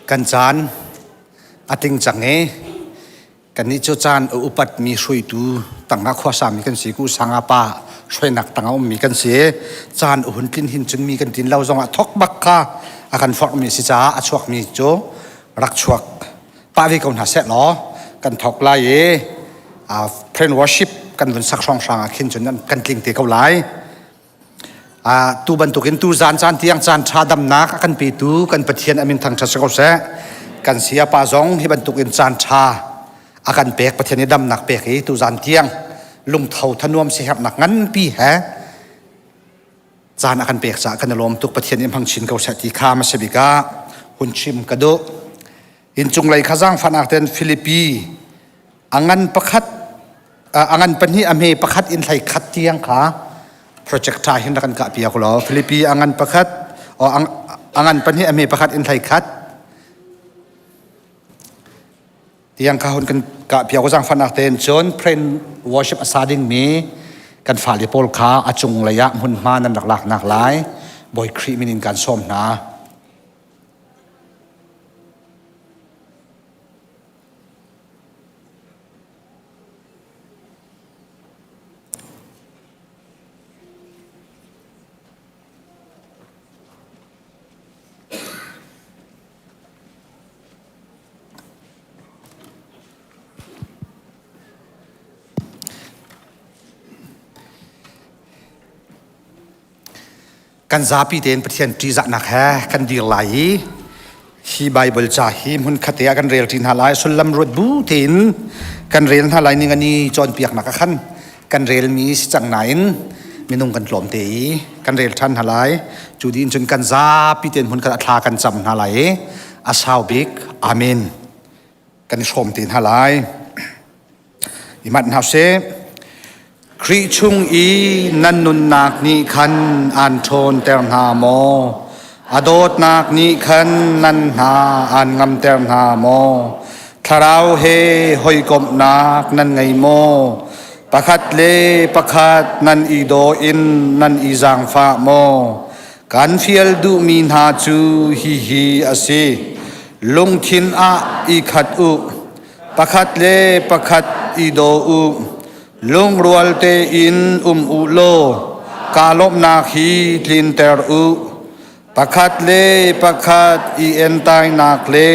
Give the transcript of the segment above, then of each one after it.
Kan caan a tling cang i kannih cu caan a upatmi hruaitu tangah khuasami kan si ku sanga pa hruainak tangah ummi kan si caan a hun tlin hin cun mi kan tlin lo zongah thok bak kha a kan forhmi si caah a chuakmi cu rak chuak pah ve ko hna seh law kan thok lai i friend worship kan vun sak hrawnghrang ah khin cun kan tling te ko lai. Tu bantukin tu zan caan tiang caan ṭha damnak a kan petu kan Pathian a min thangṭhat si ko seh. Kan sayapa zong hi bantukin caan ṭha a kan pek Pathian i damnak pek i tu zan tiang lungtho thanuam siaherhnak nganpi he caan a kan pek caah kan i lawm tuk Pathian i hmang chin ko seh ti kha hmasa bik ah hun chim ka duh. Inncung lei kha zaangfahnak tein Filipi a ngan pakhat a ngan pahnih a hme pakhat in hlei khat tiang kha projector hin rak kan kah piak law Filipi a ngan pakhat a ngan pahnih a hme pakhat in hlei khat tiang kha hun kan kah piak zaangfahnak tein cun prain worship a sa ding mi kan fale pawl kha a cung lei ah hmunhma nan rak lak nak lai Bawi Khrih min in kan sawm hna. Kan zapi tein Pathian ṭihzahnak he kan dir lai i hi Baibal ca hi hmunkhat te ah kan rel ṭi hna lai. Sullam ruat bu tein kan rel hna lai ning ani cawnpiaknak ah khan kan relmi si cang nain minung kan tlawm te i kan rel ṭhan hna lai. Cu dih in cun kan zapi tein hmunkhat ah thla kan cam hna lai i a sau bik Amen kan i hrawm te hna lai. I manh hna sih. Khrih chung i nan nunnak nih khan aan ṭhawnter hna maw? A dawtnak nih khan nan hna aan ngamter hna maw? Thlarau he hawikomhnak nan ngei maw? Pakhat le pakhat nan i daw in nan i zaangfah maw? Kan fial duhmi hna cu hihi a si. Lungthin ah i khat u. Pakhat le pakhat i daw u. Lungrual tein um u law kaa lawmhnak hi tlinter u. Pakhat le pakhat i entainak le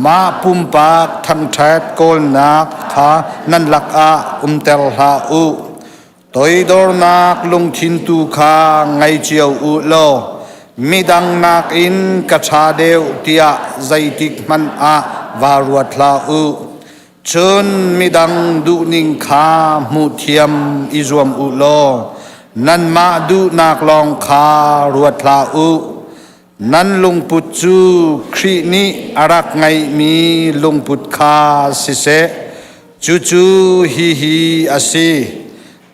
mah pumpak thangṭhat kawlnak kha nan lakah umter hlah u. Toidornak lungthin tu kha ngei cio u law midang nakin ka ṭha deuh tiah zeitik hmanh ah vaa ruat hlah u. Cun midang duhning kha hmuhthiam i zuam u law nanmah duhnak lawng kha ruat hlah u. Nan lungput cu Khrih nih a rak ngeihmi lungput kha siseh. Cucu hihi a si: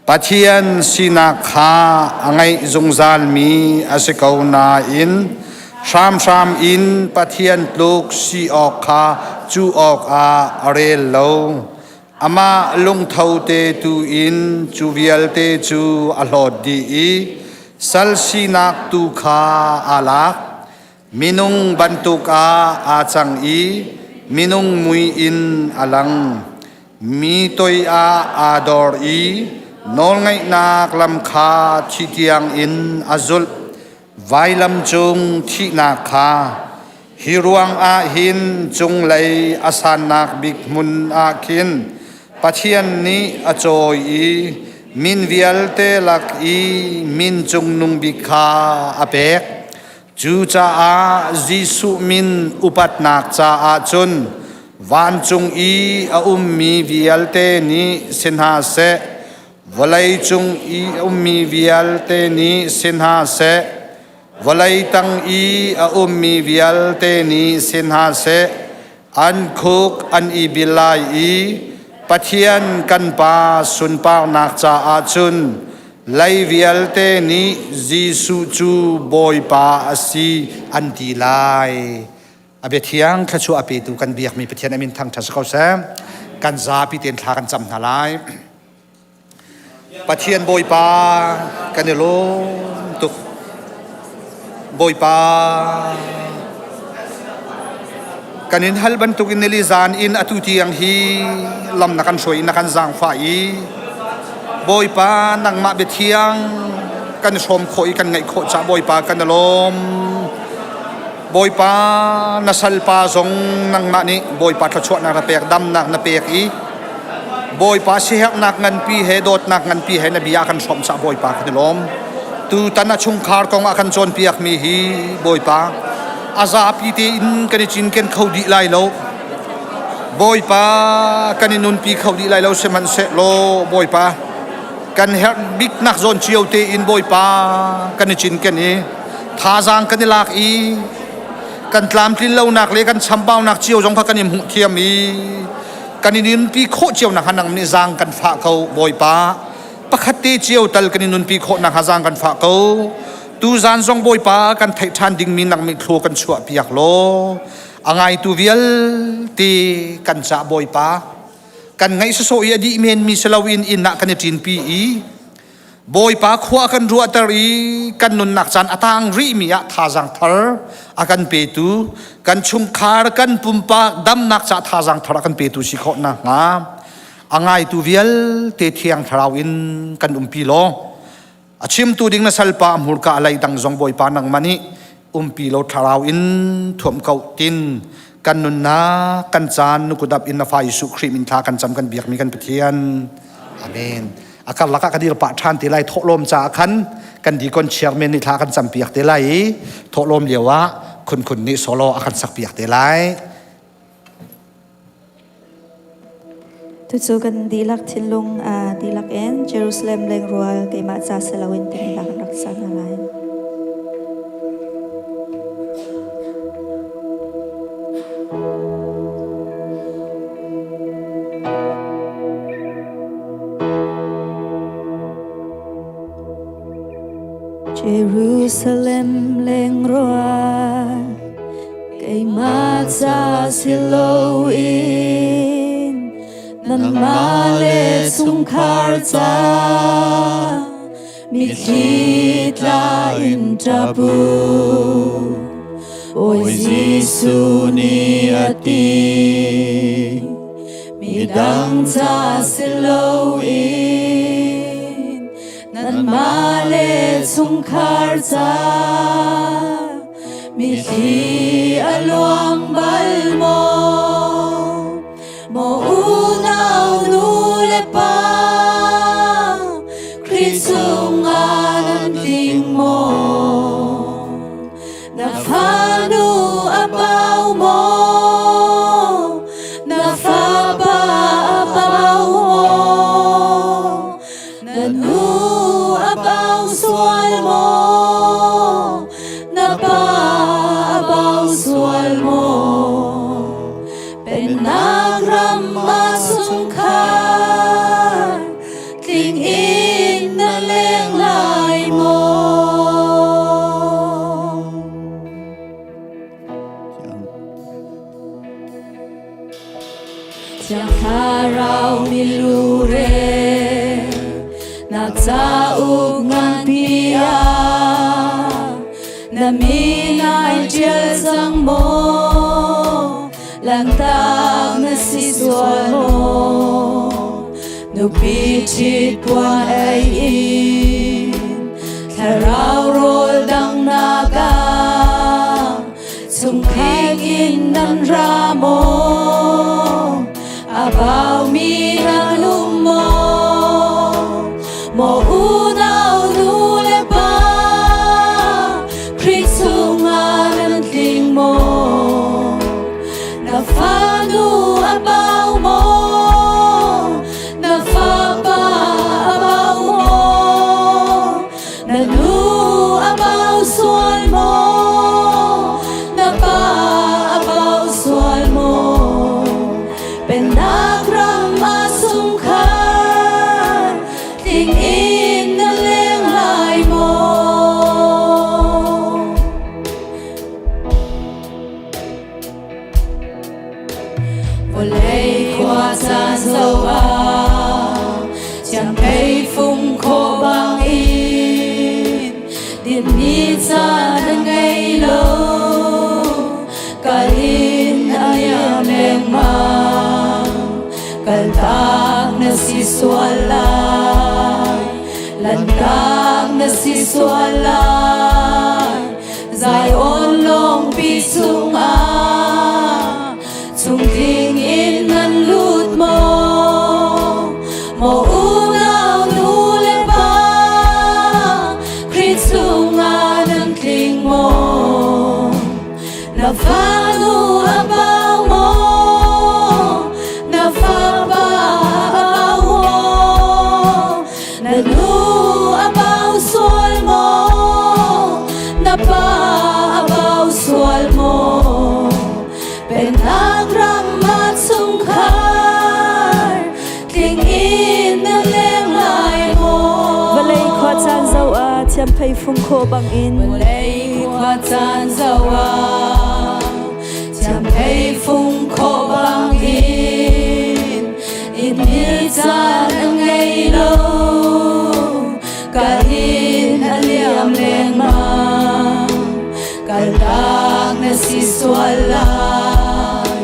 Pathian sinak kha a ngeih zungzalmi a si ko nain hramhram in Pathian tluk si awk kha cuh awkah a rel lo. Amah lungtho te tu in cu vialte cu a hlawt dih i sal sinak tu kha aa lak. Minung bantuk ah aa cang i minung mui in a lang. Mi toi ah aa dor i nawlngaihnak lam kha thi tiang in a zulh. Vailam cung thihnak kha hi ruang ah hin cunglei a sannak bik hmun ah khin Pathian nih a cawi i min vialte lak i min cungnung bik kha a pek. Cucaah Jesuh min upatnak caah cun vancung i a ummi vialte nih si hna seh, vawleicung i a ummi vialte nih si hna seh, vawlei tang i a ummi vialte nih si hna seh, an khuk an i bil lai i Pathian kan Pa sunparnak caah cun Lei vialte nih Jesuh cu Bawipa a si an ti lai. A bia thiang thluachuah a petu kan biakmi Pathian a min thangṭhat si ko seh. Kan zapi tein thla kan cam hna lai. Pathian Bawipa kan i lawm tuk. Bawipa. Kan in hal bantukin nili zan in atu tiang hi lam na kan hruai na kan zaangfah i Bawipa nangmah biathiang kan hrawm khawh i kan ngaih khawh cah Bawipa kan i lawm. Bawipa na salpa zong nangmah nih Bawipa thluachuahnak na pek damnak na pek i Bawipa siherhnak nganpi he dawtnak nganpi he na bia kan hrawmh cah Bawipa kan i lawm. Tutan a chungkhar kong a kan cawnpiakmi hi Bawipa a zapi tein kan i cinken kho dih lai lo. Bawipa kan i nunpi kho dih lai lo sihmanhsehlaw Bawipa kan herh biknak zawn cio tein Bawipa kan i cinken i thazaang kan i lak i kan tlamtlin lonak le kan chambaunak cio zong kha kan i hmuh thiam i kan i nunpi khawh cio nak nang nih zaang kan fah ko Bawipa pakhat te cio tal kan i nunpi khawh nak zaang kan fah ko tu zan zong Bawipa kan theih ṭhan dingmi nang nih thlu kan chuah piak law a ngaitu vialte kan cah Bawipa kan ngaih sawsawh i a dih menmi si loin inn ah kan i ṭinpi i Bawipa khua kan ruahter i kan nunnak caan a tang rihmi ah thazaang thar a kan petu kan chungkhar kan pumpak damnak ca thazaang thar a kan petu si khawh nakhnga a ngaitu vialte thiang thlarau in kan umpi law a chimtu ding na salpa hmurka a lei dang zong Bawipa nangmah nih umpi lo thlarau in thuam ko tin kan nunnak kan caan nukudap in na fa Jesuh Khrih min thla kan cam kan biakmi kan Pathian amen a karlak ah ka dir pah ṭhan te lai thawhlawm caah khan kan dikon chairman nih thla kan cam piak te lai i thawhlawm lio ah khun khun nih solo a kan sak piak te lai. Tucu kan dihlak thinlung dihlak in Jerusalem lengrual keimah ca si loin timi hla kan rak sa hna lai. Jerusalem lengrual keimah ca si loin nanmah le chungkhar ca mitthli tla in ṭap u. Bawi Jesuh nih a ti, midang ca si loin nanmah le chungkhar ca mitthli a luang bal maw? Maw unau nu le pa Khrih chungah nan tling maw? Na fanu a pau maw? Na fapa a pau maw? Na nu a pau sual maw? Na pa a pau sual maw? Pennak ram ah chungkhar tling in na leng lai maw? Thiang Thlarau milure na cauk nganpi ah na min ai ṭial cang maw? Lantak na si sual maw? Nupi ṭhit puan ei in thlarau rawl danghnak ah chungkhing in nan ra maw? A baumi nan um maw? Maw unau nu le pa Khrih chungah nan tling maw? Na fanu a bau maw? Na fapa a bau maw? Na nu a bau sual maw? Na pa a bau sual maw? Pennak ram ah chungkhar tling in na leng lai maw? Vawlei khua caan zoh ah chianghei fung khawh bangin dinmi caan an ngei lo kal in a. na si sual lai. Lantak na si sual lai. Zion lawngpi chungah chungtling in nan lut maw? Maw unau nu le pa, Khrih chungah nan tling maw? Na fanu a bau maw? Na fapa a bau maw? Na nu a bau sual maw? Na pa a bau sual maw? Pennak ram ah chungkhar tling in na leng lai maw? Vawlei khua caan zoh ah thiamphei fung khawh bangin Vawlei khua caan zoh ah thiamphei fung khawh bangin in ni caan a ngei lo kal in a liam lengmang kaltak na si sual lai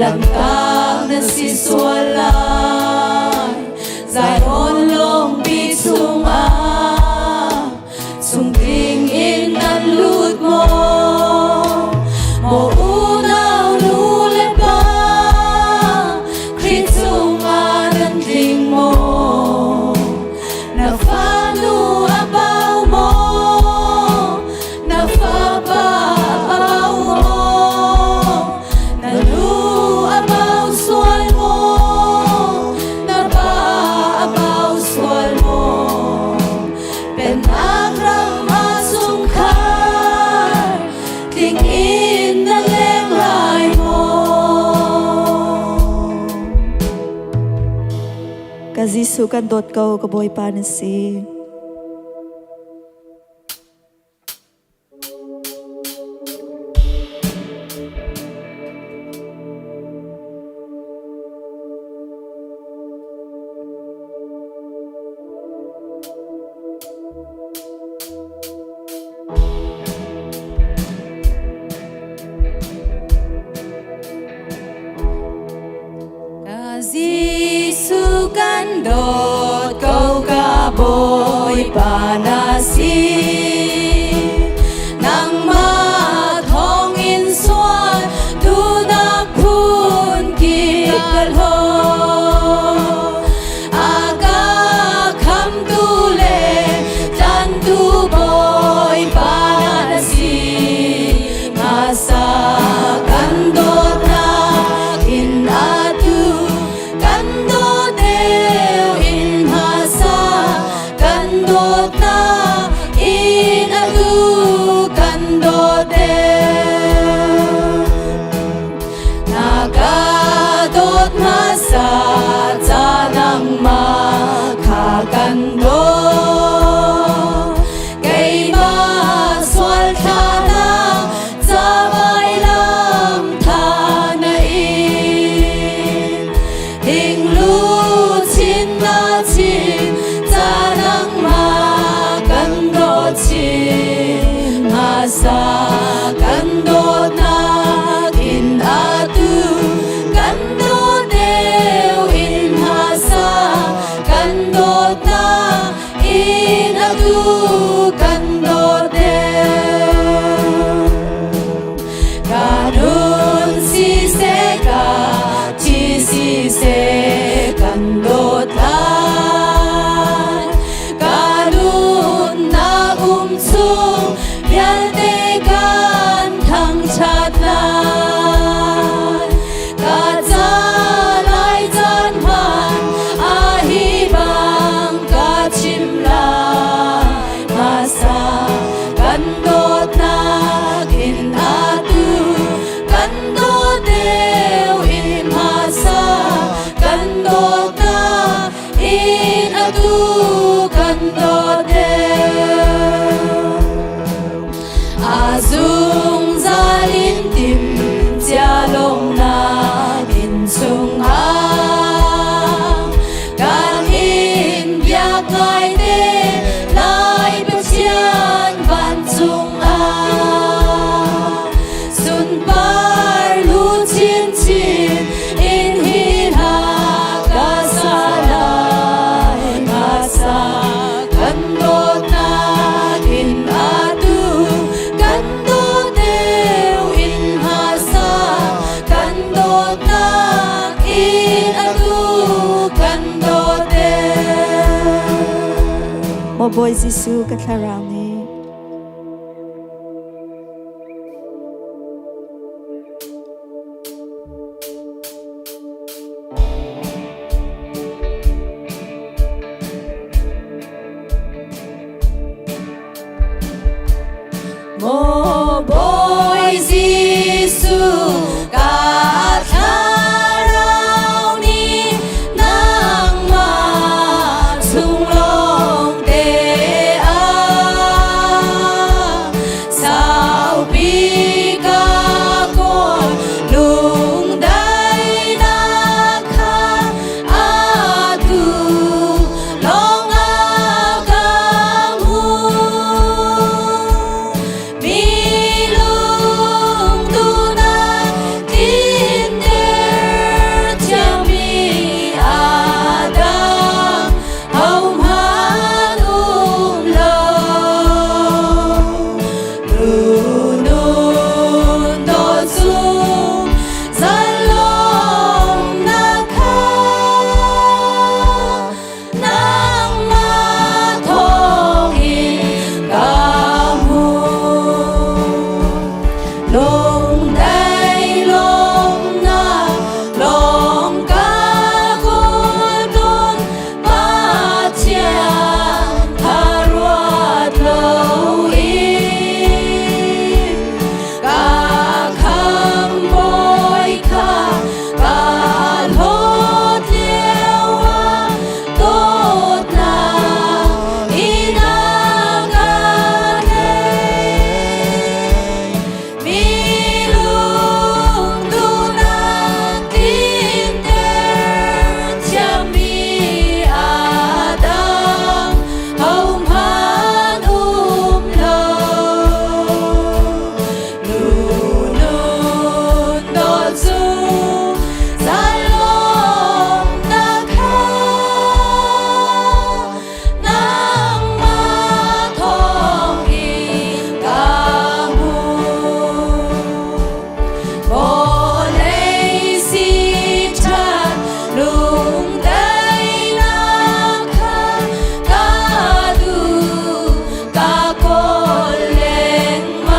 lamtak na si sual lai Zion lawngpi chungah chungtling in nan lut maw? Maw unau nu le pa, Khrih chungah nan tling maw? Na fanu a bau maw? Na fapa a bau maw? Na nu a bau sual maw? Na pa a bau sual maw? Pennak ram ah chungkhar tling in na leng lai maw? Ka Jesuh kan dawt ko, ka Bawipa na si. Ka Jesuh kan dawt ko ka Bawipa na si. Nangmah thawngin sual duhnak phun kip ka hlaw. A ka khamtu le tlantu Bawipa na si. Hmasa kan dawtnak in atu kan dawt deuh in hmasa kan dawtnak in atu kan dawt deuh. Na ka dawt hmasa ca nangmah kha kan dawt. Keimah sual thlana ca vailam tha na in. Hing lu chin na chin ca nangmah kan dawt chin. Hmasa kan dawtnak in atu kan dawt deuh in hmasa kan dawtnak in atu kan dawt deuh. Ka nun siseh ka thi siseh kan dawt lai. Ka nunnak um chung vialte kan thangṭhat lai. Ka ca lai caan hman a hi bang ka chim lai. Hmasa kan dawtnak in atu kan dawt deuh in hmasa kan dawtnak in atu kan dawt deuh. A zungzal in tim cia lawmnak inn chungah kan in biak ngai te lai Pathian vancung ah sunpar lu chinchin in hi hla ka sa lai. Kan dawtnak in atu kan dawt deuh in hmasa kan dawtnak in atu kan dawt deuh. Maw Bawi Jesuh ka thlarau nih. Maw Bawi Jesuh ka thlarau nih nangmah chung lawng te ah saupi ka kawl lungdaihnak kha atu lawng ah ka hmuh. Mi lungduhnak tlinter thiammi Adam hohmanh um lo. Lunun dawt zung zalongnak kha nangmah thawngin ka hmu. Lungdai lawmnak lawng ka kawl tawn Pathian tha ruat loin ka khambawi kha ka hlawt lio ah dawtnak in a ka tleih. Mi lungduhnak tlinter thiammi Adam hohmanh um lo. Lunun dawt cu zalongnak kha nangmah thawngin ka hmu. Vawlei si ṭhan lungdaihnak kha ka duh, ka kawl lengmang.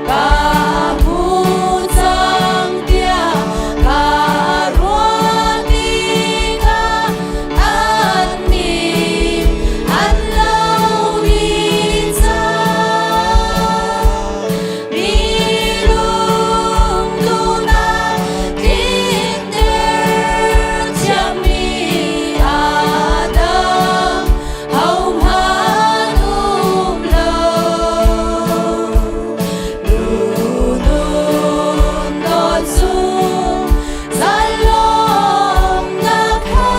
Ka hmu cang tiah ka ruah tikah annih an lo dih cang. Mi lungduhnak tlinter thiammi Adam hohmanh um lo. Lunun dawt zung zalongnak kha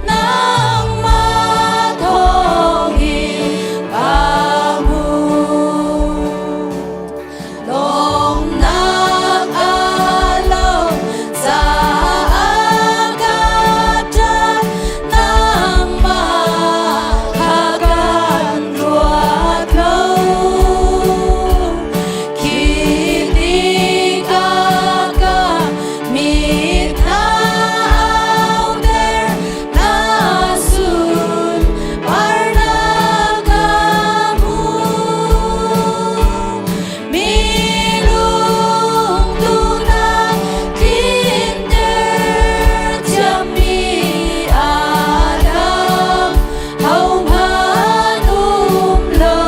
nangmah thawngin ka hmu. Lawmnak a lo caah ka ṭap, nangmah kha kan ruat lo. Khi tikah ka mit na auter, na sunparnak ka hmuh. Mi lungduhnak tlinter thiammi Adam hohmanh um lo.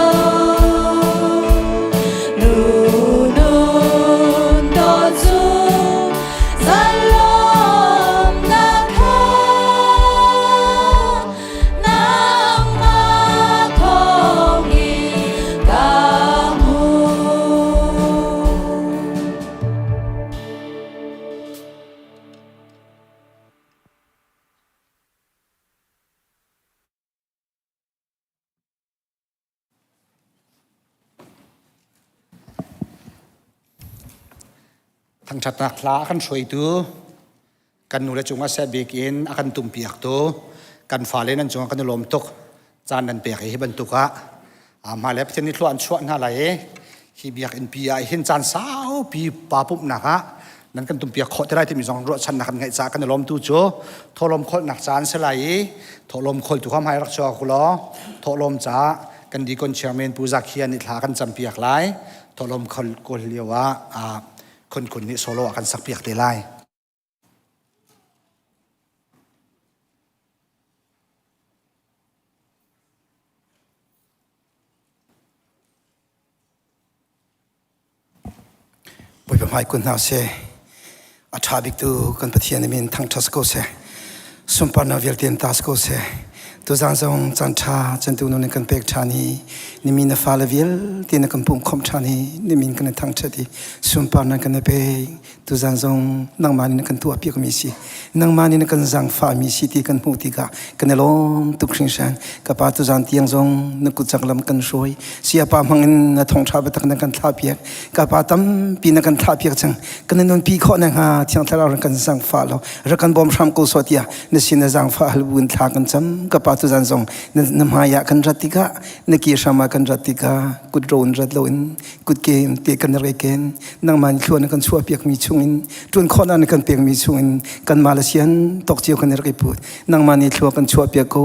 Lunun dawt cu zalongnak kha nangmah thawngin ka hmu. Thangṭhatnak hla a kan hruaitu. Kan nu le cungah seh bik in a kan tumpiak tu kan fale nan cungah kan i lawm tuk. Caan nan pek i hi bantuk ah hmailei Pathian nih thlua an chuah hna lai i hi biakinn pi ah hin caan saupi pa pumhnak ah nan kan tumpiak khawh te lai timi zong ruahchannak kan ngeih caah kan i lawm tu cu thawhlawm kholhnak caan si lai i thawhlawm kholtu kha hmai rak chuak u law thawhlawm caah kan deacon chairman Pu Zakhia nih thla kan campiak lai. Thawhlawm khol kawl lio ah Khun Khun nih solo ah kan sakpiak te lai. Bawipa hmai kun hna seh. A ṭha bik tu kan Pathian min thangṭhat ko seh. Sunparnak vialte in tas ko seh. Tuzaan zong caan ṭha cantu nun in kan pek ṭhan i nimi na fale vialte na kan pumh khawmh ṭhan i nimin kan i thangṭhat i sunparnak kan i pek. Tuzaan zong nangmah nih na kan tuahpiakmi si. Nangmah nih na kan zaangfahmi si ti kan hmuh tikah kan i lawm tuk hringhran. Ka pa tuzaan tiang zong na kutcak lam kan hruai. Siapa hmang in na thawngṭha biatak na kan thlahpiak. Ka pa tampi na kan thlahpiak cang. Kan i nunpi khawh nakhnga Thiang Thlarau rak kan zaangfah law rak kan bawm hram ko sawh tiah na sin na zaangfah hal buin thla kan cam. Ka pa tuzaan zong na hmai ah kan rat tikah na ke hram ah kan rat tikah kut ro in rat loin kutke te kan rak i ken. Nangmah nih thlua na kan chuahpiakmi chungin ṭuan khawhnak na kan pekmi chungin kanmah le sian tawk cio kan rak i put. Nangmah nih thlua kan chuahpiak ko.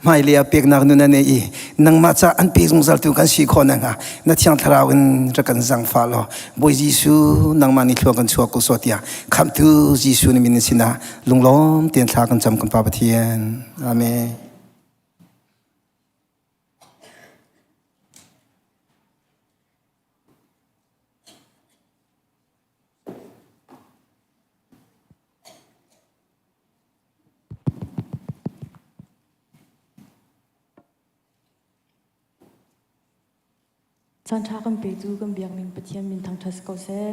Hmailei ah peknak nun a nei i nangmah ca an pe zungzaltu kan si khawh nakhnga na Thiang Thlarau in rak kan zaangfah law Bawi Jesuh nangmah nih thlua kan chuah ko sawh tiah Khamhtu Jesuh na min sinah lunglawm tein thla kan cam kan Pa Pathian. Amen. Caan ṭha kan petu kan biakning Pathian min thangṭhat si ko seh.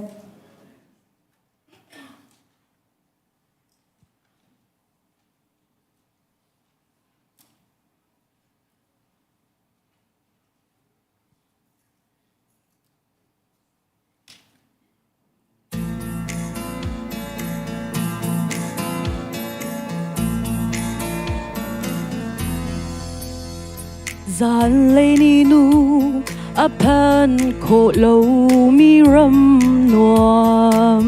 Zanlei ni nu a phan khawh lomi ram nuam.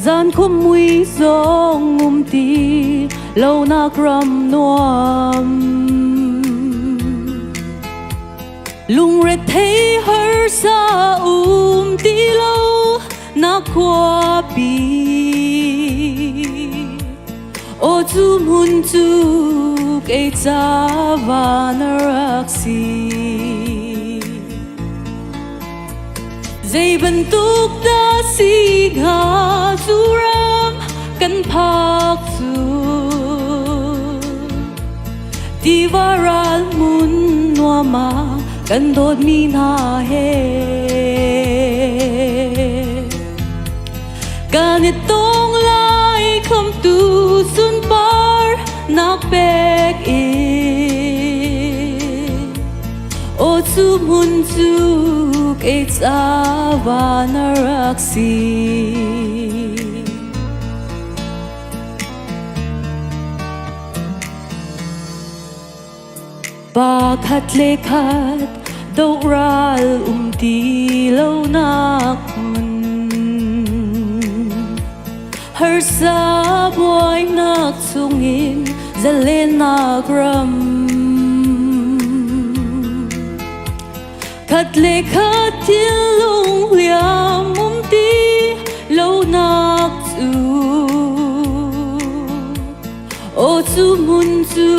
Zan khua mui zong um ti lonak ram nuam. Lungrethei harsa um ti lo na khuapi. Aw cu hmun cu kei ca van a rak si. Zei bantuk dah si hnga cu ram kan phak cu. Tiva ral hmun nuam ah kan dawtmi hna he kan i tong lai khamtu sunpar nak pek in aw cu hmun cu kei ca van a rak si. Pakhat le khat dohral um ti lonak hmun harsa buainak chungin zalennak ram khat le khat thinlung hliam um ti lonak cu Aw cu hmun cu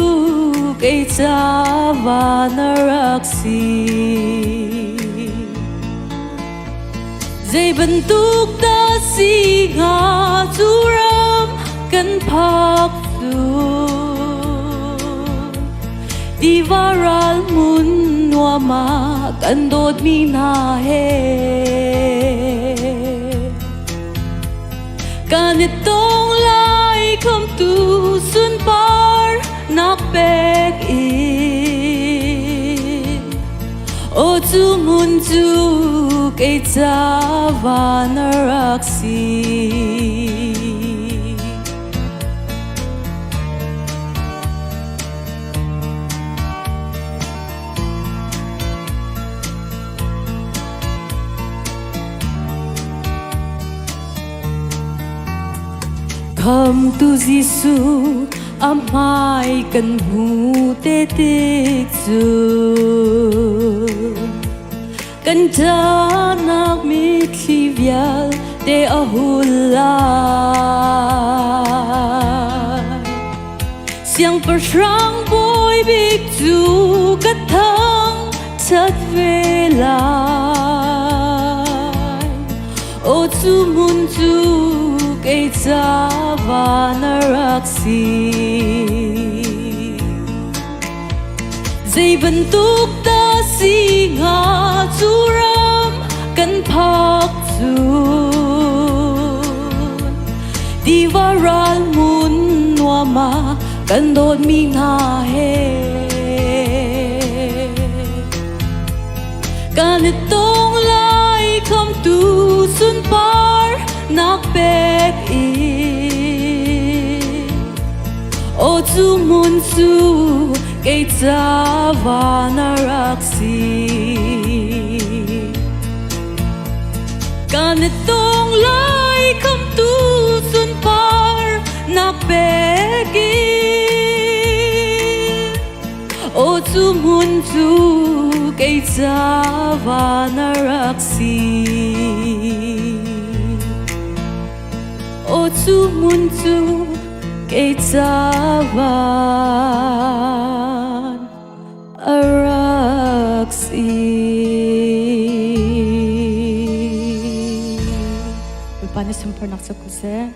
kei ca van a rak si. Zei bantuk dah si hnga cu ram kan phak cu. Tiva ral hmun nuam ah kan dawtmi hna he. Kan i tong lai khamtu sunpar nak pek in. Aw cu hmun cu kei ca van a rak si. Khamtu Jesuh a hmai kan hmu te tik cu kan ṭahnak mitthli vialte a hul lai. Siangpahrang bawi bik cu ka thang ṭhat ve lai. Aw cu hmun cu kei ca van a rak si. Zei bantuk dah si hnga cu ram kan phak cu tiva ral hmun nuam ah kan dawtmi hna he kan i tong lai khamtu sunpar nak pek i aw cu hmun cu kei ca van a rak si kan i tong lai khamtu sunpar nak pek i Aw cu hmun cu kei ca van a rak si. Aw cu hmun cu kei ca van a rak si. Bawipa nih sunparnak cu ko seh.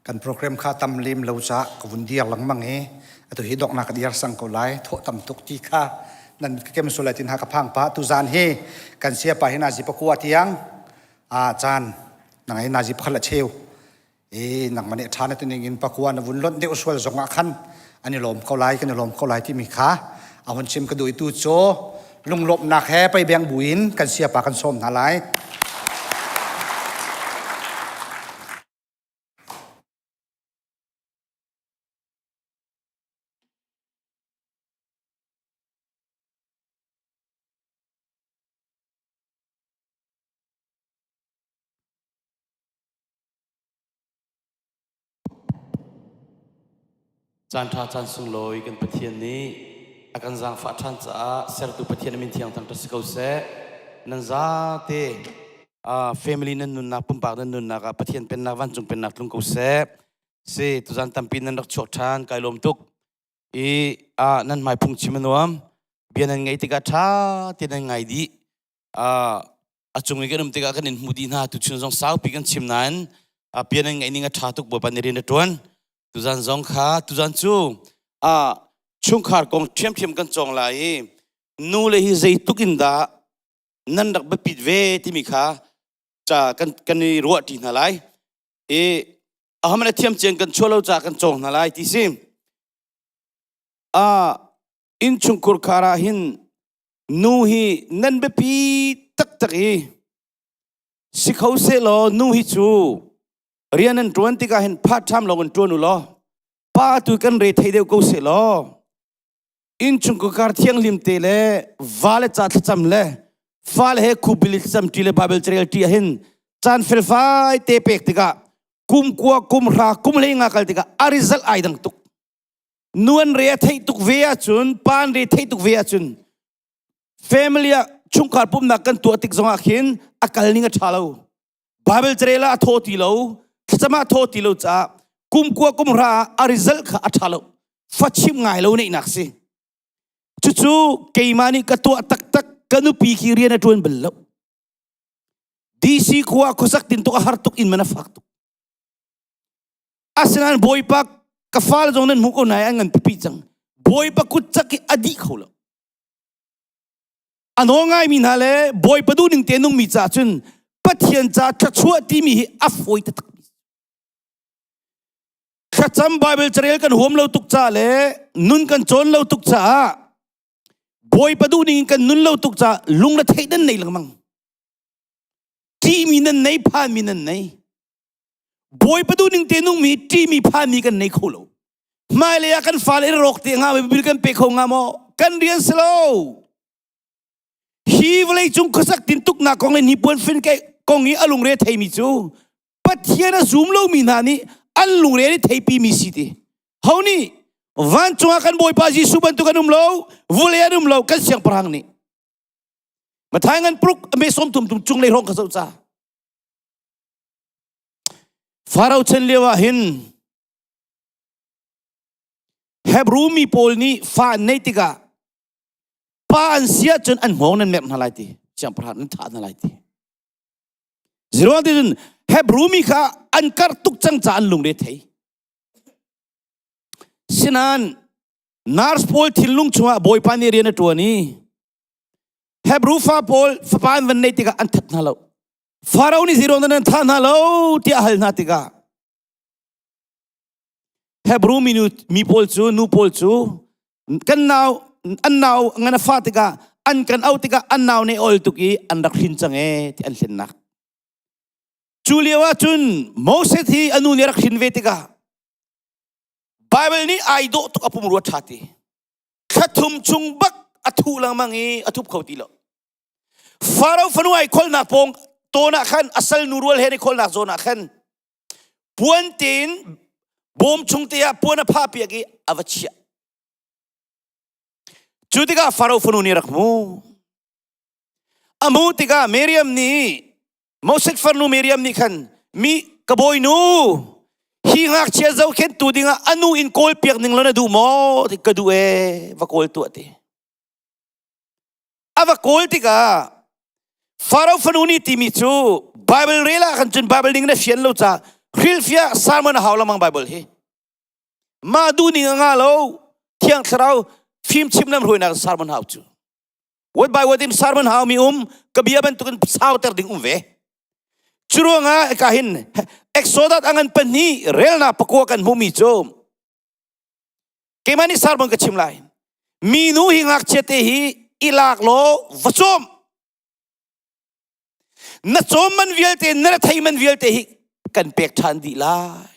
Kan program kha tam lem lo ca ka vun dir lengmang i atu hi doknak ka dir sang ko lai thawh tam tuk ti kha nan ka kem sulai tin ha ka phang pa tu zan hi kan sia pa hi nazi pakua tiang a caan nangai nazi pakhat la cheu i nangmah nih ṭha na ti ning in pakua na vun lonh deuh sual zong ah khan an i lawm ko lai kan i lawm ko lai timi kha a hun chim ka duh i tu cu lunglawmhnak he pei beng buin kan siapa kan sawm hna lai. Caan ṭha caan sunglawi kan Pathian nih a kan zaangfah ṭhan caah sertu Pathian a min thiang thangṭhat si ko seh. Nan zate family nan nunnak pumpak nan nunnak ah Pathian pennak vancung pennak tlung ko seh. Si tuzan tampi nan rak chuak ṭhan kai lawm tuk. I nan hmai phung chim a nuam. Bia nan ngaih tikah ṭha te nan ngai dih. A cung i kan um tikah kan in hmu dih hna tuchun zong saupi kan chim nain pian an ngeih ning a ṭha tuk bawipa nih rian a ṭuan tuzan zong kha tuzan cu chungkhar kong ṭhiamṭhiam kan cawng lai i nu le hi zeitluk in dah nan rak biapit ve timi kha ca kan kan i ruah ṭi hna lai i ahohmanh a thiam cian kan chuah lo ca kan cawng hna lai ti si innchungkhur khar ah hin nu hi nan biapi taktak i si kho sehlaw nu hi cu rian an ṭuan tikah hin part time lawng in ṭuan u law pa tu kan re thei deuh ko sehlaw innchungkhar thianghlim te le va le ca thlacam le fale he khupbil thlacam ṭi le Bible carel ṭi ahhin caan felfai te pek tikah kum kua kum hra kum hlei nga kal tikah a result ai dang tuk Nu an re a theih tuk ve ahcun, pa an re theih tuk ve ahcun family ah chungkhar pumnak kan tuah tik zongah khin a kal ning a ṭha lo. Bible carel ah a thaw ti lo, thlacam ah a thaw ti lo caah kum kua kum hra ah a result kha a ṭha lo. Fa chim ngai lo neihnak si. Cucu keimah nih ka tuah taktak ka nupi khi rian a ṭuan bal lo. DC khua khuasak tin tuk a har tuk in man a fak tuk. Asinain Bawipa ka fale zong nan hmuh ko nain an ngan pipi cang. Bawipa kut cak hi a dih kho lo. A nawl ngaimi hna le Bawipa duhning te nungmi caah cun Pathian ca thluachuah timi hi a fawi taktak. Thlacam Bible carel kan huam lo tuk ca le nun kan cawn lo tuk caah Bawipa duhning in kan nun lo tuk caah lung le theih nan nei lengmang. Ṭihmi nan nei, phanmi nan nei. Bawipa duhning te nungmi ṭihmi phanmi kan nei kho lo. Hmailei ah kan fale in rawk te hnga bil kan pe kho hnga maw? Kan rian si lo. Hi vawlei cung khuasak tintuknak kong le hnipuan fin kong i a lungre theimi cu Pathian a zum lomi hna nih an lungre an i theipi mi si ti. Ho nih vancung ah kan Bawipa Jesuh bantuk an um lo, vawlei an um lo, kan siangpahrang nih. Mathai ngan pruk ame som tum tum cung lei hrawng ka zoh ca. Farao chan lio ah hin Hebrew mi pawl nih fa an neih tikah pa an si ahcun an hngawng nan merh hna lai ti siangpahrang nan thah hna lai ti Zeruang ti cun Hebrew mi kha an karh tuk cang ca an lungre thei. Sinan nurse pawl thinlung chungah Bawipa nih rian a ṭuan i Hebrew fa pawl fapa an van neih tikah an that hna lo. Farao nih zeruang nan thah hna lo tiah a hal hna tikah Hebrew mi, mi pawl cu nu pawl cu kan nau an nau ngan a fa tikah an kan auh tikah an nau nih ol tuk i an rak hrin cang ee ti an hlennak. Cu lio ah cun Moses hi a nu nih a rak hrin ve tikah Bible nih ai dawh tuk a pumrua ṭha ti. Thla thum chung bak a thuh lengmang i a thup kho ti lo. Faro fanu ai kholnak pawng tawn ah khan a sal nu rual he an i kholnak zawn ah khan puan tein bawm chung te ah puan a phah piak i a va chiah. Cu tikah Faro fanu nih rak hmu. A hmuh tikah Miriam nih Moses farnu Miriam nih khan mi ka bawinu hi ngakchia zohkhenhtu dingah a nu in kawl piak ning lo na duh maw ti ka duh ee va kawl tuah ti. A va kawl tikah Faro fanu nih timi cu Bible rel ah khan cun Bible ning na fian lo ca hrilhfiah sermon a hau lamang Bible hi. Mah duh ning a nga lo Thiang Thlarau fimchim lam hruainak sermon hau cu. Word by word in sermon hau mi um ka bia bantukin sauter ding um ve. Curuangah ka hin Exodus angan pahnih relna pakua kan hmu mi cu keimah nih sermon ka chim lai. Minu hi ngakchia te hi i lak law va cawm. Na cawm man vialte na thei man vialte hi kan pek ṭhan dih lai.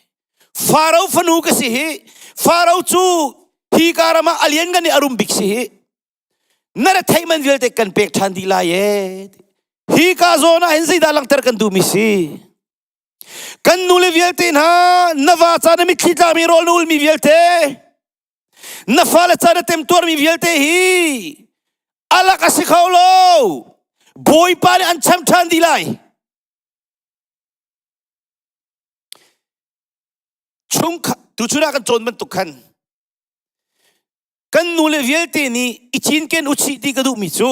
Faro fanu ka si hi. Faro cu hi ka ram ah a lianngan i a rum bik si hi. Na ra theih man vialte kan pek ṭhan dih lai e. Hi ka zawn ah hin zeidah langhter kan duhmi si? Kan nule vialte hna, na va ca na mitthli tlami rawl na ulmi vialte, na fale ca na temtuarmi vialte hi alak a si kho lo. Bawipa nih an cham ṭhan dih lai. Chung tuchun ah kan cawn bantuk khan kan nule vialte nih i cinken uchih ti ka duhmi cu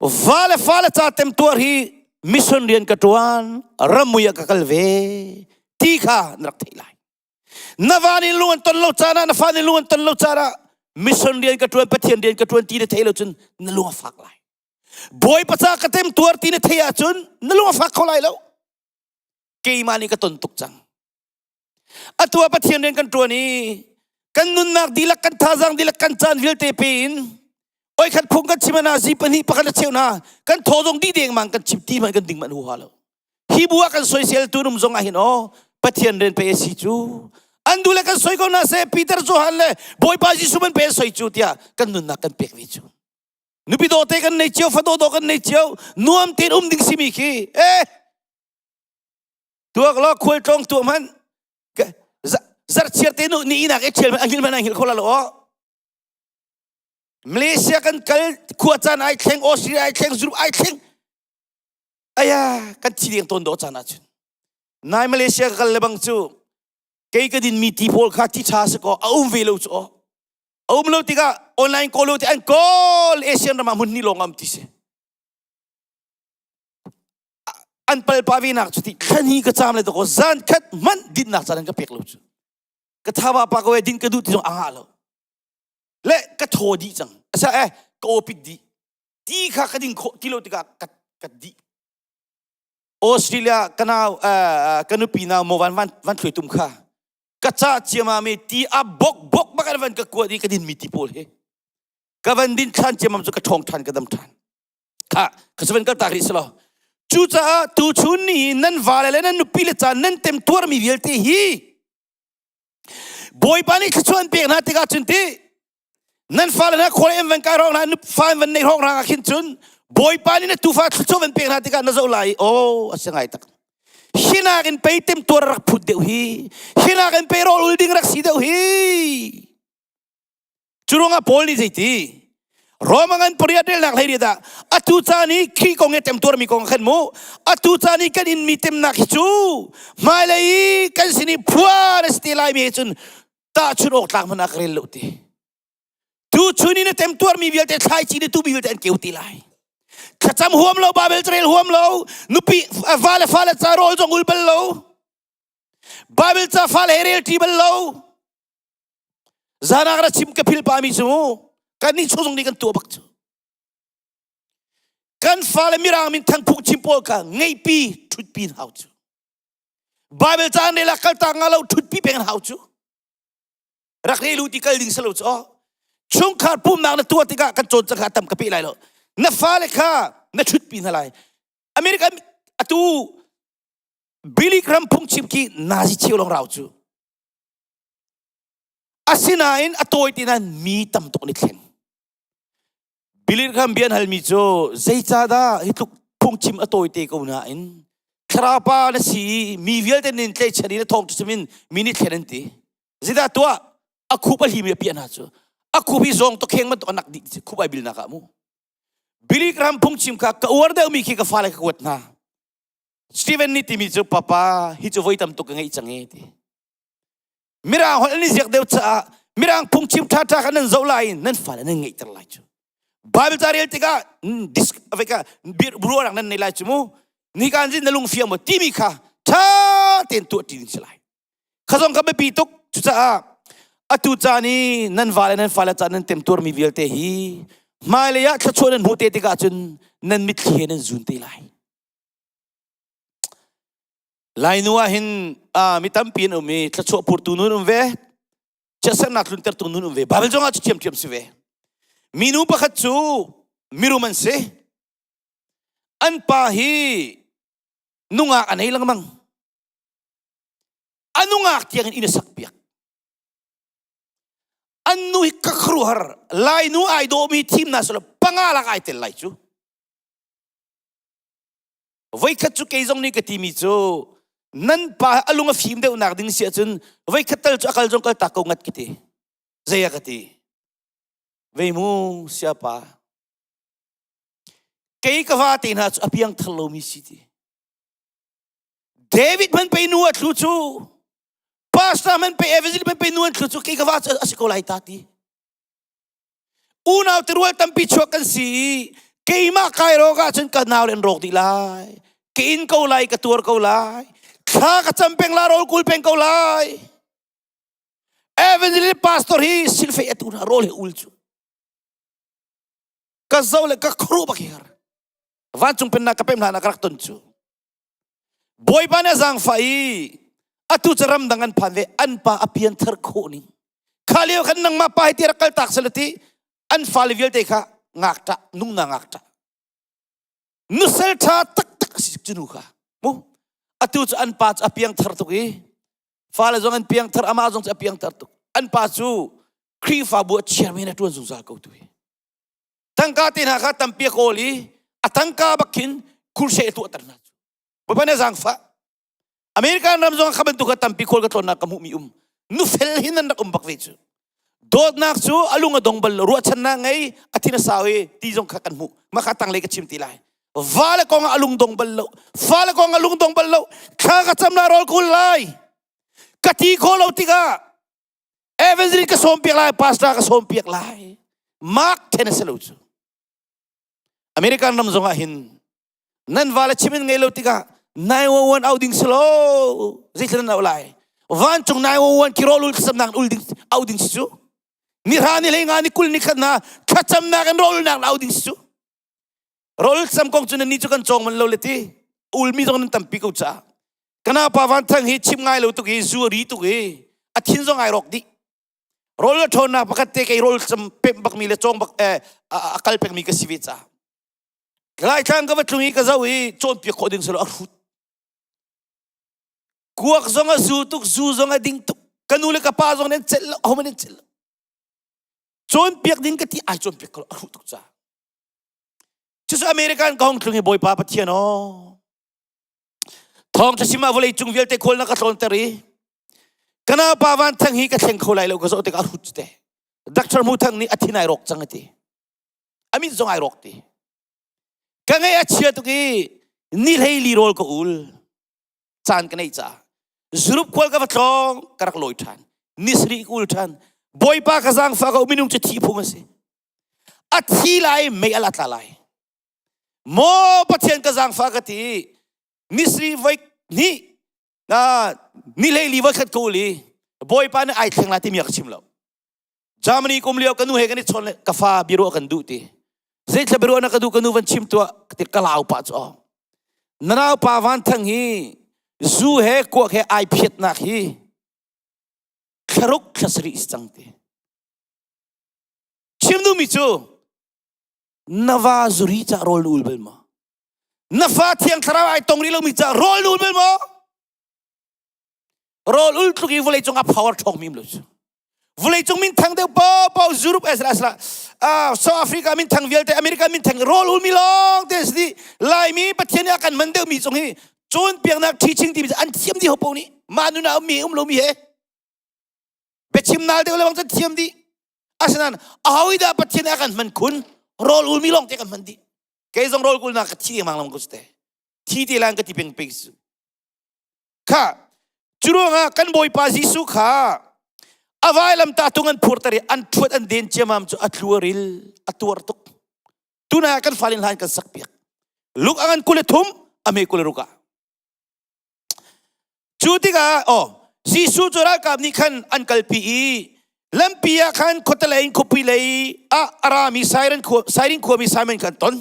va le fale ca temtuar hi mission rian ka ṭuan ramui ah ka kal ve ti kha na rak theih lai na va nih lung an ton lo caan ah na fa nih lung an ton lo caan ah mission rian ka ṭuan pathian rian ka ṭuan ti na theih lo cun na lung a fak lai bawipa ca ka temtuar ti na theih ahcun na lung a fak kho lai lo keimah nih ka ton tuk cang Atu ah Pathian rian kan ṭuan i kan nunnak dihlak, kan thazaang dihlak, kan caan vialte pe in oi khat phung kan chim na zi pahnih pakhat a cheu na kan thaw zong dih deng mang kan chim ti man kan ding man huha lo. Hi bu ah kan soisel tu num zong ah hin aw Pathian rian pe si cu an du le kan soi ko na se Peter Johan le Bawipa Jesuh man pe soi cu tiah kan nunnak kan pek ve cu. Nupi dawte kan nei cio, fa dawdawh kan nei cio, nuam tein um ding simi khi eh Tuak law khual tlawng tuah hmanh zarhchiar te nu ni inak i ṭhial hmanh a hngil hmanh a hngil kho la lo aw. Malaysia kan kal khua caan ai thleng Australia ai thleng Europe ai thleng aya kan thi deng tawn do caan ah cun nai Malaysia ka kal le bang cu kei ka din mi ti pawl kha ti ṭha si ko a um ve lo cu aw a um lo tikah online call lo ti an call Asian ram ah hmun ni lawng am ti si an palpa ve nak cu ti thlan hi ka caam le to ko zan khat hmanh dinnak caan an ka pek lo cu ka thaba pa ko din ka duh ti zong a ngah lo le ka thaw dih cang asa eh ka opit dih ti kha ka ding khawh ti lo tikah ka ka dih Australia kanau ka nupi nau mo van van van thluai tum kha ka ca ciama me ti a bok bok bak an van ka kuat i ka din mi ti pawl he ka van din thlan ciamam cu ka ṭhawng ṭhan ka dam ṭhan Kha ka van kal tak rih selaw. Cucaah tuchun ni nan vale le nan nupi le caan nan temtuarmi vialte hi Bawipa nih thluachuah an pek hna tikah cun ti nan fale hna khual in van kai hrawng hna fa in van nei hrawng hna ah khin cun Bawipa nih na tufa thluachuah van pek hna tikah na zoh lai oh a si ngai tak. Hinak in pei temtuar rak phut deuh hi hinak in pei rawl ul ding rak si deuh hi. Cu ruangah Paul nih zeiti? Roma ngan pariat relnak hlei dah atu caan i Khrih kong i temtuarmi kong khan mu atu caan i kan inmi temnak hi cu hmailei i kan sin i phuan a si te lai mi he cun tahchun awk tlak hmanh ah ka rel lo ti. Tu chun i na temtuarmi vialte thlaici na tu vialte an keu ti lai. Thlacam huam lo, Babel carel huam lo, nupi va le fale ca rawl zong ul bal lo. Bible ca fale he rel ṭi bal lo. Zan ah ka chim ka phil pami cu kan nih chung zong nih kan tuah bak cu. Kan fale mirang min thang phung chim pawl kha ngeihpi ṭhutpi hau cu. Bible caan rel ah kaltak nga lo ṭhutpi peng hau cu. Rak rel u ti kal ding salo cu. Chungkhar pumnak na tuah tikah kan cawn cang kha tam ka pe lai lo. Na fale kha na ṭhutpi hna lai. America atu Billy Graham phungchim khi nazi cheu long rau cu. Asinain a tawi ti nain mi tam tuk an i thleng. Billy Graham bia an halmi cu zeicahdah hi tluk phungchim a tawi te ko nain thlarau pa na si i mi vialte nin tlaihchan i na thawng ṭhim in mi nih thlen an ti. Zeidah tuah? A khup a hlim i a piah hna cu. A khup hi zawng tawkheng bantuk a nak dih khup ai bilnak ah mu. Billy Graham phungchim kha ka uar deuhmi khi ka fale ka kuat hna. Stephen nih timi cu papa hi cu voi tam tuk ka ngeih cang e ti. Mirang holh an i ziak deuh caah Mirang phungchim ṭhaṭha kha nan zoh lai i nan fale nan ngeihter lai cu. Bible ca rel tikah disk aveka ruahnak nan nei lai cu mu. Ni kan zin na lung fiang maw timi kha ṭha tein tuah ṭi ding si lai. Kha zong kha biapi tuk. Cucaah atu caan i nan vale nan fale caan nan temtuarmi vialte hi hmailei ah thluachuah nan hmuh te tikah cun nan mitthli he nan zun te lai. Lainu ah hin mi tampi an um i thluachuah purtu nun um ve, chiatsernak tluntertu nun um ve. Bible zongah cu ṭhiamṭhiam si ve. Minu pakhat cu mirum an si. An pa hi nungak a nei lengmang. A nungak tiangin inn a sak piak. An nu hi ka khuaruahhar. Lainu ai dawmi thim hna selaw panga lak ai tel lai cu. Voikhat cu kei zong nih ka timi cu nan pa a lung a fim deuhnak ding si ahcun voikhat tal cu a kal zong kal tak ko ngat ka ti. Zei a ka ti? Vei mu siapa. Kei ka va te hna cu a piang thar lomi si ti. David man pei nu a thlu cu pastor man pei evangelist man pei nu an thlu cu kei ka va cu a si ko lai ta ti. Unau tirual tampi chuak kan si i keimah kai rawk ahcun ka nau le an rawk dih lai. Ka in ko lai, ka tuar ko lai. Thla ka cam peng la, rawl kul peng ko lai. Evangelist pastor hi silfei atu na rawl he ul cu. Ka zo le ka khru bak hi har. Vancung pennak ka pem hlan ah ka rak ton cu. Bawipa nih a zaangfah i atu cu ramdang an phan ve an pa a pianthar khawh ning kha lio khan nangmah pa hi ti rak kal tak sela ti an fale vialte kha ngakṭah nungna ngakṭah nusel ṭha taktak a si cu nu kha mu atu cu an pa cu a piangthar tuk i fale zong an piangthar amah zong cu a piangthar tuk an pa cu Khrihfabu a chairman a ṭuan zungzal ko tu hi tangka te hna kha tampi a kawl i a tangka bak khin crusade a tuahter hna cu Bawipa nih a zaangfah American ram zong kha bantuk kha tampi khawl ka tlawnnak ka hmuhmi um nufel hin an rak um bak ve cu dawtnak cu a lung a dong bal lo ruahchannak ngei a thin a sau i ti zong kha kan hmuh mah kha tanglei ka chim ti lai vale kong ah a lung dong bal lo fale kong ah lung dong bal lo thla ka cam la rawl kul lai ka ti kho lo tikah Evangelist ka sawm piak lai, pastor ka sawm piak lai. Mark then a si lo cu. American ram zong ah hin nan vale chim in ngei lo tikah 911 au ding si lo zeitlin nan au lai vancung 911 khi rawlul thlacamnak ul ding au ding si cu ni hra ni hlei nga ni kul ni khat na thlacamnak in rawlulnak au ding si cu Rawl sam kong cu nan ni cu kan cawng man lo le ti ulmi zong nan tampi ko ca kana pa van thang hi chim ngai lo tuk hi zu ri tuk hi a thin zong ai rawk dih rawl a ṭhawnnak pakhat te kei rawl sam pemh bak mi le cawng bak eh, a kal peng mi ka si ve ca Laitlang ka va tlung i ka zoh i cawnpiak khawh ding silo a hrut kuak zong a zu tuk zu zong a ding tuk. Ka nu le ka pa zong nih an celh lo, ahohmanh nih an celh lo. Cawnpiak ding ka ti ai cawnpiak ko lo, a hruh tuk caah. Cucu American ka hong tlung i Bawipa Pathian aw. Thawng ṭha sim ah vawlei cung vialte khual na ka tlawnter i ka naupa Van Thang hi ka thleng kho lai lo ka zoh tikah a hrut te. Doctor Mu Thang nih a thin ai rawk cang a ti. A mit zong ai rawk ti. Ka ngaih a chia tuk i ni hlei li rawl ka ul. Caan ka neih caah. Zurup khual ka va tlawng ka rak lawi ṭhan. Ni sarih ka ul ṭhan. Bawipa ka zaangfah ko minung cu thih phung a si. A thi lai mei al a tla lai. Maw Pathian ka zaangfah ka ti nisri voi hnih na ni hlei li voi khat ka ul i Bawipa nih ai thleng lai timi a ka chim lo. Germany kum lio ka nu he kan i chawn le ka fa biaruah kan duh ti. Zeithla biaruah na ka duh ka nu van chim tuah ka ti ka lau pah cu aw. Na naupa Van Thang hi zu he kuak he ai phiatnak hi thlaruk thlasarih si cang ti. Chim duhmi cu na va zuri ca rawl na ul bal maw? Na fa thiang thlarau ai tong rih lomi ca rawl na ul bal maw? Rawl ul tluk i vawlei cung a power ṭhawng mi lo cu. Vawlei cung min thang deuh pau pau Europe as as uh, South Africa min thang vialte America min thang rawl ul mi lawng te si Laimi Pathian nih a kan man deuh mi cung hi cawnpiaknak teaching timi an thiam dih ho po nih mah nun ah ummi um lomi he biachim nal deuh le bang cu thiam dih asinain aho dah Pathian nih a kan hman khun rawl ul mi lawng te kan hman dih kei zong rawl kulnak ka thi lengmang lam ko te thi te lan ka ti peng peng su kha curuangah kan bawipa Jesuh kha a vailam ta tung an phurter i an thuat an den ciamam cu a tlu a ril a tuar tuk tuna kan falin hlan kan sak piak luk angan kule thum a me kule ruka Cu tikah aw Jesuh cu ralkap nih khan an kalpi i lampi ah khan khuatelei in khuapi lei ah a rami Siren khua Siren khuami Simon kha an ton.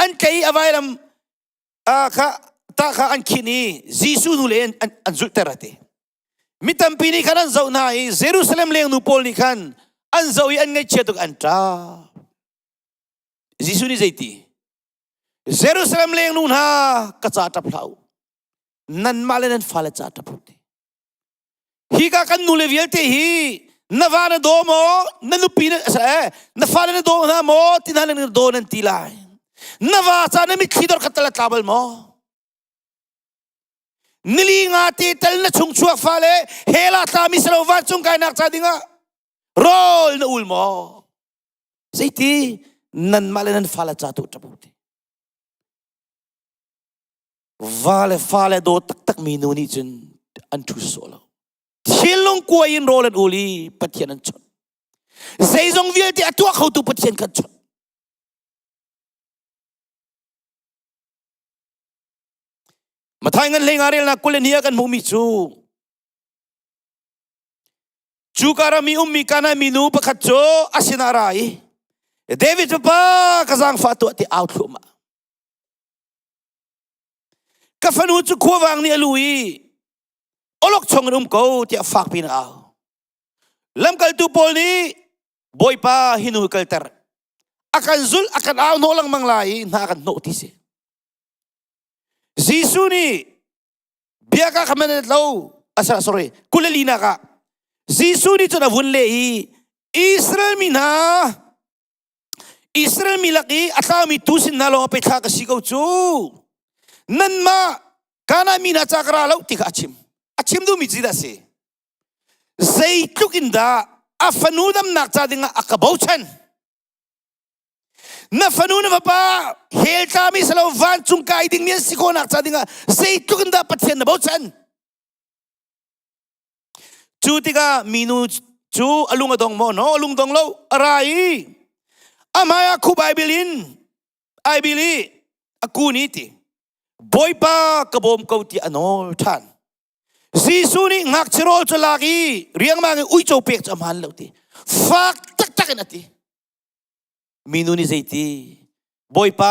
An tlaih i a vailam kha tah kha an khin i Jesuh hnu lei an, an, an zulhter a ti. Mi tampi nih khan an zoh hna i Jerusalem lengnu pawl nih khan an zoh i an ngaihchia tuk an ṭap. Jesuh nih zeiti? Jerusalem lengnu hna ka ca ṭap hlah u. Nanmah le nan fale ca ṭap u ti. Hika kan nule vialte hi na va na daw maw na nupi na eh, na fale na daw hna maw ti hna na daw nan ti lai. Na va ca na mitthli dor khat tal a tla bal maw? Nili nga te tal na chung chuak fale hela tlami salo vancung kainak ca dingah rawl na ul maw? Zeiti nanmah le nan fale ca tu ṭap u ti. Va le fale daw taktak mi nu nih cun an ṭhu sawh lo. Thinlung kuai in rawl an ul i Pathian an chawnh. Zeizong vialte a tuah khotu Pathian kan chawnh. Mathai ngan hlei nga relnak 22 ah kan hmuhmi cu Cu kar mi ummi Kanaan minu pakhat cu a sinah a ra i David fapa ka zaangfah tuah ti au thluahmah. Ka fanu cu khuavang nih a lu i awlokchong in um ko tiah fak piin a au. Lamkaltu pawl nih Bawipa hi nu kalter. A kan zulh, a kan au hnawh lengmang lai i hna kan hnawh ti si. Jesuh nih bia ka kha man lo asara sorry kuleli nak ah Jesuh nih cun a vun leh i Israel mi hna Israel mi lak i a tlaumi tu sin hna lawng pei thla ka si ko cu nanmah Kanaan mi hna ca ka ra lo ti kha a chim a chim duhmi cu dah si zeitluk in dah a fanu damnak ca dingah a ka bochan Na fanu na fapa hell tlami salo vancung kai dingmi an si khawhnak ca dingah zeitluk in dah Pathian na bochan? Cu tikah minu cu a lung a dong maw? No, a lung dong lo. A ra i a hmai ah khup ai bil in ai bil i a kun i ti Bawipa ka bawm ko ti a nawl ṭhan. Jesuh nih ngakchia rawl cu lak i riangmang in uico pek cu a hmaan lo ti. Fak taktak in a ti. Minu nih zeiti Bawipa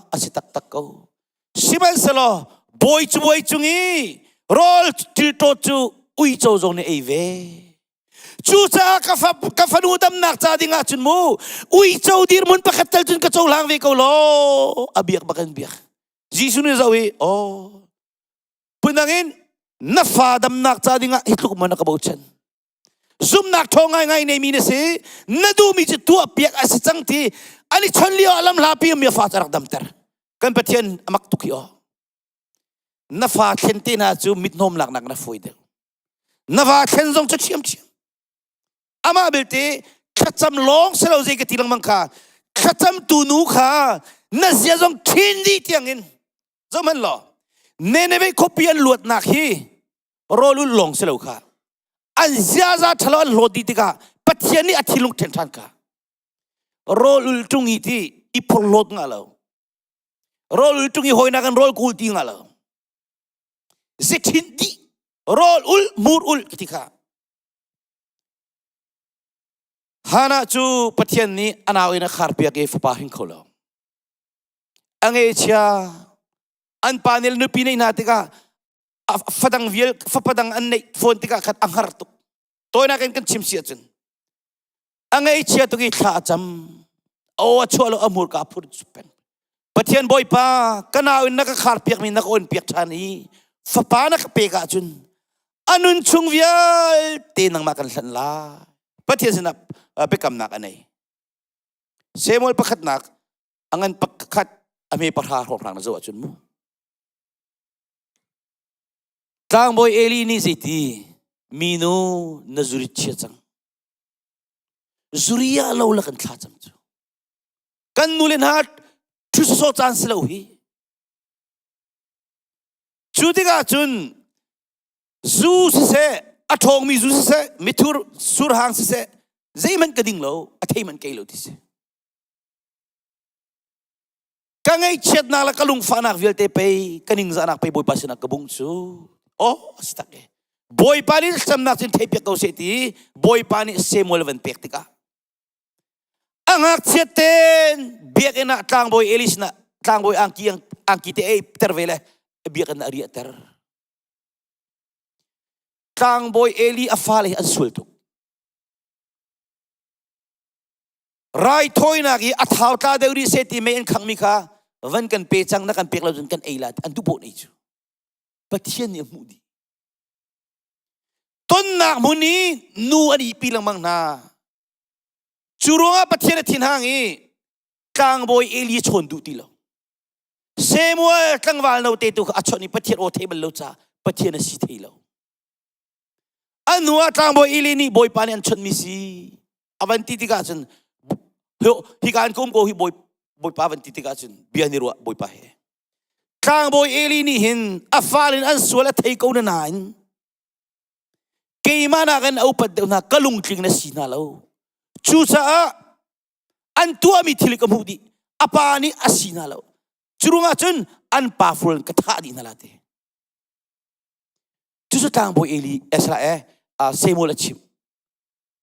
a si taktak ko. Sihmanhsehlaw bawi cu bawi cung i rawl ṭilṭawt cu uico zong nih ei ve. Cucaah ka, fa, ka fanu damnak ca ding ah cun mu uico dirhmun pakhat tal cun ka cohlang ve ko law a biak bak an biak. Jesuh nih zoh i oh phundang in na fa damnak ca ding ah hi tluk man na ka bochan. Zumnak ṭhawng ngaingai neimi na si. Na duhmi cu tuah piak a si cang ti an i chon lio ah lamhlapi mi a fa cu a rak damter. Kan Pathian a mak tuk hi aw. Na fa thlen te hna cu mithnawm laknak na fawi deuh. Na va thlen zong cu ṭhiamṭhiam. Amah belte thlacam lawng si lo zei ka ti lengmang kha thlacam tu nu kha na zia zong ṭhin dih tiangin zohhmanh law Nineveh khuapi an luatnak hi rawlul lawng si lo kha an ziaza ṭhalo an hlawt dih tikah Pathian nih a thinlung ṭhen ṭhan kha rawlul ṭung i ti i phorhlawt nga lo rawlul ṭung i hawinak in rawl kul ti nga lo zithin dih rawl ul mur ul ti kha Hannah cu Pathian nih a nau in a kharpiak i fapa hring kho lo. A ngeichia an pa nih nupi neih hna tikah fadang vial fapa dang an neih fawn tikah khan a hngar tuk. Tawinak in kan chim si ahcun a ngeichia tuk i thla a cam. Aw a chuah lo a hmurka a phur peng. Pathian Bawipa ka nau in na ka kharpiak mi na ka on piak ṭhan i fapa na ka pek ahcun a nun chung vialte nangmah kan hlanh lai. Pathian sinah biakamnak a nei. Samuel pakhatnak a ngan pakhat a hme pahra hrawnghrang na zoh ahcun mu. Tlangbawi Eli nih zeiti minu na zurit chia cang. Zuria lo la kan thla cam cu. Kan nu le hna thu sawsawh caan si lo hi. Cu tikah cun zu siseh, a ṭhawngmi zu siseh, mithur surhang siseh, zeihmanh ka ding lo, a thei hmanh kei lo ti si. Ka ngaihchiatnak le ka lungfahnak vialte pei ka ningzahnak pei Bawipa sinah ka bung cu. Oh, a si tak e. Bawipa nih thlacamnak cun theihpiak ko seh ti Bawipa nih Samuel van pek tikah A ngakchiat ten biakinn ah tlangbawi Eli sinah tlangbawi angki angki te ei ter ve le biakinn ah a riahter. Tlangbawi Eli a fale hi an sual tuk. Raithawinak i a thau tla deuh rih seh ti mei an khangmi kha van kan pe cang na kan pek lo cun kan ei la an duh pawh ei cu. Pathian nih a hmuh dih. Tonnak hmun i nu an ihpi lengmang hna. Cu ruangah Pathian a thinhang i tlangbawi Eli a chawn duh ti lo. Samuel tlangval note tu kha a chawnh i Pathian aw thei bal lo caah Pathian a si thei lo. A hnu ah tlangbawi Eli nih Bawipa nih an chawnhmi si a van ti tikah cun hika an ka um ko hi Bawipa van ti tikah cun bia ni ruah Bawipa he. Tlangbawi Eli nih hin a fale in an sual a thei ko na nain keimah nakin a upat deuh hna ka lungtling na si hna lo cucaah an tuahmi thil ka hmuh dih a pa nih a si hna lo curungah cun an pa ful ka thah dih hna la ti cucu tlangbawi Eli Ezra e Samuel a chim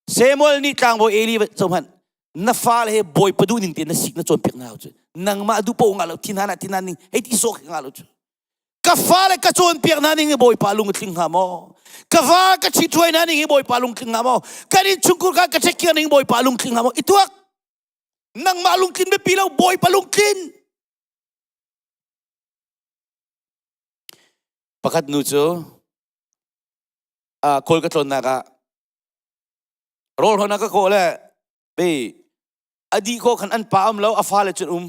Samuel nih tlangbawi Eli zohhmanh na fale he bawipa duh ning te na sik na cawnpiak hna cu nangmah duh paoh ngah lo thin hana thin ning hei ti sawk ngah lo cu ka fale ka cawnpiak hna ning hi bawipa lung a tling hnga maw ka va ka ṭhitruai hna ning hi bawipa lung tling hnga maw kan innchungkhur kha ka ṭhekkiar ning bawipa lung tling hnga maw i tuak nangmah lungtlin biapi lo bawipa lungtlin pakhat nu cu kawl ka tlawnnak ah rawl hona ka kawh le be a dih ko khan an pa um lo a fale cun um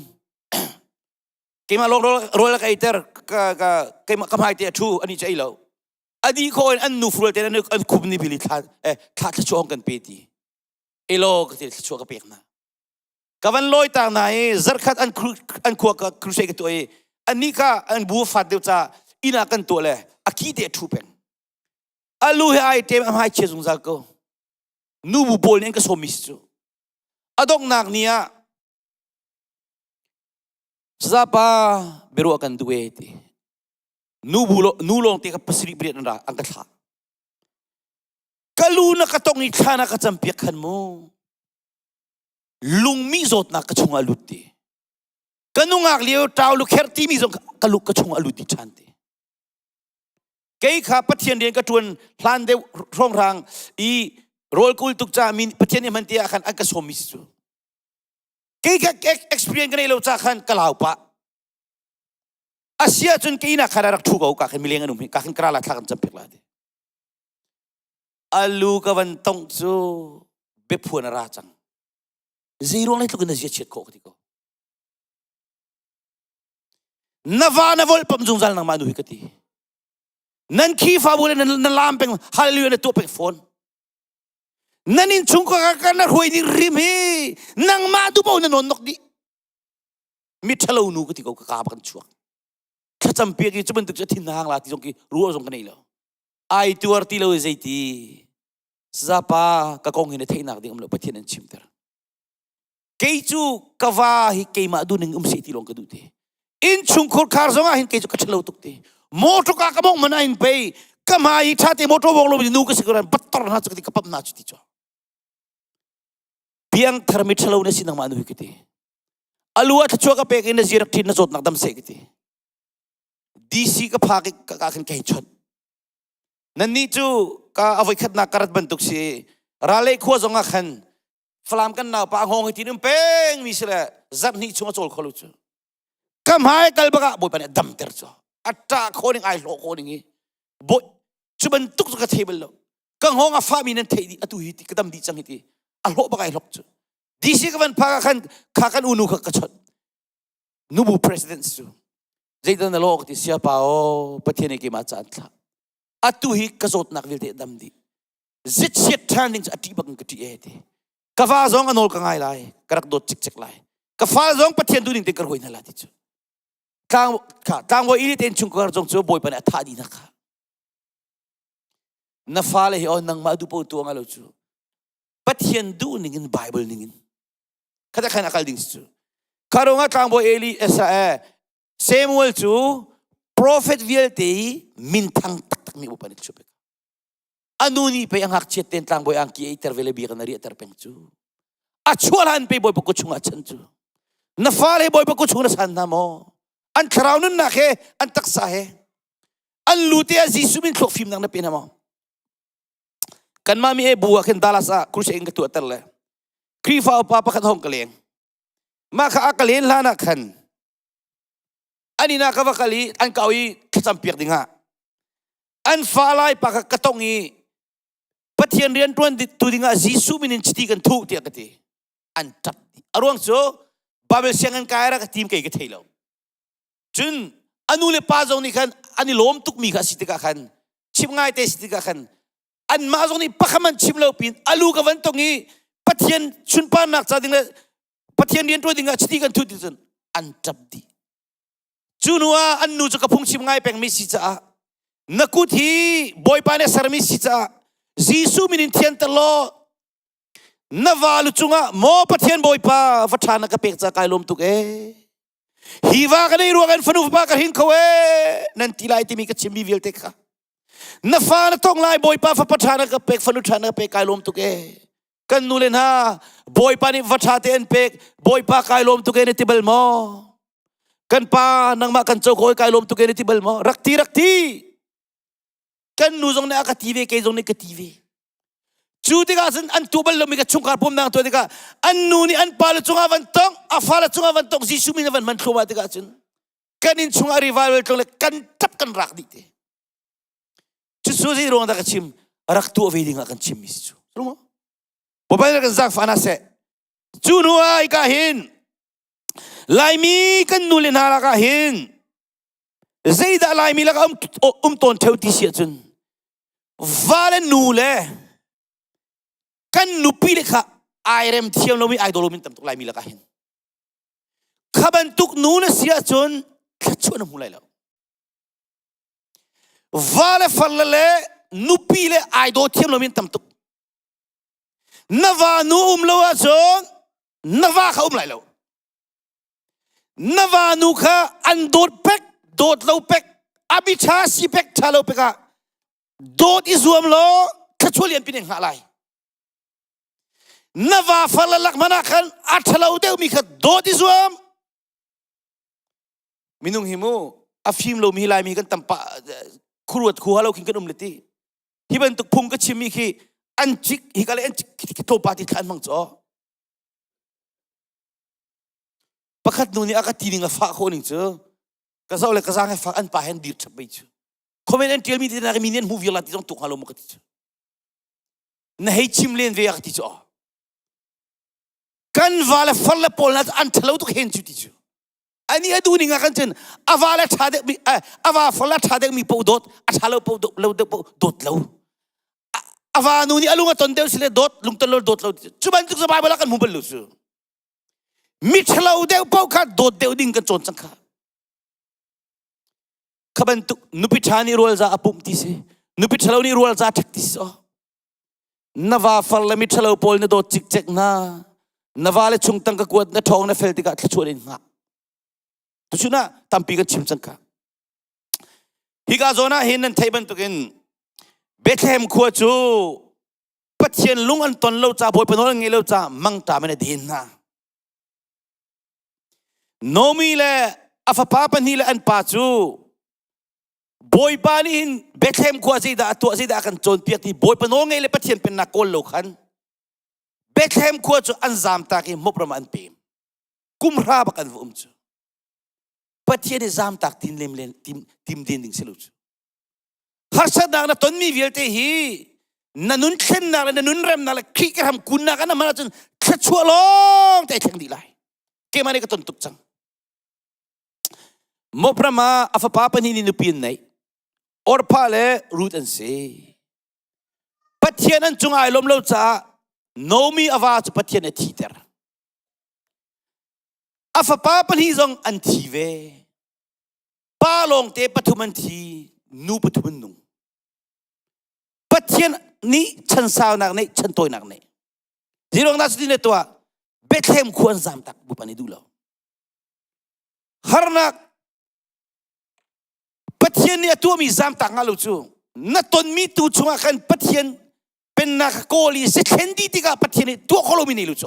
keimah lawng rawl ka eiter ka ka keimah ka hmai te a thu ani chu ei lo a dih ko in an nu fural te an an khum ni bili thla eh thla thla chuang kan pe ti elo ka ti thla chuah ka pek na ka van lawi tak na i zarkhat an an khua ka crusade ka tuah i ani ka an bu fat deuh cha ina kan tuah le a ki te thu peng alu he ai tem a hmai chia zungzal ko nu bu pawl nih an ka sawm mi si cu a donghnak ni ah Sazapa biaruah kan duh e ti nu bu lo nu lawng te ka pasarih pariat an ra an ka thlah ka lu na ka tong i thla na ka campiak khan mu lungmi zawtnak ka chungah lut ti ka nungak lio tau lu kher timi zong ka luk ka chungah lut di ṭhan ti kei kha Pathian rian ka ṭuan hlan deuh hrawnghrang i rawl kul tuk ca min Pathian nih hman ti ah khan an ka sawm mi si cu kei kha experience ka nei lo ca khan ka lau pah asia cun kei nak khan rak thu ko ka khan mileng an um hi ka khan kra la thla kan cam pek la ti. Alu ka van tongh cu biaphuan a ra cang. Zei ruang le tluk in na zia chiat khawh ka ti ko. Na va na volpam zungzal nangmah nu hi ka ti. Nan Khrihfabu le na lam peng hallelujah na tuah peng fawn. Nan inn chung ka ka na hruai ding rim hi nangmah tu paoh na nawn nok dih. Mi ṭhalo nu ka ti ko ka ka kan chuak. Thlacam piak i cu bantuk cu thin hang la ti zong ki ruah zong ka nei lo. Ai tuar ti lo zeiti. Sazapa ka kong hi na theihnak ding um lo Pathian an chimter. Kei cu ka va hi keimah duhning um seh ti lawng ka duh te. Inn chungkhur khar zong ah hin kei cu ka ṭhalo tuk te. Motor ka ka mong man ah hin pei ka hmai i ṭha te motor wong lo nu ka si ko ran battor hna cu ka ti ka pam na cu ti cu. Piang thar mi ṭhalo na si nangmah nu hi ka ti. Alu a thluachuah ka pek in na zirak ṭhin na zawtnak dam seh ka ti. DC ka phak i ka khin ka hei chawnh. Nannih cu ka a voikhatnak ka rat bantuk si ralei khua zong ah khan Falam kan naupa a hngawng hi tin um peng mi si le zarh hnih chung a cawl kho lo cu. Ka hmai kal bak ah Bawipa nih a damter cu. A ṭah kho ning ai hlawh kho ning hi. Bawi cu bantuk cu ka thei bal lo. Ka hngawng a fahmi nan theih dih atu hi ti ka dam dih cang hi ti. A hlawh bak ai hlok cu. DC ka van phak ah khan kha kan unu kha ka chawnh. Nubu president cu. Zeidah na law ka ti siapa aw Pathian nih keimah ca an thlah. Atu hi ka zawtnak vialte dam dih. Zitchiat ṭhan ding cu a ṭih bak in ka ṭih e ti. Ka va zong a nawl ka ngai lai. Ka rak dawt cikcek lai. Ka fa zong Pathian duhning te ka hruai hna la ti cu. Tlang kha tlangbawi ili tein chungkhar zong cu Bawipa nih a thah dih hna kha. Na fale hi aw nangmah duh paoh tuah nga lo cu. Pathian duh ning in Bible ning in. Khata khan a kal ding si cu. Kha ruangah tlangbawi Eli Israel Samuel cu prophet vialte hi minthang taktak mi upa nih chup anu nih pei a ngakchiat ten tlangbawi angki ei ter ve le biakinn a riahter peng cu a chuah hlan pei bawipa kut chungah chan cu na fale bawipa kut chung na san hna maw an thlarau nunnak he an taksa he an lu te ah Jesuh min thluak fimnak na pe hna maw kanmah mi e bu ah khin Dallas ah crusade in ka tuahter le Khrihfa upa pakhat hong ka leng mah kha a ka len hlan ah khan an inn ah ka va kal i an kau i thlacam piak ding ah an fa lai pa kha ka tong i Pathian rian ṭuan tu dingah Jesuh min in chiti kan thuh tiah ka ti an ṭap dih a ruang cu Bible sianginn kai ra ka tim kei ka thei lo cun a nu le pa zong nih khan an i lawm tukmi kha a si tikah khan chim ngai te si tikah khan anmah zong nih pakhat man chim lo pin alu ka van tong i Pathian sunparnak ca ding le Pathian rian ṭuan dingah chiti kan thuh ti cun an ṭap dih Cu hnu ah an nu cu ka phungchim ngai pengmi si caah na kut hi Bawipa nih a sermi si caah Jesuh min in thianter law na valu cungah maw Pathian Bawipa va ṭha na ka pek ca kai lawm tuk ee. Hi va ka nei ruang in fanu fapa ka hring kho ee nan ti lai timi ka chimmi vialte kha na fa na tong lai Bawipa fapa ṭha na ka pek fanu ṭha na ka pek kai lawm tuk ee. Kan nu le hna Bawipa nih va ṭha te an pek Bawipa kai lawm tuk e na ti bal maw? Kan pa nangmah kan co ko kai lawm tuk e na ti bal maw? Rak ti rak ti. Kan nu zong nih a ka ti ve kei zong nih ka ti ve. Cu tikah cun an tu bal lomi ka chungkhar pumnak tuah tikah an nu nih an pa le cungah van tong a fa le cungah van tong Jesuh min van hman thluahmah tikah cun kan inn chungah revival tlung le kan ṭap kan rak dih te. Cucu zei ruang dah ka chim? Rak tuah ve ding ah kan chimmi si cu. Rumo? Bawipa kan zaangfah hna seh. Cu hnu ah hika hin Laimi kan nu le hna lakah hin zeidah Laimi lakah um, um tawn theo ti si ahcun va le nu le kan nupi le kha ai rem thiam lomi ai daw lomi tam tuk Laimi lakah hin kha bantuk nu na si ahcun thluachuah na hmu lai lo Va le farle le nupi le ai daw thiam lomi an tam tuk. Na va nu um lo ahcun na va kha um lai lo. Na va nu kha an dawt pek, dawt lo pek, a bi ṭha si pek, ṭha lo pek ah dawt i zuam law thluachuah lian pin in hngah lai. Na va farle lak hmanh ah khan a ṭhalo deuhmi kha dawt i zuam. Minung hi mu a fim lomi Laimi kan tam pah khuruat khu halo khin kan um le ti. Hi bantuk phung ka chimmi khi an cik hi ka le an cik khi tlawmpa ti thla an hmang caw. Pakhat nu nih a ka ti ning a fah khawh ning cu ka zoh le ka zaang he fak an pa hen dir chap bei cu. Comment an tialmi ti nak mi nih an hmu vial la ti zong tuk hnga lo mu ka ti cu. Na hei chim len ve a ti cu. Kan va le far le pawl na an ṭhalo tuk hen cu ti cu. Ani a duh ning ah kan cun a va le ṭha deuh mi a va far le ṭha deuh mi paoh dawt, a ṭha lo paoh lo deuh paoh dawt lo. A va nu nih a lung a ton deuh si le dawt, lungton lo dawt lo. Cu bantuk cu Bible ah kan hmu bal lo cu. Mi ṭhalo deuh paoh kha dawt deuh ding kan cawn cang kha. Kha bantuk nupi ṭha nih rual za a pumh ti si. Nupi ṭhalo nih rual za ṭhek ti si. Na va far le mi ṭhalo pawl na dawt cikcek hna. Na va le chung tang ka kuat na ṭhawng na fel tikah thluachuah in hngah. Tuchun ah tampi kan chim cang ka. Hika zawn ah hin nan theih bantukin Bethlehem khua cu Pathian lung an ton lo ca Bawipa nawl an ngei lo ca mangṭam in a den hna. Nomi le a fapa pahnih le an pa cu Bawipa nih hin Bethlehem khua zeidah a tuah zeidah a kan cawnpiak ti Bawipa nawl ngei le Pathian pennak kawl lo khan Bethlehem khua cu an zamtak i Moab ram ah an pem. Kum hra bak an va um cu. Pathian i zamtak tin lem len tim tim den ding si lo cu. Harsatnak na tonmi vialte hi na nun thlennak le na nun remnak le Khrih ka ram kunnak an hman ahcun thluachuah lawng te thleng dih lai. Keimah nih ka ton tuk cang. Moab ram ah a fapa pahnih nih nupi an neih. Orpah le Ruth an si. Pathian an cung ai lawm lo caah Naomi a va cu Pathian a thiter. A fapa pahnih zong an thi ve. Pa lawngte pathum an thi, nu pathum an nung. Pathian nih chansaunak neih, chantawinak neih. Hi ruang dah cutin tuah Bethlehem khua an zam tak bupa nih duh lo. Harnak Pathian nih a tuahmi zamtak nga lo cu na tonmi tu chungah khan Pathian pennak kawl i si thlen dih tikah Pathian nih tuah kho lomi nei lu cu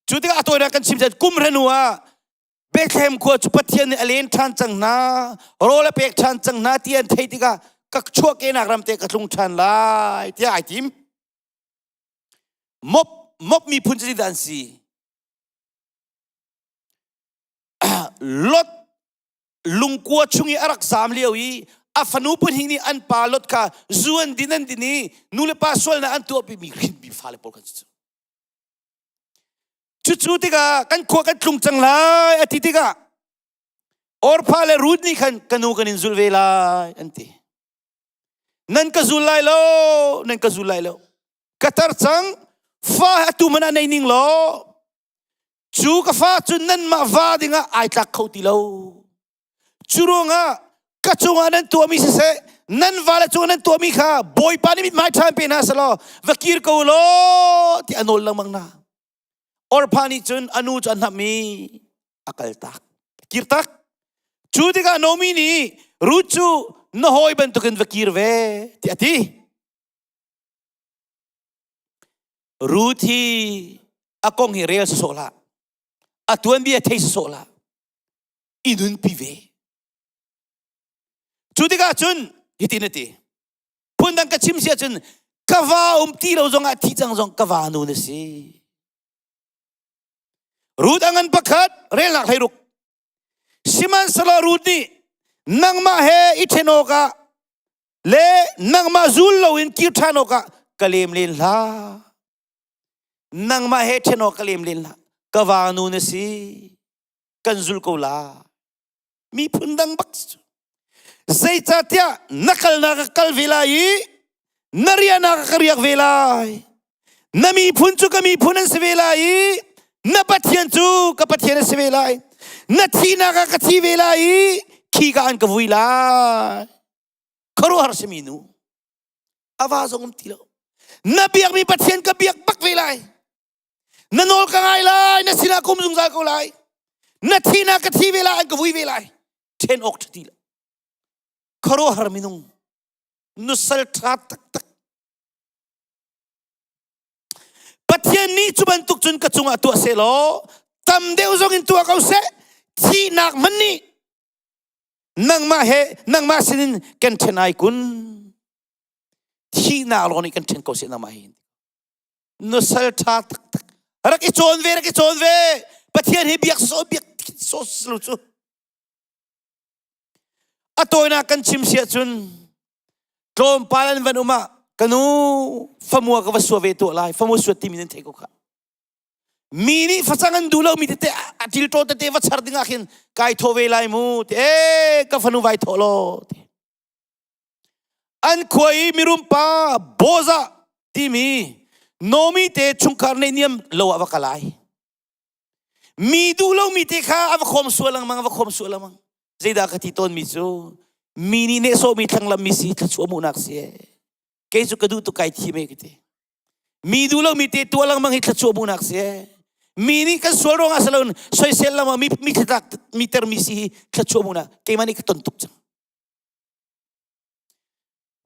cu tikah a tawinak kan chim chan kum hranu ah Bethlehem khua cu Pathian nih a len ṭhan cang hna rawl a pek ṭhan cang hna ti an theih tikah ka chuahkehnak ram te ka tlung ṭhan lai tiah ai tim mop mop miphun cu dah an si Lot lungkua chung i a rak zaam lio i a fanu pahnih nih an pa Lot kha zu an din an din i nu le pa sualnak an tuahpimi hrinmi fale pawl khan cu. Cucu tikah kan khua kan tlung cang lai a ti tikah Orpha le Ruth nih khan ka nu kan in zul ve lai an ti. Nan ka zul lai lo, nan ka zul lai lo. Ka tar cang, fa atu man ah nei ning law Cu ka fa cu nanmah va dingah ai tlak kho ti lo. Cu ruangah ka cungah nan tuahmi siseh, nan vale cungah nan tuahmi kha Bawipa nih mithmai ṭha in pe hna selaw va kir ko law ti a nawl lengmang hna. Orpha nih cun a nu cu a hnamh i a kaltak. Kirtak. Cu tikah Naomi nih Ruth cu na hawi bantukin va kir ve tiah a ti. Ruth hi a kong hi rel sawsawh hlah. A tuanbia thei sawsawh hlah. I nunpi ve. Cu tikah cun hitin a ti. Phundang ka chim si ahcun ka va um ti lo zongah thi cang zong ka va nu na si. Ruth a ngan pakhat relnak hlei ruk. Sihmanhsehlaw Ruth nih nangmah he i ṭhen awkah le nangmah zul loin kir ṭhan awkah ka lem len hlah. Nangmah he ṭhen awk ka lem len hlah. Ka vanu na si. Kan zul ko la. Miphun dang bak si cu. Zeicahtiah na kalnak ka kal ve lai i na riahnak ka riak ve lai. Na miphun cu ka miphun an si ve lai i na Pathian cu ka Pathian a si ve lai. Na thihnak ah ka thi ve lai i khika an ka vui lai. Khuaruahhar simi nu. A va zong um ti lo. Na biakmi Pathian ka biak bak ve lai. Na nawl ka ngai lai, na sinah ka um zungzal ko lai. Na thihnak ka thi ve lai, an ka vui ve lai. Ṭhen awk ṭha ti lo. Khuaruahhar minung. Nusal ṭha taktak. Pathian nih cu bantuk cun ka cungah tuah seh law tam deuh zong in tuah ko seh thihnak hmanh nih nangmah he nangmah sinin kan ṭhen ai kun thihnak lawng nih kan ṭhen ko seh nangmah he nusal ṭha taktak rak i cawn ve rak i cawn ve Pathian hi biak so biak so lo cu a tawinak kan chim si ahcun tlawmpal an van um ah. Kanu famua ka va sua ve tuah lai. Famua suat timi nan theih ko kha. Mi nih facang an duh lo mi tete a ṭilṭaw tete va char ding ah khin kai thawh ve lai mu te e ka fanu vai thawh law ti. An khua i mirum pa Boza timi Nomi te chungkhar nei niam lo ah va kalai. Mi duh lo mi te kha a va khawm sual lengmang a va khawm sual lengmang. Zeidah ka ti tawn mi cu mi nih nehsawh mi thlanglam mi si thluachuah hmuhnak si e. Kei cu ka duh tuk kai thim e ka ti. Mi duh lo mi te tuah lengmang hi thluachuah hmuhnak si e. Mi nih kan sual ruangah si loin soisel lengmang mi mi thlatlak mi ter mi si hi thluachuah hmuhnak keimah nih ka ton tuk cang.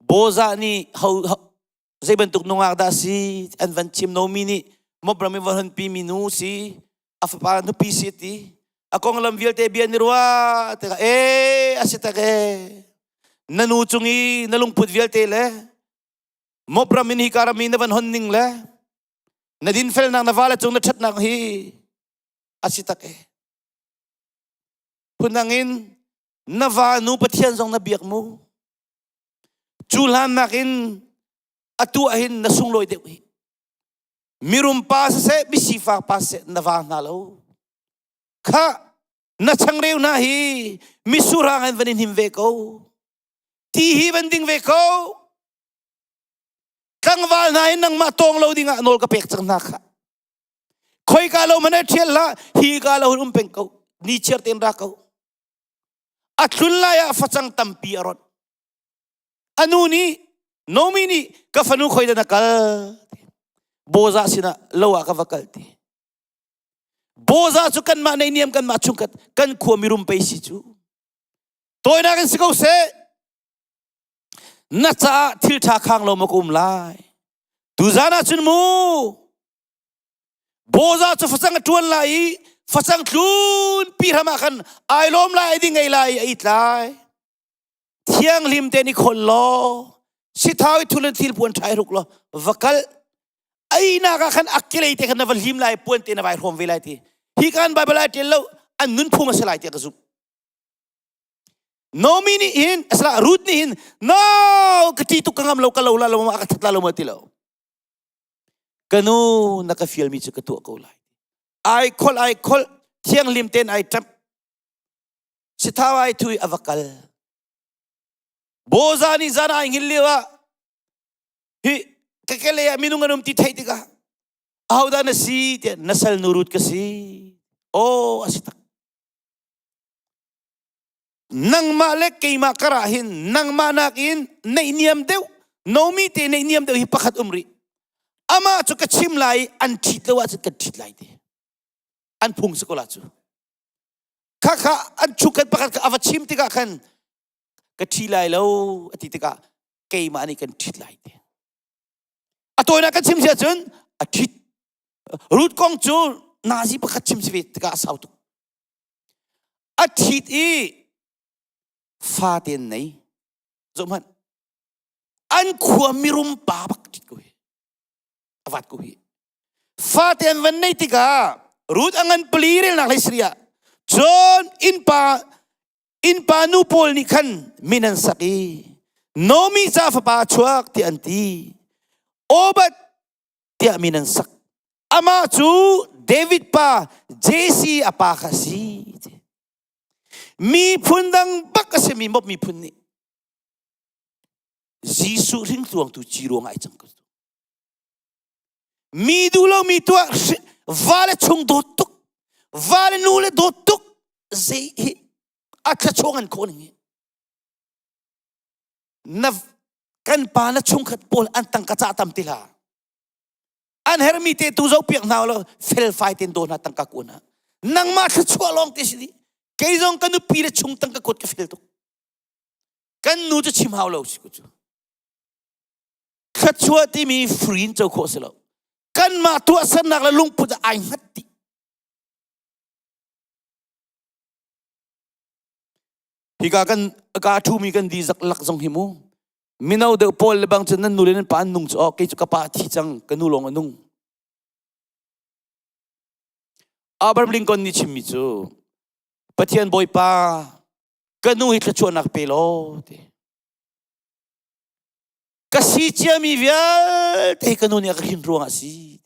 Bozah nih ho, ho zei bantuk nungak dah si an van chim nomi nih mobram i van honpi mi nu si a fapa nupi si ti a konglam vialte bia ni rua tikah e a si tak e na nu cung i na lungput vialte le mobram in hi karam i na van hon ning le na dinfelnak na vale cung na ṭhatnak hi a si tak e phundang in na va nu Pathian zong na biak mu cu hlan nakin atu ah hin na sunglawi deuh hi mirum pa siseh misifak pa siseh na va hna lo kha na changreu hna hi misurang in van in him ve ko ti hi van ding ve ko tlangval hna hin nangmah tawng lo dingah nawl ka pek cang hna kha khoika lo man thial hlah hi ka lo hun um peng ko ni chiar ten ra ko A tlun lai ah facang tampi a rawnh. A nu nih Nomi nih ka fanu khoi dah na kal? Bozah sinah lo ah ka va kal ti. Bozah cu kanmah neihniam kanmah chungkhat kan khua mirum pei si cu. Tawinak in si ko seh. Na caah thil ṭha khang lo maw ka um lai? Tuzan ah cun mu Bawza cu facang a ṭuan lai i facang tlun pi hram ah khan ai lawm lai ding ei lai a it lai. Thianghlim tein i khol law sithau i thul in thil puan ṭha i hruk law va kal. Einak ah khan a kelei te khan na va hlim lai puan te na vai hrawm ve lai ti. Hi kan Bible ai ṭial lo an nunphung a si lai tiah ka zumh. Nomi nih hin asala Ruth nih hin no ka ṭi tuk ka ngam lo ka lo la lo ma ka that la lo ma ti lo. Ka nu na ka fialmi cu ka tuah ko lai. Ai khol ai khol thianghlim tein ai ṭamh. Sithau ai thui a va kal. Boza nih zan ai hngilh lio ah hi ka kele ah minung an um ti theih tikah ahodah na si tiah na sal nu Ruth ka si. Aw a si tak. Nangmah le keimah karah hin nangmah nakin neihniam deuh nomi te neihniam deuh hi pakhat um rih. Amah cu ka chim lai an ṭhit lo ahcun kan ṭhit lai ti. An phung si ko la cu. Khakha an chukhat pakhat kha a va chim tikah khan ka ṭhi lai lo a ti tikah keimah nih kan ṭhit lai ti. A tawinak kan chim si ahcun a ṭhit. Ruth kong cu nazi pakhat chim si ve tikah a sau tuk. A ṭhit i fate an nei. Zohhmanh. An khua mirum pa bak ṭhit ko hi. A vat ko hi. Fate an van nei tikah Ruth a ngan pali relnak hlei sari ah cun innpa innpa nu pawl nih khan min an sak i Nomi ca fapa a chuak tiah an ti. Obad tiah min an sak. Amah cu David pa Jesse a pa kha a si. Miphun dang bak a simi mop miphun nih Jesuh hringtluangtu ci ruang ai cang ko. Mi duh lo mi tuah va le chung dawt tuk va le nu le dawt tuk zei hi a thla an khawh ning hi na kan pa na chungkhat pawl an tangka cah tam ti hlah An hermi te tu zo piak hna lo felfai ten do hna tangka kun ha. Nangmah thluachuah lawng te si di. Kei zong ka nupi le chung tangka kut ka fel tuk. Kan nu cu chim hau lo si ku cu. Thluachuah timi free in co khawh si lo. Kanmah tuahsernak le lungput ah ai hngat dih. Hika kan ka ṭhumi kan di zak lak zong hi mu. Mino deuh pawl le bang cun nan nu le nan pa an nung cu oh kei cu ka pa a thi cang ka nu lawng a nung. Abraham Lincoln nih chimmi cu Pathian Bawipa ka nu hi thluachuahnak pe law ti. Ka si ciami vialte ka nu nih a ka hrin ruangah si.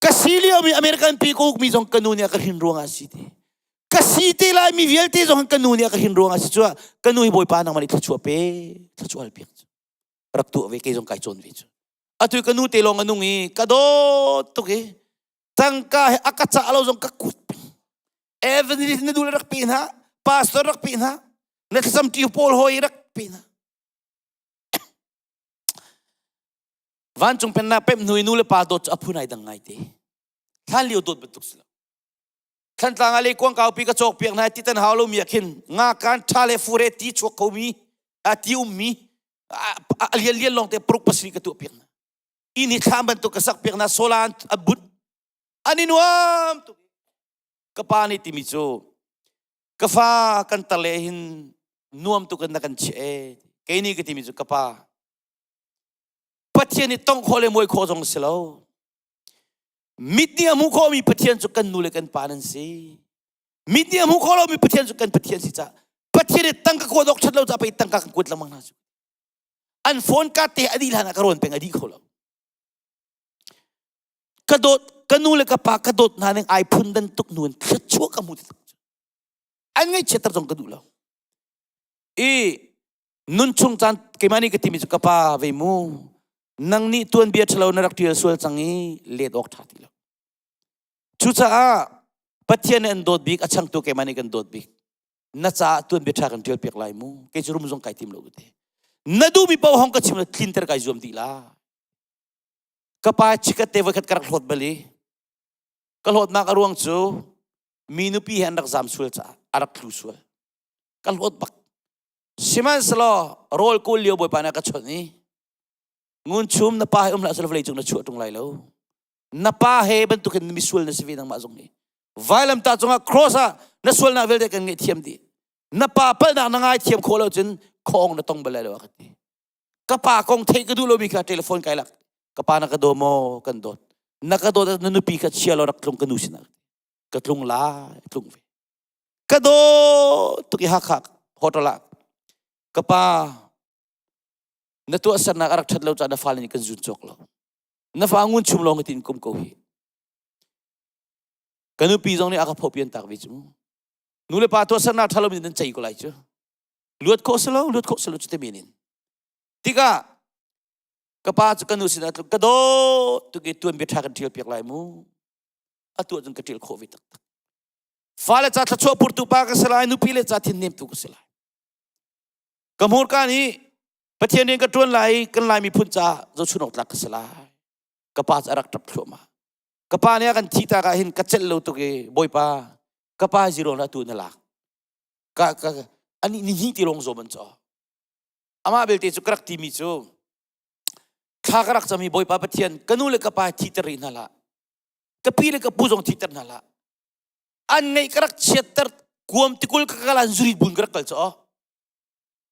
Ka si liomi American pi ka ukmi zong ka nu nih a ka hrin ruangah si ti. Ka si te lai mi vialte zong ka nu nih a ka hrin ruangah si cu ka nu hi Bawipa nangmah nih thluachuah pe thluachuah hal piak cu. Rak tuah ve kei zong kai cawn ve cu. Atu ka nu te lawng a nung i ka dawt tuk i tangka he a ka cah lo zong ka kut evangelist na duh le rak pe hna pastor rak pe hna na thlacam ṭi pawl hawi rak pe hna Vancung pennak pemh hnu i nu le pa dawt cu a phun ai dang ngai te. Hlan lio dawt bantuk si lo. Thlantlang ah leikuang kaupi ka cawk piak hna ti tan hau lomi ah khin nga kan tha le fure ti chuak khomi a ti ummi a lian lian lawng te paruk pasarih ka tuah piak hna. Inn hi thlam bantuk ka sak piak hna solar an but an i nuam tuk. Ka pa nih timi cu ka fa kan tar le hin nuam tuk in na kan chiah e. Kei nih ka timi cu ka pa Pathian nih tongh khawh le muai khawh zong si lo. Mit nih a hmuh khawhmi Pathian cu kan nu le kan pa nan si. Mit nih a hmuh khawh lomi Pathian cu kan Pathian si caah Pathian nih tangka kuat awk ṭhat lo caah pei tangka kan kuat lengmang hna cu. An phone card te a dih hlan ah ka rawn peng a dih kho lo. Ka dawt ka nu le ka pa ka dawt hna ning ai phun dan tuk nu in thluachuah ka hmu ti An ngaihchiatter zong ka duh lo. I nun chung caan keimah nih ka timi cu ka pa ve mu nang nih tuanbia ṭhalo na rak ṭial sual cang i let awk ṭha ti lo cucaah Pathian nih an dawt bik a changtu keimah nih kan dawt bik na caah tuanbia ṭha kan ṭial piak lai mu kei cu rum zong kai tim lo ka ti na duhmi paoh hong ka chim la tlinter kai zuam dih la ka pa chikat te voikhat ka rak hlawt bal i ka hlawtnak a ruang cu mi nupi he an rak zam sual caah a rak tlu sual ka hlawt bak Sihmanhsehlaw rawl kawl lio Bawipa nih a ka chawnh i ngun chum na pa he um hlah selaw vawlei cung na chuah ṭung lai lo. Na pa he bantukin misual na si ve nangmah zong hi. Vailamtah cungah cross ah na sualnak vialte kan ngaihthiam dih. Na pa palhnak na ngaithiam khawh lo cun khawng na tong bal lai lo a ka ti. Ka pa kong theih ka duh lomi kha telephone kai lak. Ka pa na ka daw maw? Kan dawt. Na ka dawt na nupi kha chia law rak tlung ka nu sinah. Ka tlung lai, tlung ve. Ka dawt tuk i Hakha hotel ah ka pa na tuahsernak a rak ṭhat lo caah na fale nih kan zun cawk lo. Na fa ngun chum lawng tin kum ko hi. Ka nupi zong nih a ka phopian tak ve cu mu. Nu le pa tuahsernak ṭha lo mi nan cei ko lai cu. Luat khawh si lo, luat khawh si lo cu te men in. Tikah ka pa cu ka nu sinah tluk ka dawt tuk i tuanbia ṭha kan ṭial piak lai mu. A tuah cun ka ṭial khawh ve taktak. Fale ca thluachuah purtu pa ka si lai, nupi le ca thinnemtu ka si lai. Ka hmurka nih Pathian rian ka ṭuan lai, kan Lai miphun ca zohchun awk tlak ka si lai. Ka pa cu a rak ṭap thluahmah. Ka pa nih a kan thih tak ah hin ka celh lo tuk i Bawipa, ka pa zero na tu na lak. Ka, ka, ani ni hnih ti lawng zawm an caw. Amah belte cu ka rak timi cu thla ka rak cam i Bawipa Pathian ka nu le ka pa thihter rih hna hlah. Ka pi le ka pu zong thihter hna hlah. An ngeih ka rak chiatter kuam tikul ka kal an zurit bun ka rak kal cu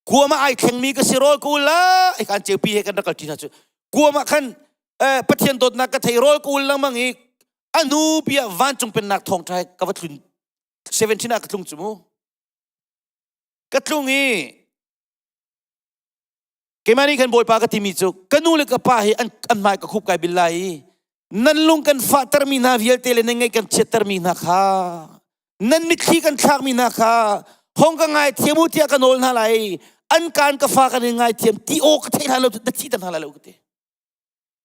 kuam ah ai thlengmi ka si rawl ka ul la ai kan ceupi he kan rak kal ṭi hna cu kuam ah khan Pathian dawtnak ka thei rawl ka ul lengmang i a hnu pi ah vancung pennak thawngṭha he ka va tlun 17 ah ka tlung cu mu ka tlung i Keimah nih khan Bawipa ka timi cu ka nu le ka pa hi an, an hmai ka khup kai bil lai i nan lung kan fahtermi hna vialte le nan ngaih kan chiattermi hna kha nan mitthli kan thlakmi hna kha hong ka ngaithiam u tiah ka nawl hna lai an kaan ka fa kan in ngaithiam ti aw ka theih hna lo na thi ter hna lai lo ka ti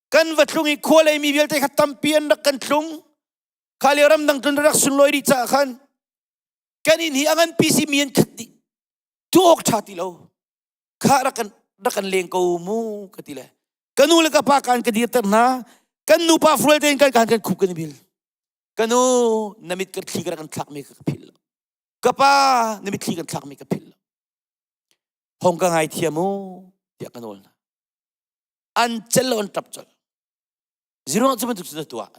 kan va thlung i khua lei mi vialte kha tampi an rak kan thlung kha lio ramdang tlun rak sunlawi dih caah khan kan inn hi a ngan pi si mi an khat dih tu awk ṭha ti lo kha rak kan rak kan leng ko mu ka ti le ka nu le ka pa kan ka dirter hna kan nu pa fual tein kan kan kan khup kan i bil ka nu na mit ka thli ka kan thlak mi ka phil lo ka pa na mit thli kan thlak mi ka phil lo hong ka ngai thiam u tiah ka nawl hna an cel lo an tap col zirong cu bantuk cu tuah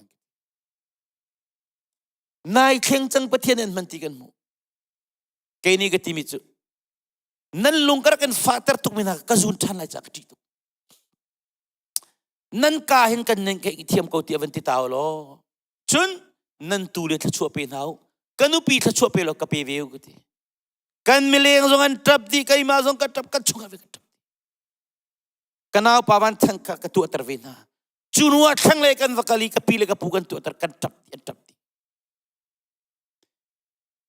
nai thleng cang pathian an hman ti kan hmu kei nih ka timi cu Nan lung ka rak in fahter tukmi hna ka zun ṭhan lai caah ka ṭih tuk. Nan ka hin kan nan i thiam ko ti a van ti ta law. Cun nan tu le thluachuah pe hna u. Ka nupi thluachuah pe law ka pe ve u ka ti. Kan mileng zong an ṭap dih, keimah zong ka ṭap, kan chungah ve ka ṭap. Ka nau pa van thang kha ka tuahter ve hna. Cu hnu ah thlanglei kan va kal i ka pi le ka pu kan tuahter kan ṭap ti an ṭap ti.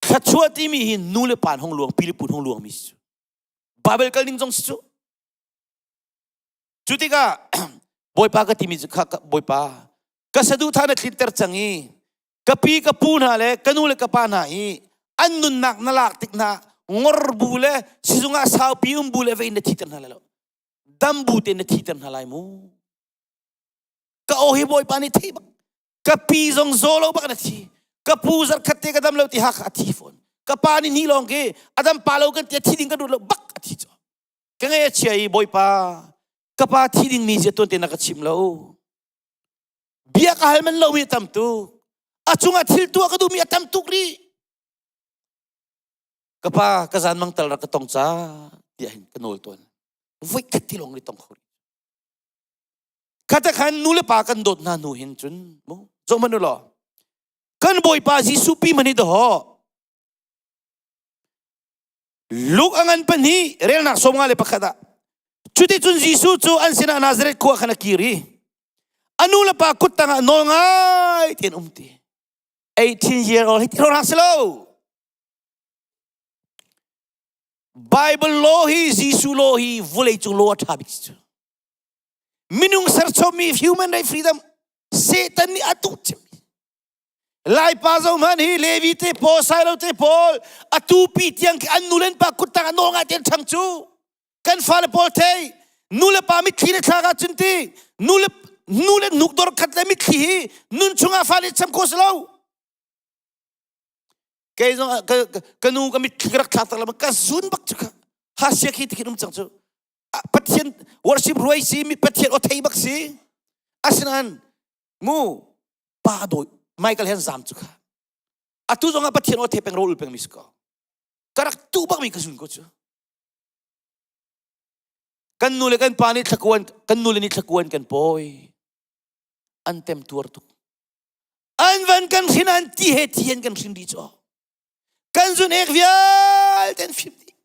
Thluachuah timi hi nu le pa hong luang pi le pu hong luang mi si cu. Bible kal ning zong si cu. Cu tikah Bawipa ka timi cu kha Bawipa ka saduhthah na tlinter cang i ka pi ka pu hna le ka nu le ka pa hna hi an nunnak na lak tik hna ngor bu le sizung ah saupi um bu le vei na thiter hna lai lo dam bu te na thiter hna lai mu ka aw hi bawipa nih thei bak ka pi zong zaw lo bak na thi ka pu zarkhat te ka dam lo ti ha kha a thi fawn ka pa nih ni lawng khi adam pa lo kan ti thi ding ka duh lo bak a thi cho ka ngei a chia i bawipa ka pa thi ding mi zia tuan te na ka chim lo bia ka hal man lo mi a tam tuk a cungah thil tuah ka duh mi a tam tuk rih ka pa ka zan mang tal rak ka tong ca tiah hin ka nawl tawn voi khat ti lawng ni tong kho rih khata khan nu le pa kan dawt hna hnu hin cun mu zo man law kan bawipa Jesuh pi mani do Luke a ngan pahnih relnak 51 ah cuticun Jesuh cu an sinah Nazareth khua khan a kir i a nu le pa kut tangah nawl ngai tein um ti 18 year old hi ti hrawng si lo Bible law hi Jesuh law hi vulei cung law a ṭha bik cu minung serchommi human right freedom Satan nih a duh cem Laipa zo hman hi Levi te pawl Sailo te pawl atu pi tiang khi an nu le pa kuttang an nawl ngai ten ṭhang cu kan fale pawl thei nu le pa mitthli le thlak ahcun ti nu le nu le nuk dor khat le mitthli hi nun chungah fale cham kho si lo kei zong ka, ka nu ka mitthli ka rak thlak tak le ka zun bak cu kha hasia khi tikhin um cang cu Pathian worship ruai si mi Pathian o thei bak si asinain mu pa dawi Michael hen zam cu kha atu zong ah Pathian aw the peng ro ul peng mi si ko ka rak tu bak mi ka zun ko cu kan nu le kan pa nih thlakuan kan nu le nih thlakuan kan pawi an tem tuar tuk an van kan hrin an ti he thi an kan hrin di cu kan zun ek vialte an fim dih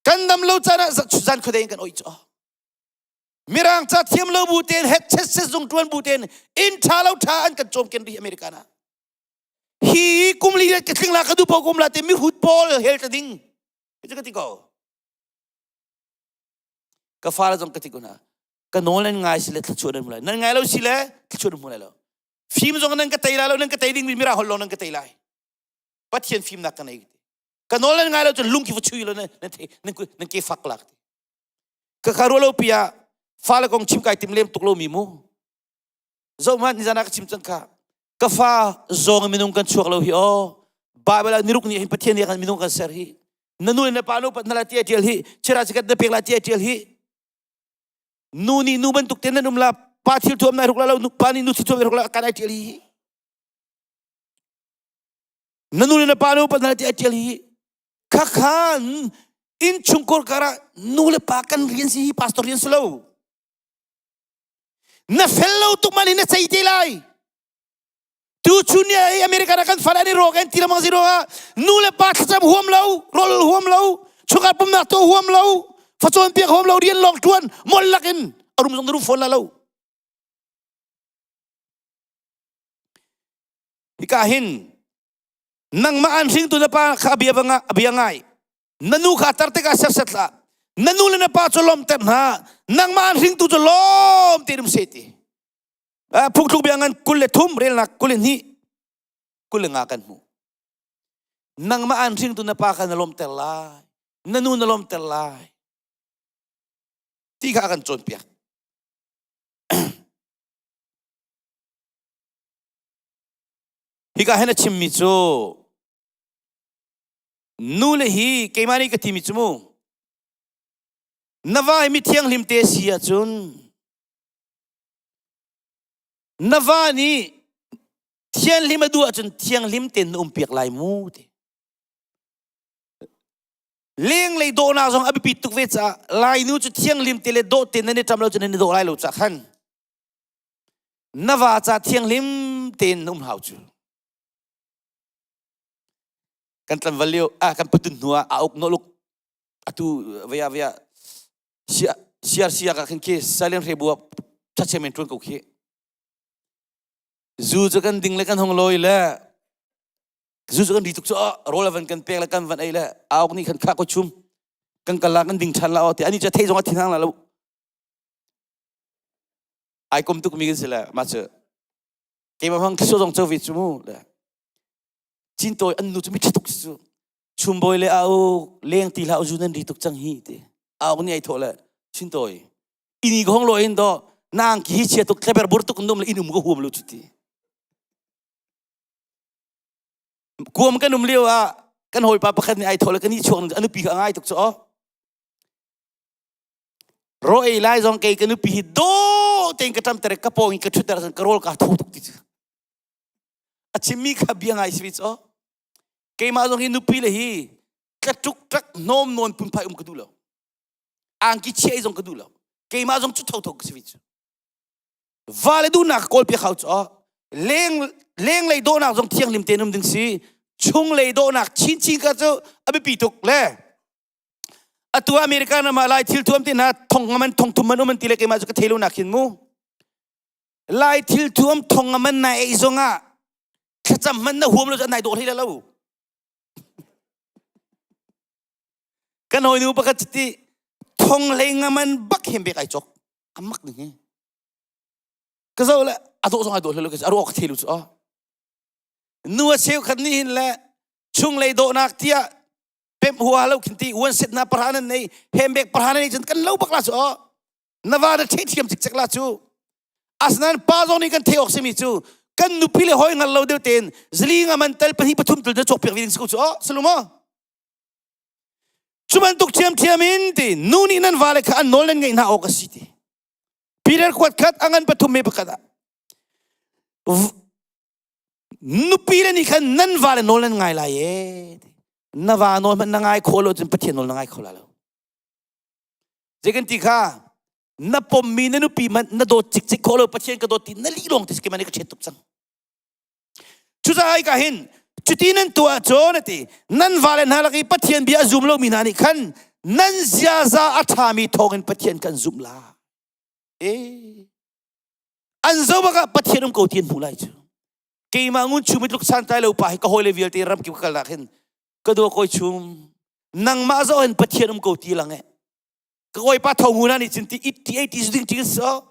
kan dam lo caan ah zan khuadei in kan oi cu Mirang ca thiam lo bu tein het chet set zung tuan bu tein inn tha lo tha an kan cawm ken rih American ah. Hi kum li ka thling la ka du po kum la te mi hut pawl hel ta ding. Hi ka ti ko. Ka fa la zong ka ti ko na. Ka nawl nan ngai si le thlachuah nan hmu lai. Nan ngai lo si le thlachuah nan hmu lai lo. Fim zong nan ka tei lai lo nan ka tei ding mi mira hol long nan ka tei lai. Pathian fimnak ka nei. Ka nawl nan ngai lo cun lung ki va chui lo nan nan nan ke fak lak. Ka kha ruah lo pi ah fale kong chim kai tim lem tuk lomi mu. Zoh hmanh nizan ah ka chim cang kha. Ka fa zawng in minung kan chuak lo hi aw. Bible ah niruk nih hin Pathian nih kan minung kan ser hi. Na nu le na pa nu pat na la tia tial hi. Chira chikat na pek la tia tial hi. Nu nih nu bantuk te nan um la pa thil thuam nai ruk la lo pa nih nu thil thuam nai ruk la kan ai tial hi. Na nu le na pa nu pat na la tia tial hi. Khakha innchungkhar karah nu le pa kan rian si hi pastor rian si lo. Na fel lo tuk man in na cei te lai. Tu chun ni ai America na kan fala ni ro kan ti lamang zero ah nu le pa thlacam huam lo, rol huam lo, chungkhar pumnak to huam lo, facawn piak huam lo, rian lawng tuan mol lakin arum zong na rum fawn la lo. Hika hin nangmah an hringtu na pa kha bia bia ngai na nu kha tar tikah serset hlah na nu le na pa cu lawmter hna nangmah an hringtu cu lawm te um se ti phungthluk bia ngan 23 relnak 22 25 kan hmu nangmah an hringtu na pa kha na lawmter lai na nu na lawmter lai ti kha a kan cawnpiak Hika hin a chimmi cu nu le hi keimah nih ka timi cu mu na va hi mi thianghlim te si ahcun na va nih thianghlim a duh ahcun thianghlim tein na um piak lai mu ti lenglei dawhnak zong a biapi tuk ve caah lainu cu thianghlim te le dawh te nan i ṭam lo cun nan i dawh lai lo cah khan Na va ca thianghlim tein na um hau cu. Kan tlanval lio ah kan patun hnu ah a uk noluk atu vaya vaya sia CRC ah khin khi silent hre bu chache men tuan ko khi. Zu cu kan ding le kan hong loi le zu cu kan ri tuk cu rawl van kan pek le kan van ei le auk nih khan kha ko chum kan kal la kan ding than la o te ani cha thei zong a thin hang la lo ai kom tuk mi kan si le ma cu keimah hang so zong cho vi chu mu le chin toi an nu chu mi tuk chu chumbawi le au leng ti hlah zu nan ri tuk cang hi ti auk ni ai tho le chin toi ini gong lo in do nang ki hi chia tuk tleber bur tuk num le inum ko huam lo chu ti kuam kan um lio ah kan hawipa pakhat nih ai tho le kan i chuak anu pi kha ngai tuk chu o ro ei lai zong kei ka nupi hi do tein ka tam ter ka pawng in ka thut ter ka rol ka tho tuk ti chu a chimmi kha bia ngai si cho keimah zong hi nupi le hi tlatuk tak nom non punphai um ka duh lo angki chia zong ka duh lo keimah zong cu tho tho ka si cu va le duhnak kawl piak hau cu leng leng lei dawhnak zong thianghlim te um ding si chung lei dawhnak chinchin ka cu a biapi tuk le atu America ram ah lai thil thuam te hna thong ngaman thong thum man um an ti le keimah cu ka thei lo nak hin mu lai thil thuam thong ngaman na ei zong ah thlacam man na huam lo cu nai dawh hlei lo Kan hawinu pakhat cu ti thong hlei ngaman bak hem bek ai cok. Amak ding hi. Ka zo le a dawh zong ai dawh hlei lo ka a ruak thelu cu a. Nu a cheu khat ni hin le chunglei dawhnak tiah pemh hua lo khin ti uan set na parha nan nei hembek parha nan nei cun kan lo bak la cu a. Na va na thei thiam cikcek la cu. Asinain pa zong nih kan thei awk simi cu kan nupi le hoi ngal lo deuh tein zali ngaman tel pahnih pathum tul na cawk piak vi ding si ko cu a. Saluma. Cu bantuk ṭhiamṭhiam in ti nu nih nan vale kha an nawl nan ngeih hna awk a si ti. Peter kuat khat a ngan pathum me pakhat ah nupi le nih khan nan vale nawl nan ngai lai e na va nawl hmanh na ngai kho lo cun Pathian nawl na ngai kho la lo. Zei kan ti kha na pommi na nupi hmanh na dawt cikcek kho lo Pathian ka dawt ti na lih lawng ti si keimah nih ka ṭhet tuk cang. Cucaah hika hin cuti nan tuah ahcun a ti nan vale hna lak i Pathian bia a zum lomi hna nih khan nan ziaza a ṭhami thawngin Pathian kan zumh lai. Eh, an zo bak ah Pathian um ko ti an hmuh lai cu. Keimah ngun chum i tluk santlai lo pa hi ka hawile vialte ramkip ka kalnak hin ka dua kawi chum nangmah zoh hin Pathian um ko ti lang eh. Ka kawipa tho ngu na nih cun ti it ti ei ti zu ding ti so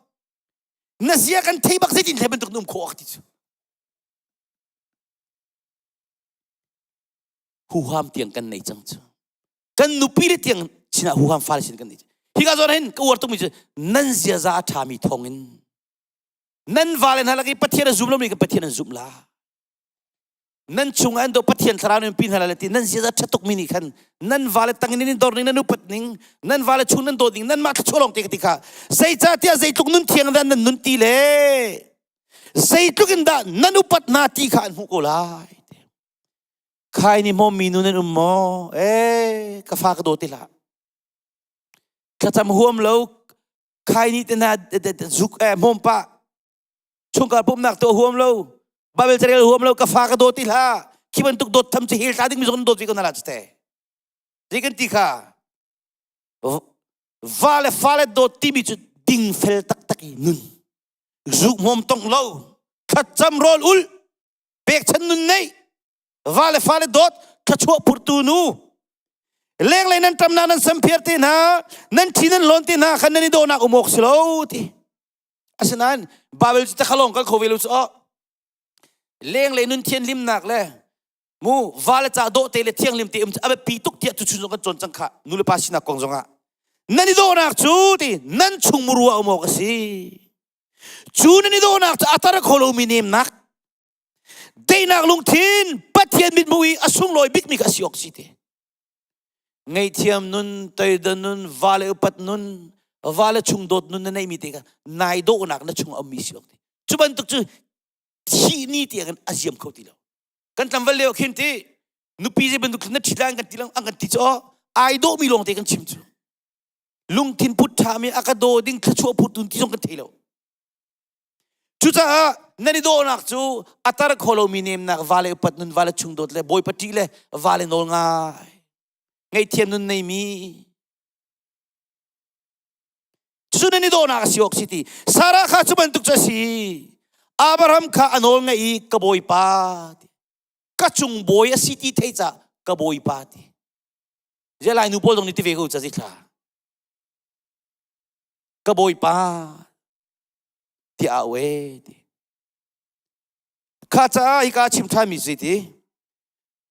na zia kan thei bak zeitin hle bantuk na um khawh ti cu huham tiang kan nei cang cu kan nupi le tiang chin ah huham fale sin kan nei hika zawn hin ka uar tukmi cu nan ziaza a ṭhami thawngin nan vale hna lak i Pathian a zum lomi ka Pathian an zumh la nan chung an do Pathian thlarau nih pin hna le ti nan ziaza ṭha tuk mi nih khan nan vale tangin in dor ning nan upat ning nan vale chung nan dawt ning nan mah thluachuah lawng te ka ti kha zeicahtiah tiah zeitluk nun thiang dah nan nun ti le zeitluk in dah nan upat hna ti kha an hmuh ko lai khai ni maw mi nu nan um maw eh ka fa ka daw ti hlah thlacam huam lo khai ni te na zuk eh hmawm pa chungkhar pumhnak tuah huam lo Bible carel huam lo ka fa ka dawt ti hlah khi bantuk dawt tham cu hel tla ding mi zong dawt ve ko na la te zei kan ti kha va le fa le dawt timi cu dingfel taktak i nun zuk hmawm tong lo thlacam rawl ul pekchan nun nei va le fa le dawt thluachuah phurtu nu lenglei nan ṭamnak nan samphiar te hna nan ṭhi nan lawn te hna khan nan i dawhnak um awk si lo ti Asinain Bible cu takhalong kal kho ve lo cu oh. Lenglei nun thianhlimnak le mu va le ca dawh te le thianghlim te um cu a biapi tuk tiah tuchun zong kan cawn cang kha nu le pa sinak kong zongah nan i dawhnak cu ti nan chung muru ah um awk a si. Cu nan i dawhnak cu a tar kho lomi nemnak daihnak lungthin Pathian mithmuh i a sunglawi bikmi kha a si awk si ti. Ngaihthiam nun, toidor nun, vale upat nun, vale chung dawt nun na neimi te kha nai dawhnak na chung a ummi si awk ti. Cu bantuk cu thih ni tiang in a ziam kho ti lo. Kan tlangval lio khin ti nupi zei bantuk na ṭhit lai an kan ti lang an kan ti cu ai dawhmi lawng te kan chim cu. Lungthin put ṭhami a ka daw ding thluachuah put tun ti zong kan thei lo. Cucaah nan i dawhnak cu a tar kho lomi nemnak vale upat nun vale chung dawt le bawipa ṭih le vale nawl ngai ngaihthiam nun neimi. Cucu nan i dawhnak a si awk si ti. Sarah kha cu bantuk cu a si. Abraham kha a nawl ngaih i ka bawipa ti. Ka cung bawi a si ti thei ca ka bawipa ti. Zia lai nu pawl dong nih ti ve ko ca zithla. Ka bawipa ti a we ti. Kha caah hika chim ṭhanmi si ti.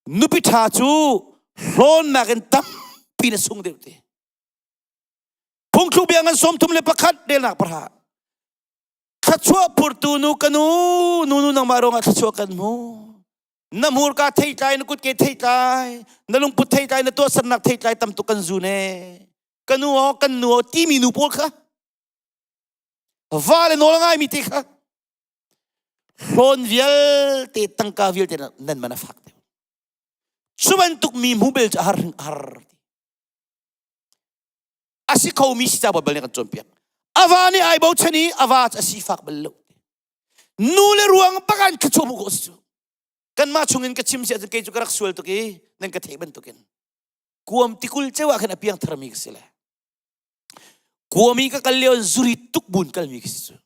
Nupi ṭha cu hlawnnak in tampi na sung deuh ti. Phungthluk bia ngan 31 relnak pahra. Thluachuah phurtu nu ka nu, nu nu nangmah ruangah thluachuah kan hmu. Na hmurka theitlai, na kutke theitlai, na lungput theitlai, na tuahsernak theitlai tam tuk kan zun ee. Ka nu aw, kan nu aw timi nu pawl kha va le nawl a ngaimi te kha hlawn vialte tangka vialte nan man a fak deuh. Cu bantuk mi hmu bel cu a har har. A si khomi si ca Baibal nih kan cawnpiak. A va nih ai bochan i a va cu a sifak bal lo. Nu le ruang bak an thluachuah hmuh khawh si cu. Kanmah chungin ka chim si ahcun kei cu ka rak sual tuk i nan ka theih bantukin. Kuam tikul ceu ah khan a piang tharmi ka si le. Kuam i ka kal lio in zuri tuk bun kalmi ka si cu.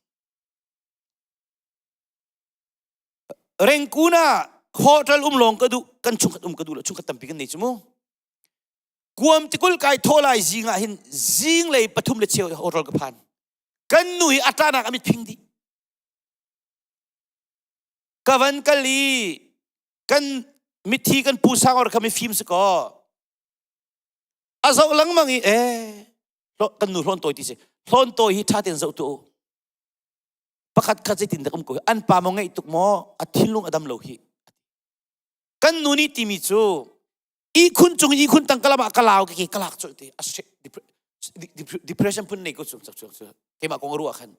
Rengkun ah hotel um lawng ka duh, kan chungkhat um ka duh lo, chungkhat tampi kan nei cu mu. Kuam tikul kai thawh lai zing ah hin zinglei pathum le cheu hotel ka phan. Kan nu hi a ṭahnak a mit phing dih. Ka van kal i kan mithi kan pu sang or kha mifim si kaw. A zoh lengmang i eh kan nu hlawn tawi ti si. Hlawn tawi hi ṭha tein zoh tu u. Pakhat khat zeitin dak um ko hi. An pa maw ngeih tuk maw a thinlung a dam lo hi. Kan nu nih timi cu ihkhun cung ihkhun tang kalam ah ka lau ke ka lak colh te a depression phun nei ko cu cu cu keimah kong ruah khan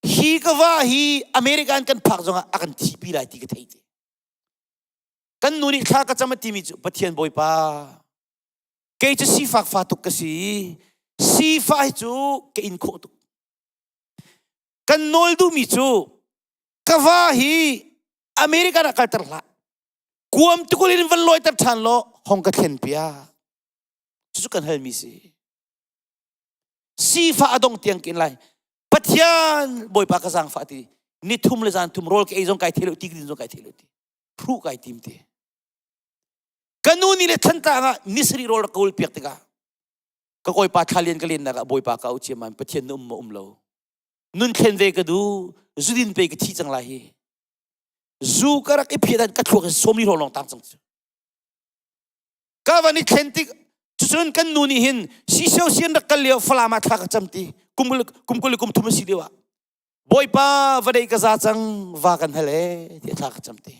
hi ka va hi American kan phak zongah a kan thipi lai ti ka thei te kan nu nih thla ka cam a timi cu Pathian Bawipa kei cu sifak fa tuk ka si sifa hi cu ka in khawh tuk kan nawl duhmi cu ka va hi American ah kalter hlah Kuam tukul in van lawiter ṭhan law hong ka thlen piak. Cucu kan halmi si. Sifa a dong tiang kin lai. Pathian Bawipa ka zaangfah ti. Ni thum le zan thum rawl ka ei zong kai thei lo ti ka din zong kai thei lo ti. Hruh kai tim ti. Ka nu ni le Thantlang ah nisari rawl rak ka ul piak tikah ka kawipa thla lian ka lennak ah Bawipa ka au ciammam Pathian na um ma um lo. Nun thlen ve ka du zudin pe ka thi cang lai hi. Zu ka rak i phiat ka thluak in sawmi hlawng lawng tang cang cu. Ka van i thlen tik cucun kan nu nih hin sisio sian rak kal lio Falam ah thla ka cam ti kum kum kul kum thum a si lio ah Bawipa va dei ka za cang va kan hal e ti thla ka cam ti.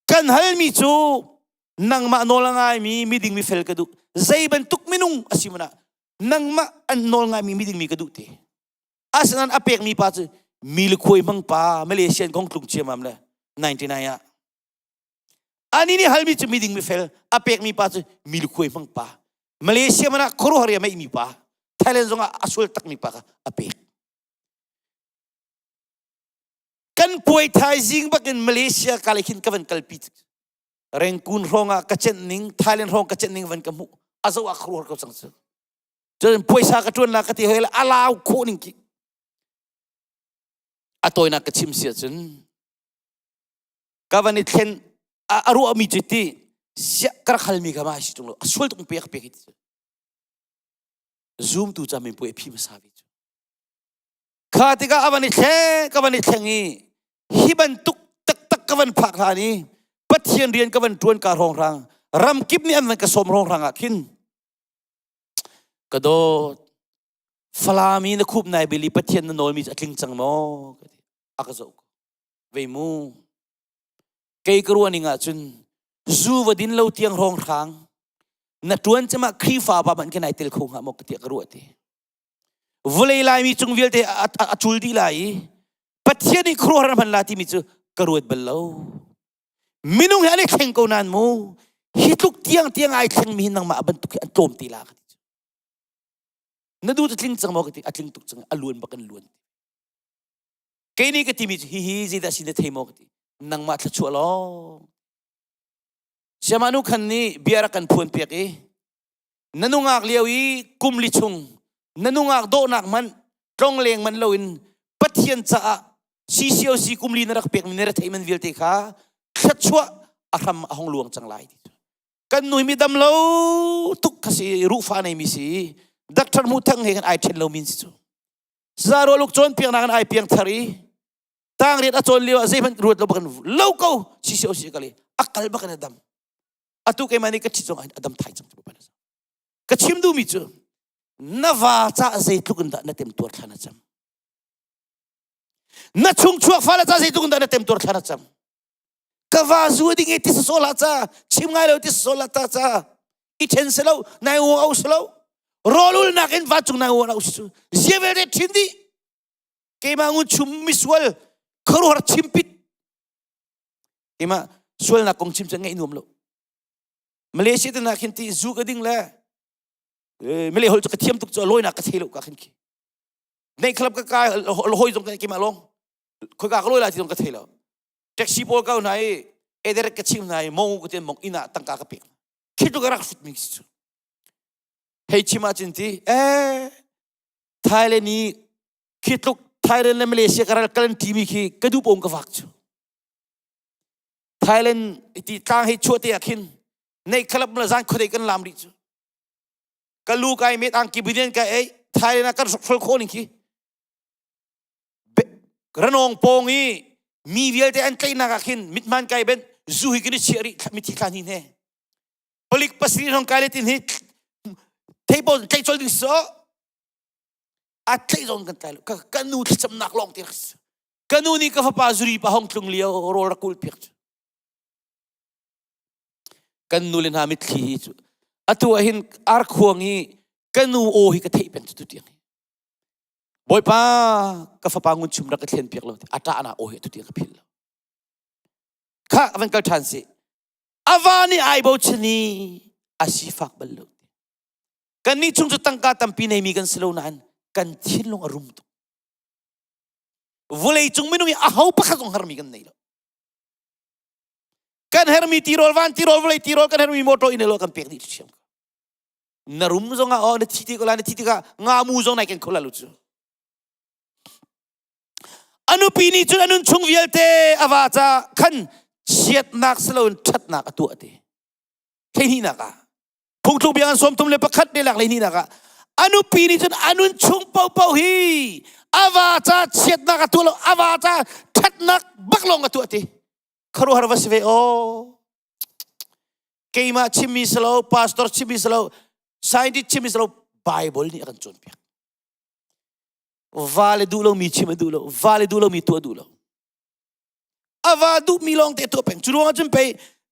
Kan halmi cu nangmah nawl a ngaimi miding mi fel ka duh zei bantuk minung a si mana nangmah an nawl ngaimi miding mi ka duh ti. Asinain a pekmi pa cu mi le khuai hmang pa Malaysian kong tlung ciamam le 99 ah. Ani nih halmi cu miding mifel a pekmi pa cu mi le khuai hmang pa Malaysia man ah khuaruahhar i a meihmi pa Thailand zong ah a sual takmi pa kha a pek. Kan puai thaizing bakin Malaysia ka le khin ka van kalpi Rengkun hrawng ah ka cenh ning Thailand hrawng ka cenh ning van ka hmuh a zoh ah khuaruahhar ko cang cu. Cun puaisa ka ṭuan la ka ti hoi le a lau khawh ning ki. A tawinak ka chim si ahcun ka van i thlen a ruahmi cu ti siah ka rak halmi kha ma si ṭung lo a sual tuk pek pek ti zoom tu ca min puai phi hmasa ve cu kha tikah a van i thleng ka van i thleng i hi bantuk taktak ka van phak hlan i Pathian rian ka van ṭuan ka hrawng hrang ramkip nih an van ka sawm hrawng hrang ah khin Ka dawt, Falam i na khup nai bili Pathian na nawlmi cu a tling cang maw? Ka ti. A ka zoh ko. Vei mu. Kei ka ruah ning ahcun zu va din lo tiang hrawng hrang na tuan cema Khrihfa pa man kan ai tel kho hnga maw ka tiah ka ruah ti. Vulei laimi cung vialte a, a, a cul dih lai i Pathian nih khuaruahhar a hman la timi cu ka ruat bal lo. Minung hi an i thleng ko nain mu hi tluk tiang tiang ai thlengmi hi nangmah bantuk hi an tlawm ti la ka ti. Na du cu tling cang maw ka ti a tling tuk cang a luan bak an luan. Kei nih ka timi cu hihi zeidah si na thei maw ka ti. Nangmah thluachuah lawng. Siamanu khan nih bia rak kan phuan piak i na nungak lio i kum li chung na nungak dawhnak hmanh. Tlong leng man loin Pathian caah CCOC kumli na rak pekmi na rethei man vialte kha thluachuah a hram a hong luang cang lai ti kan nu mi dam lo tuk kha si ruhfa nei mi si doctor mu thang he kan ai then lo min si cu Zaro luk cawn piak nak ai piang thar i tang riat a cawn lio ah zeihmanh ruat lo bakan lo ko CCOC kali akal bakan a dam atu keimah nih ka thi zong a dam thai cang ka chim duhmi cu na va ca zeitluk in dah na temtuar thla na cam na chung chuak fale ca zeitluk in dah na temtuar thla na cam ka va zu ding i ti sola ca chim ngai lo ti sola ta ca i then se lo nai wo au se lo rolul nak in va chung nai wo au su zia vel de thin di keima ngun chum misual kharuar chimpit keima sual nak kong chim cha ngai nuam lo Malaysia te na khin ti zu ka ding le Malay hol cu ka thiam tuk cu lawi nak ka thei lo ka khin khi nei club ka kai hoi zong ka keimah long khoi ka ka lawi lai ti zong ka thei lo taxi pawl kau hna i ederek ka chim hna i mong ka ten mong inn ah tangka ka pek khi tu ka rak hrut mi si cu hei chim ah cun ti eh Thailand i khi tluk Thailand le Malaysia ka ral kalan ti mi khi ka duh pong ka vak cu Thailand ti tlang hei chuah te ah khin nei khalap la zan khodei kan lam rih cu ka lu kai met angki bidien ka ei Thailand ah kan hrol kho ning khi ranong pong i mi vialte an tlaihnak ah khin mitman kai ben zu hi kan i chiah rih mithi thla ni hne palik pasri rong kai le tin hi theipo tlaih chol ding so a tlaih zong kan tlai lo ka ka nu thlacamnak lawng te ka nu nih ka fapa zuri pa hong tlung lio rawl rak kul piak cu kan nu le hna mitthli hi cu atu ah hin arkhuang hi ka nu aw hi ka theih peng cu tu tiang hi bawipa ka fapa ngun chum rak ka thlen piak lo a ṭahnak aw hi atu tiang ka philh lo kha van kal ṭhan si ava nih ai bochan i a sifak bal lo kan nih chung cu tangka tampi neimi kan si lo nain kan thinlung a rum tuk vulei cung minung i aho pakhat zong harmi kan nei lo kan hermi tirawl van tirawl vawlei tirawl kan hermi motor in lo kan pek dih thiam na rum zong ah oh na thi ti ko la na thi tikah ngamu zong nai ken kho la lu cu anupi nih cun anun chung vialte ava ca khan chiatnak siloin ṭhatnak a tuah te theihnihnak ah phungthluk bia an sawmthum le pakhat le lak hleihnihnak ah anupi nih cun anun chung paohpaoh hi ava ca chiatnak a tuah lo ava ca ṭhatnak bak lawng a tuah ti khuaruahhar va si ve aw keimah chimmi si lo pastor chimmi si lo scientist chimmi si lo bible nih a kan cawnpiak va le duh lomi chim a duh lo va le duh lomi tuah duh lo a va duhmi lawng te tuah peng cu ruangah cun pei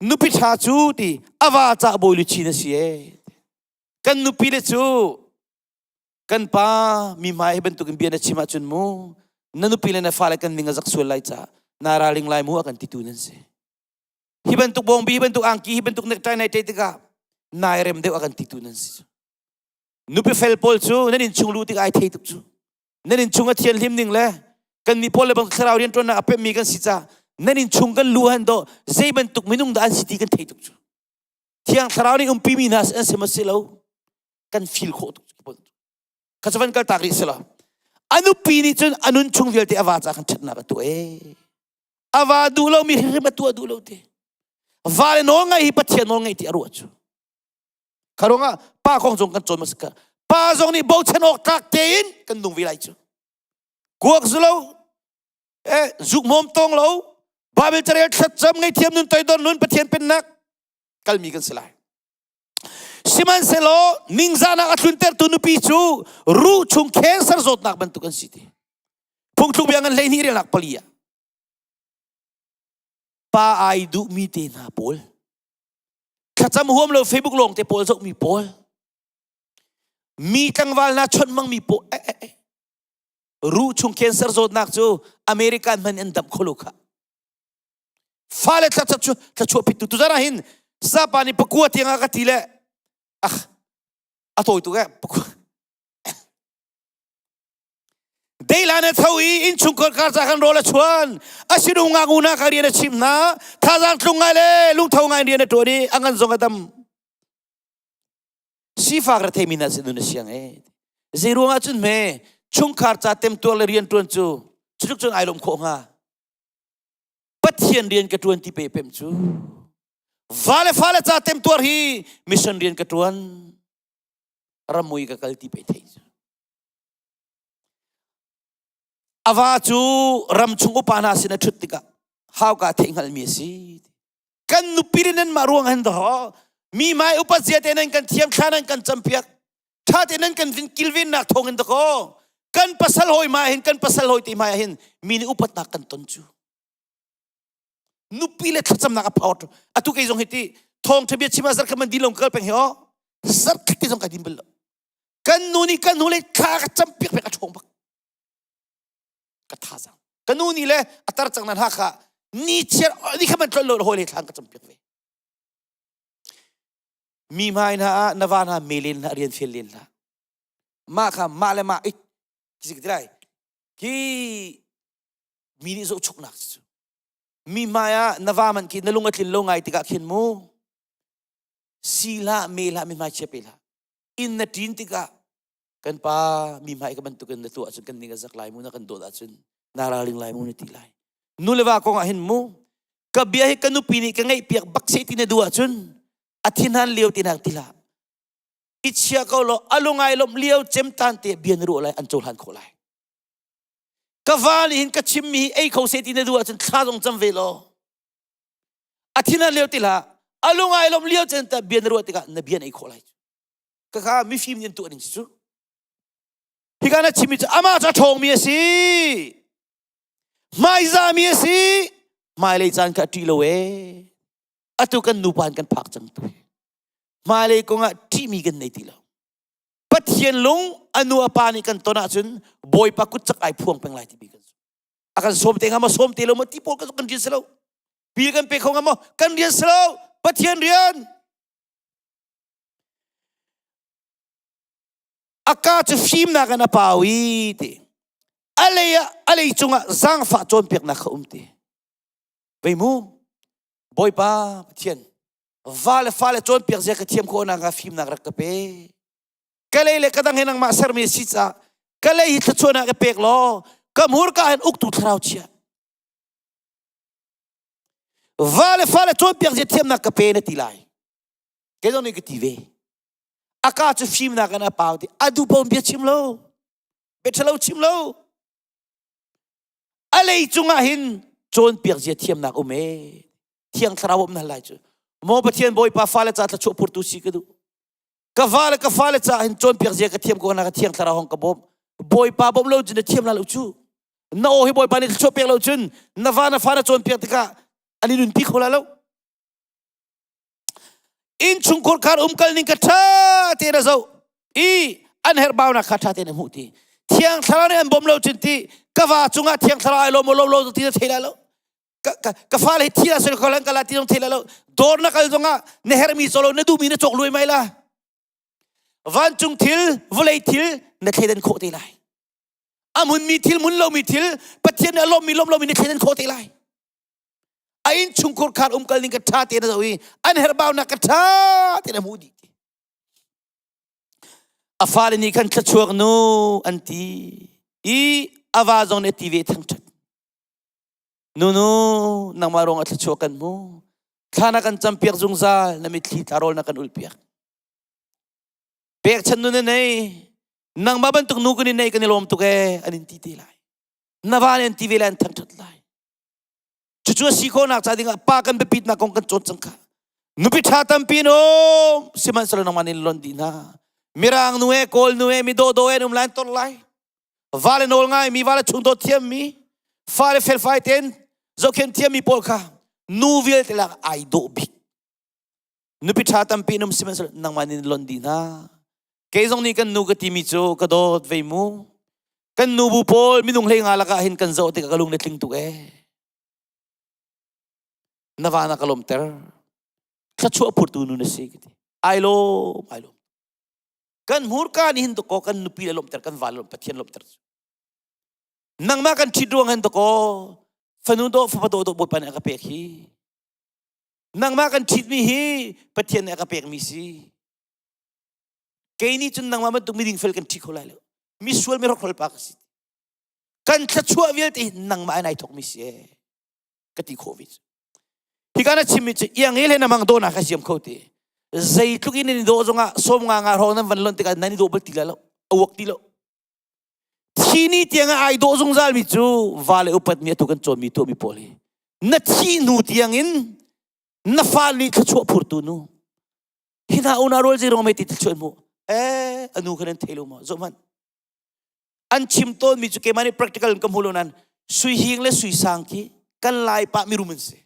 nupi ṭha cu ti a va cah bawi luchin a si e kan nupi le cu kan pa mi hmai hi bantukin bia na chim ahcun mu na nupi le na fale kan ning a zak sual lai caah na ralring lai mu a kan titu nan si hi bantuk bawngbi hi bantuk angki hi bantuk necktie nai ṭei tikah nai rem deuh a kan titu nan si nupi fel pawl cu nan inn chung lu tik ai thei tuk cu nan inn chung a thianhlim ning le kan nih pawl le bang thlarau rian ṭuannak a pemmi kan si ca nan inn chung kan lu han do zei bantuk minung dah an si ti kan thei tuk cu thiang thlarau nih umpi mi hna an si ma si lo kan feel khawh tuk kha cu van kal tak rih sila a nupi nih cun a nun chung vialte a va ca kan ṭhatnak a tuah e a va duh lo mi hrimhrim a tuah duh lo ti va le nawl ngaih hi pathian nawl ngaih ti a ruah cu kha ruangah pa kong zong kan cawn ma ka pa zong nih bochan awk tlak tein kan nung ve lai cu kuak zu lo eh zuk mom tong lo Bible carel thlacam ngaihthiam nun toidor nun Pathian pennak kalmi kan si lai Sihmanhsehlaw ningzahnak a tluntertu nupi cu ruh chung cancer zawtnak bantuk an si ti. Phungthluk bia ngan 12 relnak pali ah pa ai duhmi te hna pawl thlacam huam lo Facebook lawng te pawl zohmi pawl mi tlangval hna chawnh mangmi pawl eh, eh, eh. ruh chung cancer zawtnak cu American hman an damh kho lo kha fale thla thla pittu tu zara hin sapa nih pakua tiang a ka ti le ah a tawi tuk eh pakua Deilan a tho i innchungkhar kar ca kan rawl a chuan asinu ngaknu hna kha rian a chim hna thazaang tlung ngai le lungtho ngai rian a ṭuan i a ngan zong a dam sifak rethei mi hna sin nun a siang e zei ruangah cun hme? Chungkhar ca temtuar le rian ṭuan cu cutluk cun ai lawm khawh hnga. Pathian rian ka ṭuan ti pe pem cu. Va le fale ca temtuar hi mission rian ka ṭuan. Ramui ka kal ti pe thei cu. A va cu ram chung upa hna sin a ṭhut tikah hauka theihhngalhmi a si. Kan nupi le nanmah ruang hin daw mi mai upat zia te nan kan thiam thla nan kan campiak ṭha te nan kan vin kilvennak thawng in dakaw kan pasal hawi ma hin kan pasal hawi te hmai ah hin mi nih upatnak kan ton cu nupi le thlacamnak a power atu kei zong hi ti thawng ṭha bia chim ah zarkhat man din lo kal peng hi aw zarkhat te zong kai din bal lo kan nu nih kan hnu le thla ka cam piak pek a ṭhawng bak ka thazang ka nu nih le a tar cang nan ha kha ni chiar ni kha man tlol lo hawi le thlan ka cam piak ve mi hmai hna ah na va hna me len hlah rian fel len hlah mah kha mah le mah ik ki ti lai ki mi nih zohchuknak cu mi hmai ah na va man khi na lung a tlin lo ngai tikah khin mu si hlah me hlah mi hmai chia pe hlah inn na ṭin tikah kan pa mi hmai ka bantukin na tuah ahcun kan ning a zak lai mu na kan dawt ahcun na ralring lai mu na ti lai nu le va kong ah hin mu ka bia hi ka nupi nih ka ngeih piak bak se ti na duh ahcun a thinhan lio ti nak ti hlah i chia ko law a lungai lawmh lio cem tan te bia na ruah lai an cohlan khawh lai ka va nih hin ka chimmi hi ei kho se ti na duh ahcun thla zong cam ve law a thinhan lio ti hlah a lungai lawmh lio cem ta bia na ruah tikah na bia na ei khawh lai ka kha mifim nih an tuah ning cu hika na chimmi cu amah cu a ṭhawngmi a si hmaizahmi a si hmailei caan kha a ṭih lo ee atu kan nupa in kan phak cang tu hmailei kong ah ṭihmi kan nei ti lo Pathian lung a nu a pa nih kan ton ahcun Bawipa kut cak ai phuang peng lai timi kan a kan sawm te hnga maw sawm te lo maw ti pawl kan rian si lo bil kan pe kho hnga maw kan rian si lo Pathian rian A ka cu fimnak in a pau i ti. A lei ah a lei cungah zaangfah cawnpiaknak kha um ti. Vei mu, Bawipa Pathian, va le fale cawnpiak zia ka thiam khawh nakhnga fimnak rak ka pe. Ka lei le ka dang he nangmah sermi si caah ka lei hi thluachuahnak ka pek law ka hmurka hin uktu thlarau chia. Va le fale cawnpiak zia thiamnak ka pe na ti lai. Kei zong nih ka ti ve. A ka cu fimnak in a pau ti a duh paoh bia chim lo. Bia ṭhalo chim lo. A lei cungah hin cawnpiak zia thiamnak um ee. Thiang thlarau um na lai cu. Maw Pathian Bawipa fale ca thluachuah phurtu si ka duh. Ka va le ka fale ca hin cawnpiak zia ka thiam ko na ka thiang thlarau hong ka bawm. Bawipa bawm lo cun na thiam la lo cu. Na aw hi Bawipa nih thluachuah pek lo cun na va na fa na cawnpiak tikah an i nunpi kho la lo. Innchungkhur khar umkal ning ka ṭha tein a zoh i an herhbaunak kha ṭha tein a hmuh ti. Thiang Thlarau nih an bawm lo cun ti ka va cungah Thiang Thlarau ai lawm maw lawm lo ti na thei lai lo. Ka, ka, ka fale hi thi la sel ko lan ka la ti zong thei lai lo. Dawr na kal zongah na herhmi caw lo na duhmi na cawk luai mai la. Vancung thil, vawlei thil na thleidan khawh te lai. A hmunmi thil, hmun lomi thil, Pathian nih a lawmmi lawm lomi na thleidan khawh te lai. A innchungkhur khar umkal ning ka ṭha tein a zoh i an herhbaunak ka ṭha tein a hmuh dih ti. A fale nih khan thluachuak nu an ti i a va zong nih a ti ve thangṭhat. Nunu nangmah ruang ah thluachuah kan hmu. Thla na kan campiak zungzal na mitthli tla rawl na kan ulhpiak. Pekchan nu na nei nangmah bantuk nu kan i nei kan i lawm tuk ee an in ti te lai. Na va nih an ti ve lai an thangṭhat lai. Cucu a si khawhnak ca dingah pa kan biapitnak kong kan cawn cang kha. Nupi ṭha tampi in um sihmanhsehlaw nangmah nih lonh dih hna. Mirang nu he Kawl nu he mi dawhdawh he an um lai an tor lai. Vale nawl ngai mi, vale chung dawt thiam mi, fale felfai tein zohkhenh thiam mi pawl kha nu vialte lak ai dawh bik. Nupi ṭha tampi in um sihmanhsehlaw nangmah nih lonh dih hna. Kei zong nih kan nu ka timi cu ka dawt vei mu. Kan nubu pawl minung hlei nga lakah hin kan zoh tikah ka lung le tling tuk ee. Na va na ka lawmter. Thluachuah phurtu nu na si ka ti. Ai lawm, ai lawm. Kan hmurka nih hin dakaw kan nupi le lawmhter, kan va le lawmh, Pathian lawmhter. Nangmah kan ṭhit ruang hin dakaw fanu dawh fapa dawh dawh Bawipa nih a ka pek hi. Nangmah kan ṭhitmi hi Pathian nih a ka pekmi si. Kei nih cun nangmah bantuk miding fel kan ṭhi kho lai lo. Misual mi hrokhrol pa ka si. Kan thluachuah vialte hi nangmah in ai thawkmi si ee. Ka ti khawh ve cu. Hika na chimmi cu iangel he na mang dawh nak ka siam kho ti. Zeitluk in nan i dawh zongah sawm nga nga hrawng nan van lonh tikah nan i dawh bal ti lai lo. A uak ti lo. Thi ni tiang ah ai dawh zungzal mi cu va le upat mi atu kan cawnmi tuahmi pawl hi. Na thi hnu tiang in na fa nih thluachuah phurtu nu. Hi hna unau rual zeirong mei ti thluachuah mu. Eh anu kha nan thei lo maw? Zoh hmanh. An chim tawn mi cu keimah nih practical in ka hmu lo nan sui hing le sui sang khi kan lai pa mirum an si.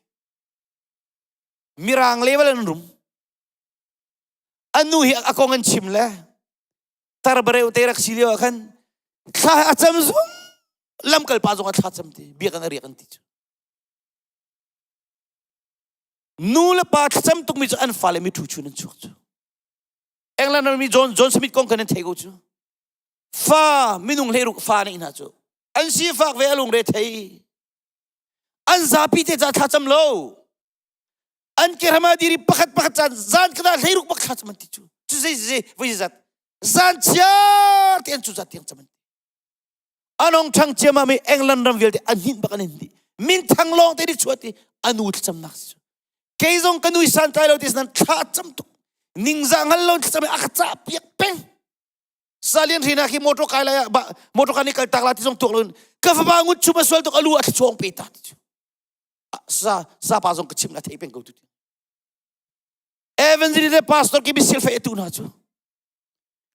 Mirang level an rum. Anu hi a kong an chim le tarbareu te rak si lio ah khan thla a cam zung lamkal pa zong a thla cam ti biak an riak an ti cu nu le pa thlacam tuk mi cu an fale mi thu chun an chuak cu England ram mi John John Smith kong kan an thei ko cu fa minung hleiruk fa nei hna cu an sifak ve a lungre thei an zapi te ca thlacam lo an kerama diri pakhat pakhat caan zan kana hleiruk bak thla chaman ti cu cu zei zei voi zat zan chiar te an cu zat tiang chaman anong thang chiama mi England ram vialte an hin bak an hin di min thang long te di chuat i anu thlacam nak si cu kei zong ka nui san tlai lo ti nan thla cham tuk ningza ngal lo thlacam a ka ca piak peng salian rina khi motor kai lai ba motor kan ni kal tak la ti zong tuak lo ka fapa ngut chuma sual tuk alu a thluang pe ta ti cu sa sa pa zong ka chim na thei peng ko tu evangelist le pastor ki bisil fe tu na chu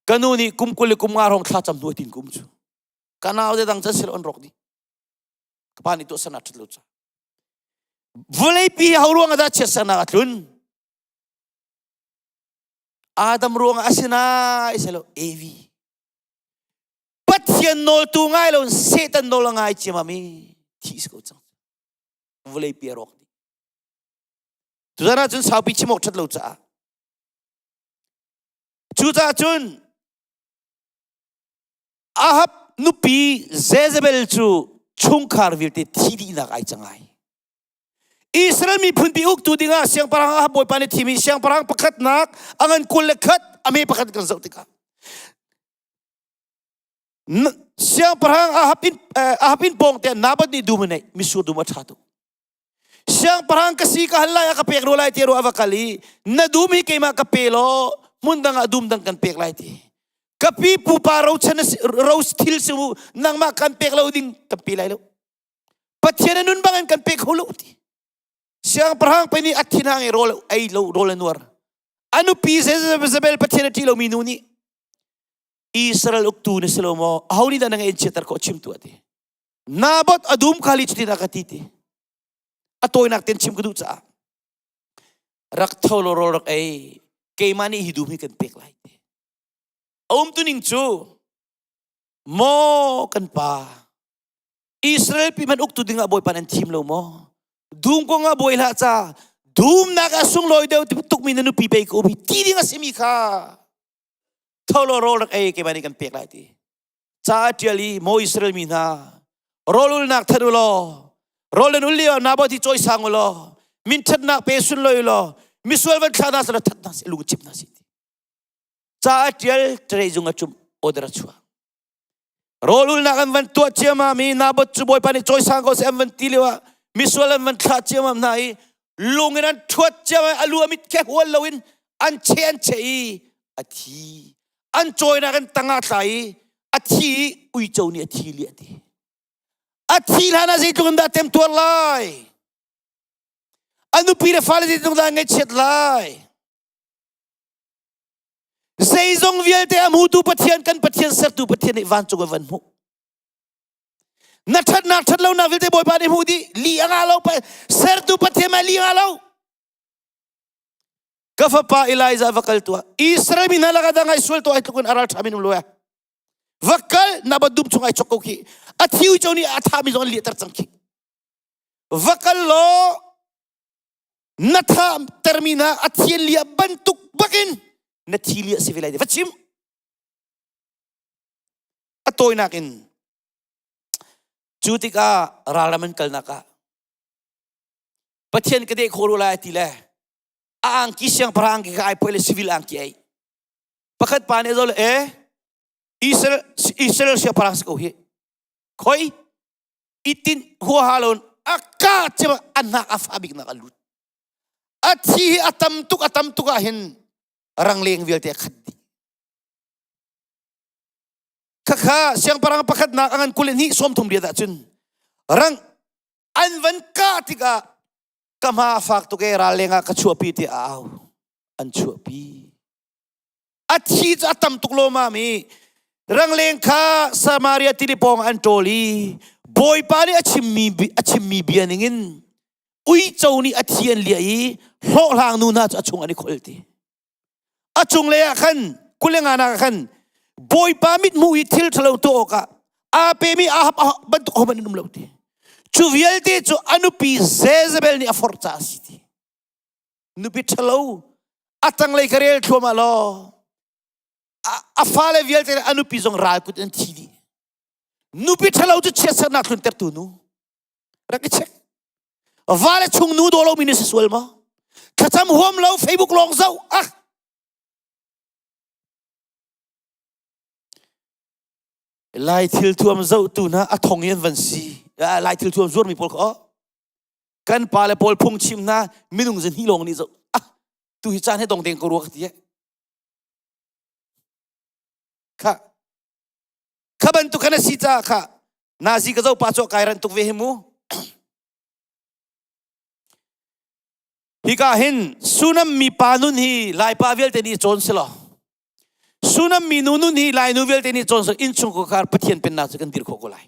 kanu nih kum kul le kum nga rong thla cham hnu tin kum chu kanau de dang chan sil on rok di ka pa nih to sana that lo cha vulei pi ho ruang ada chiat sana atlun Adam ruang asina iselo Evi Pathian nawl tu ngai lo Satan nawl ngai chiam mi thi ko chang vulei pi a rawk dih. Tuzan ah cun saupi chim awk ṭhat lo caah. Cucaah cun Ahab nupi Jezebel cu chungkhar vialte thi dihnak ai cang ai. Israel miphun pi uktu dingah siangpahrang Ahab bawipa nih thimi siangpahrang pakhatnak a ngan 21 a me pakhat kan zoh tikah Siangpahrang Ahab in Ahab in pawng te Naboth nih dum a neih misur dum a ṭha tuk. Siangpahrang ka si ka hal lai a ka pek ro lai ti ro a va kal i na dum hi keimah ka pe law hmun dang ah dum dang kan pek lai ti. Ka pi pupa rochan ro thil si mu nangmah kan pek lo ding kan pe lai lo. Pathian a nun bangin kan pe kho lo ti. Siangpahrang pe nih a thinhang i rawl ei lo rawl a nuar. A nupi Jezebel Pathian a ṭih lomi nu nih Israel uktu na si lo maw? Aho nih dah na ngaih in chiatter khawh chim tuah ti. Naboth a dum khali cutin a ka ti ti. A tawinak ten chim ka duh caah. Rak tho law rawl rak ei. Keimah nih hi dum hi kan pek lai ti. A umtu ning cu maw kan pa Israel pi man uktu dingah Bawipa nan thim lo maw? Dum kong ah buai hlah ca dumnak ah sunglawi deuh tukmi na nupi pei ka um hi ti ding a simi kha tho law rawl rak ei keimah nih kan pek lai ti ca a ṭial i maw Israel mi hna rawl ulnak that u law rawl nan ul lio Naboth hi cawisang u law min ṭhatnak pe sunlawi u law misual van thla hna seh that hna seh lung chim hna seh ti ca a ṭial ṭerei zung a cumh order a chuah rawl ulnak an van tuah ciamam i Naboth cu Bawipa nih cawisang ko seh an van ti lio ah misual an van thlah ciamam hna i lung in an ṭhuat ciamam a lu a mit khe hual loin an cheh an cheh i a thi an cawinak in tangah tla i a thi i uico nih a thi li a ti a thi hlan ah zeitluk in dah temtuar lai a nupi le fale zeitluk dah ngaihchiat lai zeizong vialte a hmutu Pathian kan Pathian sertu Pathian nih vancung a van hmuh na ṭhatnak ṭhat lonak vialte Bawipa nih hmuh dih li a ngah lo sertu Pathian mah li a ngah lo Ka fapa Elijah va kal tuah. Israel mi hna lakah dang ai sual tuah ai tluk in a ral ṭha min um lo eh. Va kal na ba dum chung ai chok ko khi. A thi uico nih a tha mi zong an liahter cang khi. Va kal law na tha termi hna a thi an liah bantuk bakin na thi liah si ve lai va chim. A tawinak in cu tikah ralram an kalnak ah Pathian ka deh kho ru lai ti le a angki siangpahrang angki kha ai poi le civil angki ai pakhat pa nih zo le e. Israel Israel siangpahrang si ko hi. Khoi itin huaha lo a ka cem a hnak a fa bik nak a lut. A thi hi a tam tuk a tam tuk ah hin rangleng vialte a khat dih. Khakha siangpahrang pakhatnak a ngan 22 sawmthum riat ahcun rang an van kah tikah ka hma a fak tuk e ral leng ah ka chuahpi ti a au an chuahpi a thi cu a tam tuk lawmam i rangleng kha Samaria tili pawng an ṭawl i Bawipa nih a chimmi a chimmi bia ningin uico nih a thi an liah i hlawhhlang nu hna cu a chung an i khol ti A cunglei ah khan kulenga nak ah khan Bawipa mithmuh i thil ṭhalo tuah awkah aa pemi Ahab bantuk ahohmanh an um lo ti. Cu vialte cu a nupi Jezebel nih a forh caah a si ti. Nupi ṭhalo a tanglei ka rel thluahmah law a fale vialte le a nupi zong ral kut in an thi dih. Nupi ṭhalo cu chiatsernak tluntertu nu. Rak i check. Va le chung nu daw lomi na si sual maw? Thlacam huam lo Facebook lawng zoh ah. Lai thil thuam zoh tu hna a thong in an van si. Lai thil thuam zuarmi pawl kha kan pa le pawl phung chim hna minung zahnih lawng nih zoh ah tu hi caan he dong deng ko rua ka ti eh. Kha kha bantuk khan a si caah kha nazi ka zo pa cu kai ran tuk ve hi mu hika hin Sunam mi pa nun hi Laipa vialte nih cawn si law Sunam mi nu nun hi Lainu vialte nih cawn si innchungkhar Pathian pennak cu kan dir khawh ko lai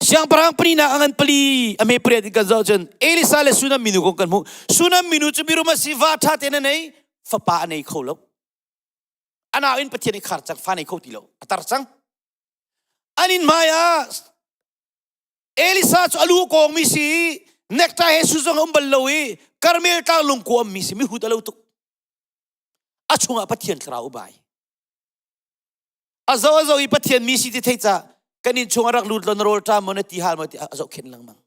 Siangpahrang palinak a ngan pali a me pariat in kan zoh cun Elisa le Sunam minu kong kan hmuh. Sunam minu cu mirum a si va ṭha tein a nei fapa a nei kho lo. A nau in Pathian i khar cang fa nei kho ti lo a tar cang. An inn hmai ah Elisa cu a lu a kawngmi si i necktie he su zong a um bal lo i Karmel tlang lungkua ummi si mihut a lo tuk. A chungah Pathian thlarau a bai. A zo a zo i Pathian mi si ti thei ca kan inn chung a rak lut lo na rawl ṭam maw na ti hal maw ti a zohkhenh lengmang.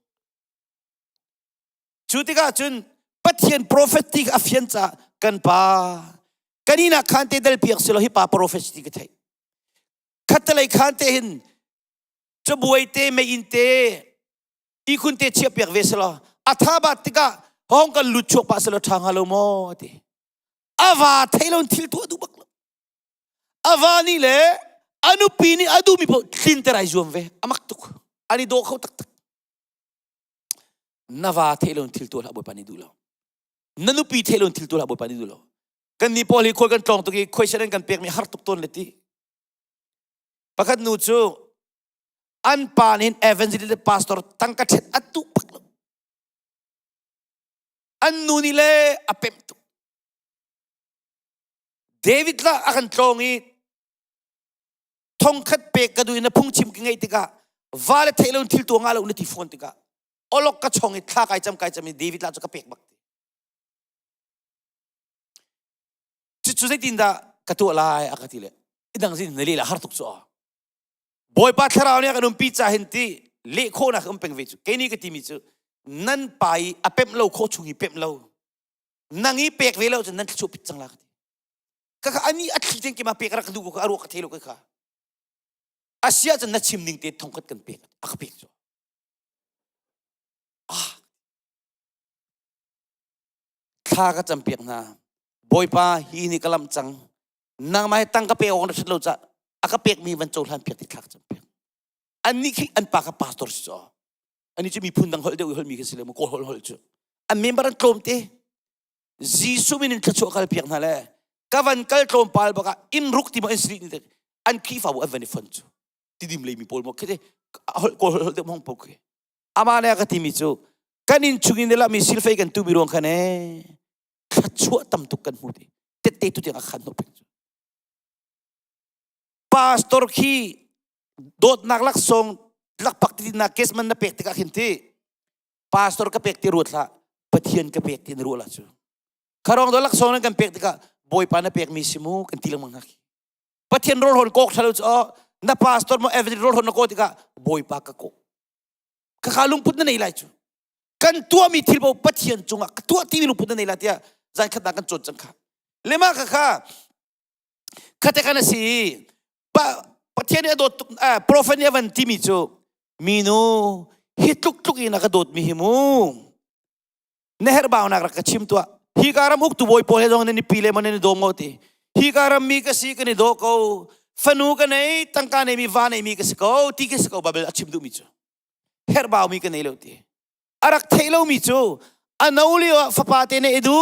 Cu tikah cun Pathian prophet ti a fian caah kan pa kan inn ah khan te dal piak si lo hi pa prophet ti ka theih. Khattelei khan te hin cabuai te meiinn te ihkhun te chiah piak ve si law a tha bat tikah hong kan lut chuak pah si law ṭha hnga lo maw ti. A va thei lo in thil tuah duh bak lo. A va nih le a nupi nih a duhmi paoh tlinter ai zuam ve. A mak tuk. An i daw kho taktak. Na va thei lo in thil tuah hlah Bawipa nih duh lo. Na nupi thei lo in thil tuah hlah Bawipa nih duh lo. Kan nih pawl hi khual kan tlawng tuk i khuaisen an kan pekmi har tuk tawn le ti. Pakhat nu cu an pa nih evangelist le pastor tangka ṭhet a duh bak lo. An nu nih le a pemh tuk. David la a kan tlawng i thongkhat pek ka duh in a phungchim ka ngeih tikah va le theih lo in thil tuah nga lo na ti fawn tikah olok ka chong i thla kai cam kai cam i David la cu ka pek bak ti. Cucu zeitindah ka tuah lai a ka ti le idang zin na le la har tuk cu Bawipa thlarau nih a kan umpi ca hin ti leh khawhnak um peng ve cu kei nih ka timi cu nan pa i a pemh lo khawh chung i pemh lo nang i pek ve lo cun nan thluachuah pit cang la ka ti ka kha ani a thli ten kima pek rak duh ko ka ruah ka thei lo ka kha asia cun na chim ning te thongkhat kan pek a ka pek cu ah thla ka cam piak hna bawipa hi ni ka lam cang nangmah hi tang ka pe awk na ṭhat lo ca a ka pek mi van cohlan piak ti thla ka cam piak annih khi an pa ka pastor si cu ani cu miphun dang holh deuh i holh mi khi si le mu kawl holh holh cu an member an tlawm te Jesuh min in thluachuah kal piak hna le ka van kal tlawmpal bak ah inn ruk ti ma in sri ni an Khrihfabu an van i fon cu tidim lei mi pawl mo khi holh kawl holh deuh hong po khi ama ne ka timi cu kan in chung in la mi silfei kan tu mi ruang khan e thluachuah tam tuk kan hmu ti tette tu tiang a khan no peng cu pastor khi dawtnak laksawng lakpak ti na case man na pek tikah khin ti pastor ka pek ti ruat hlah pathian ka pek ti na ruah la cu kharong do laksawng nan kan pek tikah bawipa na pek mi si mu kan ti lengmang hna khi pathian rawl hon kok thalo cu na pastor mo every rawl hon na ko tikah bawipa ka ko ka ka lungput na nei lai cu kan tuahmi thil bo pathian cungah ka tuah timi lungput na nei lai tiah zan khat kan cawn cang kha lema ka kha. Khate kan a si i pa Pathian nih a dawt tuk prophet nih a van timi cu minu hi tluk tluk in a ka dawtmi hi mu na herhbaunak rak ka chim tuah hi ka ram uktu bawi pawl he zong nan i pi le maw nan i dawm ko ti hi ka ram mi ka si kan i daw ko fanu ka nei tangka nei mi va nei mi ka si ko ti ka si ko Bible a chim duhmi cu herhbau mi ka nei lo ti a rak theih lo mi cu a no lio ah fapa te ne i du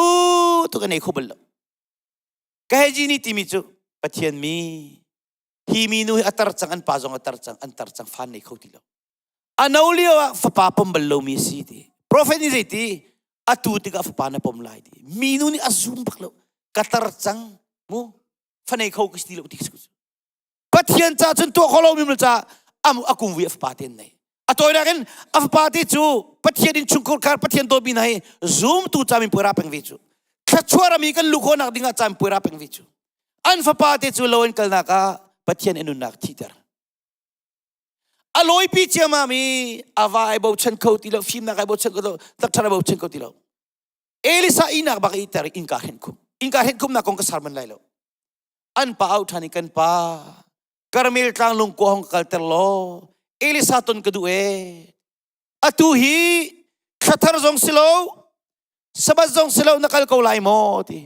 tu ka nei kho bal lo ka heji ni timi cu Pathian mi hi mi nu hi a tar cang an pa zong a tar cang an tar cang fan nei kho ti lo a no lio ah fapa pom bal lomi a si ti profet nih zeiti atu tikah fapa na pom lai ti minu nih a zum bak lo ka tar cang mu fanei kho ka si ti lo ti Pathian ca cun tuah kho lo mi ca am a kum vui a fapa te nei a tawinak in a fapa te cu Pathian in chungkhur khar Pathian dawtmi hna hi zumtu ca min puai peng ve cu thluachuah rami kan lu khawhnak dingah ca min puai peng ve cu an fapa te cu lo in kalnak ah Pathian in nunnak thiter A lawipi ciammam i a va ai bochan kho ti lo, fimnak ai bochan kho ti lo, takṭha ai bochan kho ti lo. Elisa ihnak bak i ter innka hren khum. Innka hren khumnak kong ka sermon lai lo. An pa au ṭhan i kan pa Karmel tlang lungkua hong ka kalter law Elisa ton ka duh ee. Atu hi thlathar zong si lo, Sabbath zong si lo na kal ko lai maw ti.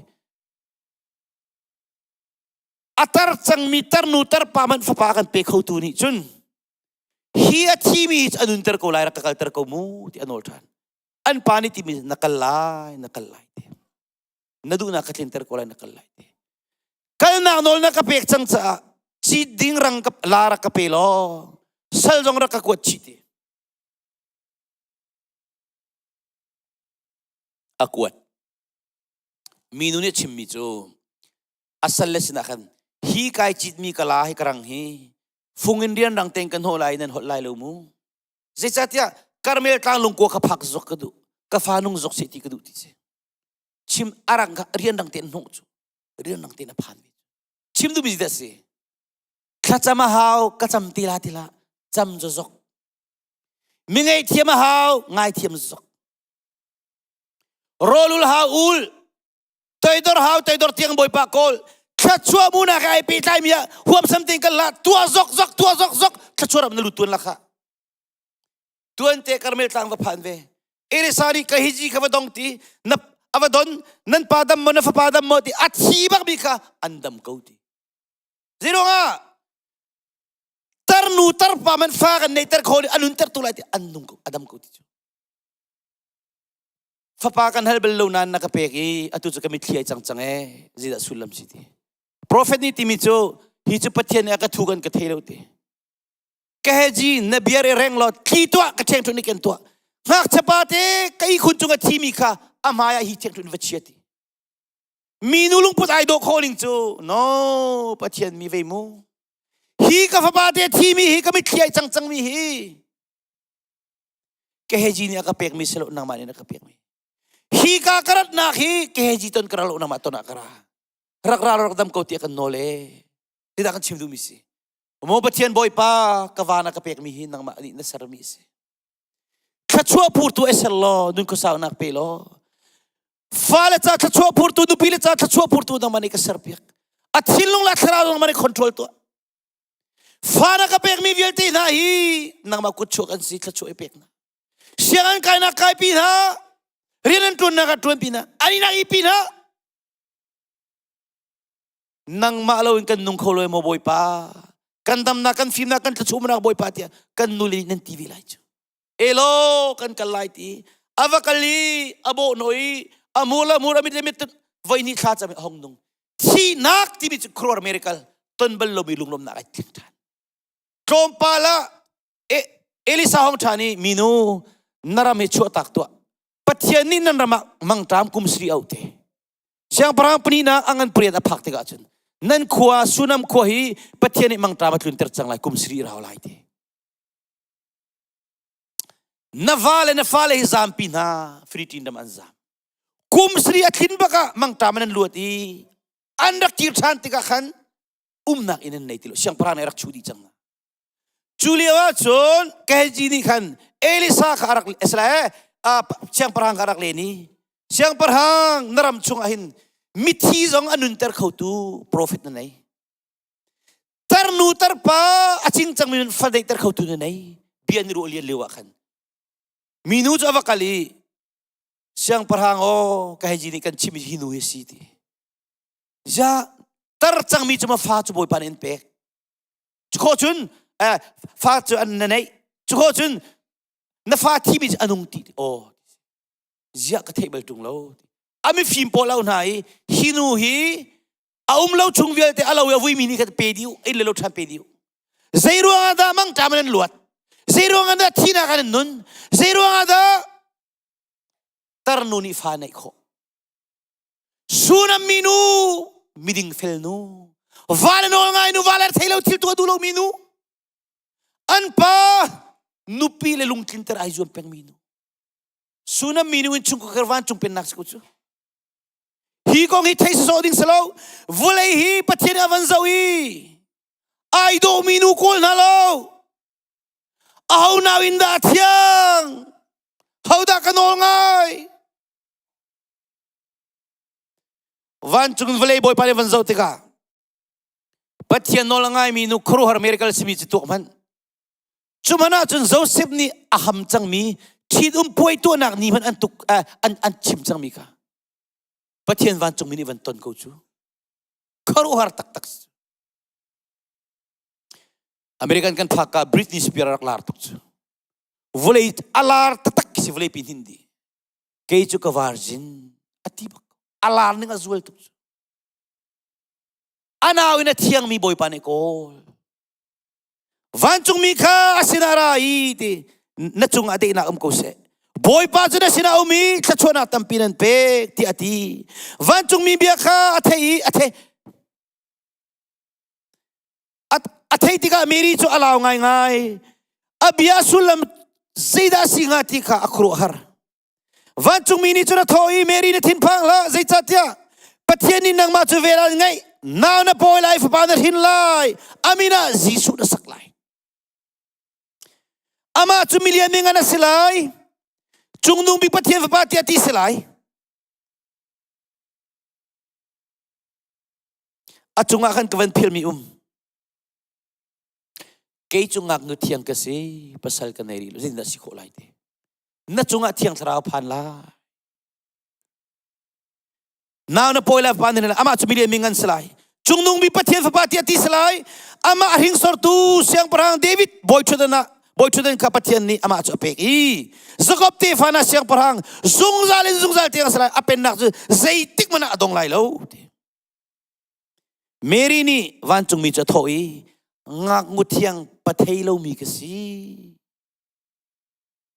A tar cangmi tarnu tarpa man fapa kan pe khotu nih cun hi a thimi hi a nunter ko lai rak ka kalter ko mu ti a nawl ṭhan. An pa nih timi na kal lai na kal lai ti. Na duhnak ka tlinter ko lai na kal lai ti. Kalnak nawl na ka pek cang caah cit ding rang ka la rak ka pe law sal zong rak ka kuat chih ti. A kuat. Minu nih a chimmi cu a salle sinah khan hi kai citmi ka la hi ka rang hi fung in rianrang tein kan hawh lai nan holh lai lo mu zeicahtiah Karmel tlang lungkua ka phak zok ka duh ka fa nung zok se ti ka duh ti si chim arang kha rianrang tein hnawh cu rianrang tein a phan ve chim duh mi dah si thlacam a hau ka cam ti la ti la cam zo zok mi ngei thiam a hau ngai thiam zok rawlul hau ul Toidor hau toidor tiang Bawipa kawl thluachuah munak ai pehtlai mi ah huamsam tein kan la tua zok zok tua zok zok thluachuah ram na lut tuan la kha tuan te Karmel tlang va phan ve Elisa nih ka hiji kha va dong ti na ava don nan pa dam mo na fapa dam mo ti a thi bak mi kha an dam ko ti zeiruangah tarnu tarpa man fa kan nei ter kho anun ter tu lai ti an nung ko adam ko ti cu Fapa kan hal bal lo nain na ka pek i atu cu ka mitthli ai cang cang ee zeidah sullam si ti. Prophet nih timi cu hi cu Pathian nih a ka thu kan ka thei lo ti. Ka heji na bia re reng law thli tuah ka ṭheng ṭhun kan tuah. Ngakchia pa te ka ihkhun cung a thimi kha a hmai ah hi ṭheng ṭhun va chia ti. Minu lungput ai dawh khawh ning cu no Pathian mi vei mu. Hi ka fapa te thimi hi ka mitthli ai cang cang mi hi Keheji nih a ka pekmi si lo nangmah nih na ka pekmi. Hi ka ka ratnak hi keheji ton ka ra lo nangmah ton ah ka ra. Rak ra rak dam ko tiah kan nawl e. Tidah kan chim duhmi si. Maw Pathian Bawipa ka va na ka pekmi hi nangmah nih na sermi si. Thluachuah phurtu e ser law nun khuasaunak pe law. Fale ca thluachuah phurtu nupi le ca thluachuah phurtu nangmah nih ka serpiak. A thinlung le a thlarau nangmah nih control tuah. Fa na ka pekmi vialte hna hi nangmah kutchuak an si thluachuah i pek hna. Sianginn kainak kaipi hna, rian an ṭuannak ah ṭuanpi hna, an inak ipi hna. Nangmah loin kan nung kho lo maw Bawipa? Kan damnak, kan fimnak, kan thluachuahnak Bawipa tiah kan nule nih nan ti ve lai cu. Elo kan kal lai ti ava kal i a bawh naw i a mur le mur a mit le mit voi hnih thla cam i a hong nung thihnak timi cu khuaruahhar miracle ton bal lomi lunglawmnak ai tling ṭhan tlawmpal ah Elisa hong ṭhan i minu na ram hi chuahtak tuah Pathian nih nan ram ah mangṭam kum sri au te siangpahrang pahnihnak a ngan pariat a phak tikah cun nan khua Sunam khua hi Pathian nih mangṭam a tlunter cang lai kum sri rau lai te na va le na fale hi zampi hna Philippine ram an zam kum sri a thlin bak ah mangṭam an luat i an rak kir ṭhan tikah khan umnak inn an nei ti lo siangpahrang nih a rak chuh dih cang hna cu lio ah cun Gehazi nih khan Elisa kha a rak Israel siangpahrang kha a rak len i siangpahrang na ram chungah hin mithi zong a nunter khotu profet na nei. Tarnu tarpa a cing cangmi nun fa deihter khotu na nei. Bia ni ruah lian lio ah khan. Minu cu a va kal i siangpahrang aw ka hei nih kan chim hi nu hi si ti. Ja tar cangmi cu ma fa cu Bawipa nih an pek. Cu khawh cun eh, fa cu an na neih. Cu khawh cun na fa thimi cu a nung ti. Aw ziah ka theih bal ṭung lo. A mifim pawl au hna i hi nu hi a um lo chung vialte a lo i a vuimi nih khan pe dih u, inn le lo ṭhan pe dih u. Zei ruangah dah mangṭam in an luat? Zei ruangah dah thihnak an nun? Zei ruangah dah tarnu nih fa neih khawh? Sunam minu, miding fel nu, va le nawl ngai nu, va le thei lo thil tuah duh lo mi nu, an pa nupi le lungtlinter ai zuam peng mi nu. Sunam minu in chungkhar vancung pennak si ko cu. Hi kong hi thei sawsawh ding si lo. Vulei hi Pathian a van zoh i ai dawhmi nu kawl hna lo. Aho nau in dah a thiang? Hodah ka nawl ngai? Vancung in vawlei Bawipa nih van zoh tikah Pathian nawl a ngaimi nu khuaruahhar miracle simi cu tuak hmanh. Cu hmanh ahcun Joseph nih a ham cangmi ṭhitum puai tuahnak ni hmanh an tuk an an chim cangmi kha Pathian vancungmi nih van ton ko cu khuaruahhar taktak si. American kan phak ka Britney Spears rak lar tuk cu. Vawlei a lar taktak si vawlei pi hin di. Kei cu ka virgin a ti bak. A lar ning a zual tuk cu. A nau in a thiangmi Bawipa nih kawl. Vancungmi kha a sinah ra i ti na cungah daihnak um ko seh. Bawipa cu na sinah um i thluachuahnak tampi nan pek tiah a ti. Vancungmi bia kha a theih i a thei. A theih tikah Mary cu a lau ngaingai. A bia sullam zeidah a si hnga ti kha a khuaruahhar. Vancungmi nih cun a thawh i Mary na thinphang hlah zeicahtiah Pathian nih nangmah cu vel an ngeih nau na pawi lai fapa na hrin lai a min ah Jesuh na sak lai amah cu milian mi ngan a si lai cungnung bik Pathian fapa tiah ti si lai a cungah khan ka van philmi um kei cu ngaknu thiang ka si pasal ka nei rih lo zeitindah si khawh lai ti Na cungah thiang thlarau phan lai. Nau na pawi lai fapa na amah cu milian mi ngan si lai. Cungnung bi Pathian fapa tiah ti si lai. Amah a hringsortu siangpahrang David bawi ṭhutdan ah bawi ṭhutdan kha Pathian nih amah cu a pek i Jakob tefa hna siangpahrang zungzal in zungzal tiang a si lai. A pennak cu zeitik hmanh ah a dong lai lo. Mary nih vancungmi cu a thawh i ngaknu thiang pathei lomi ka si.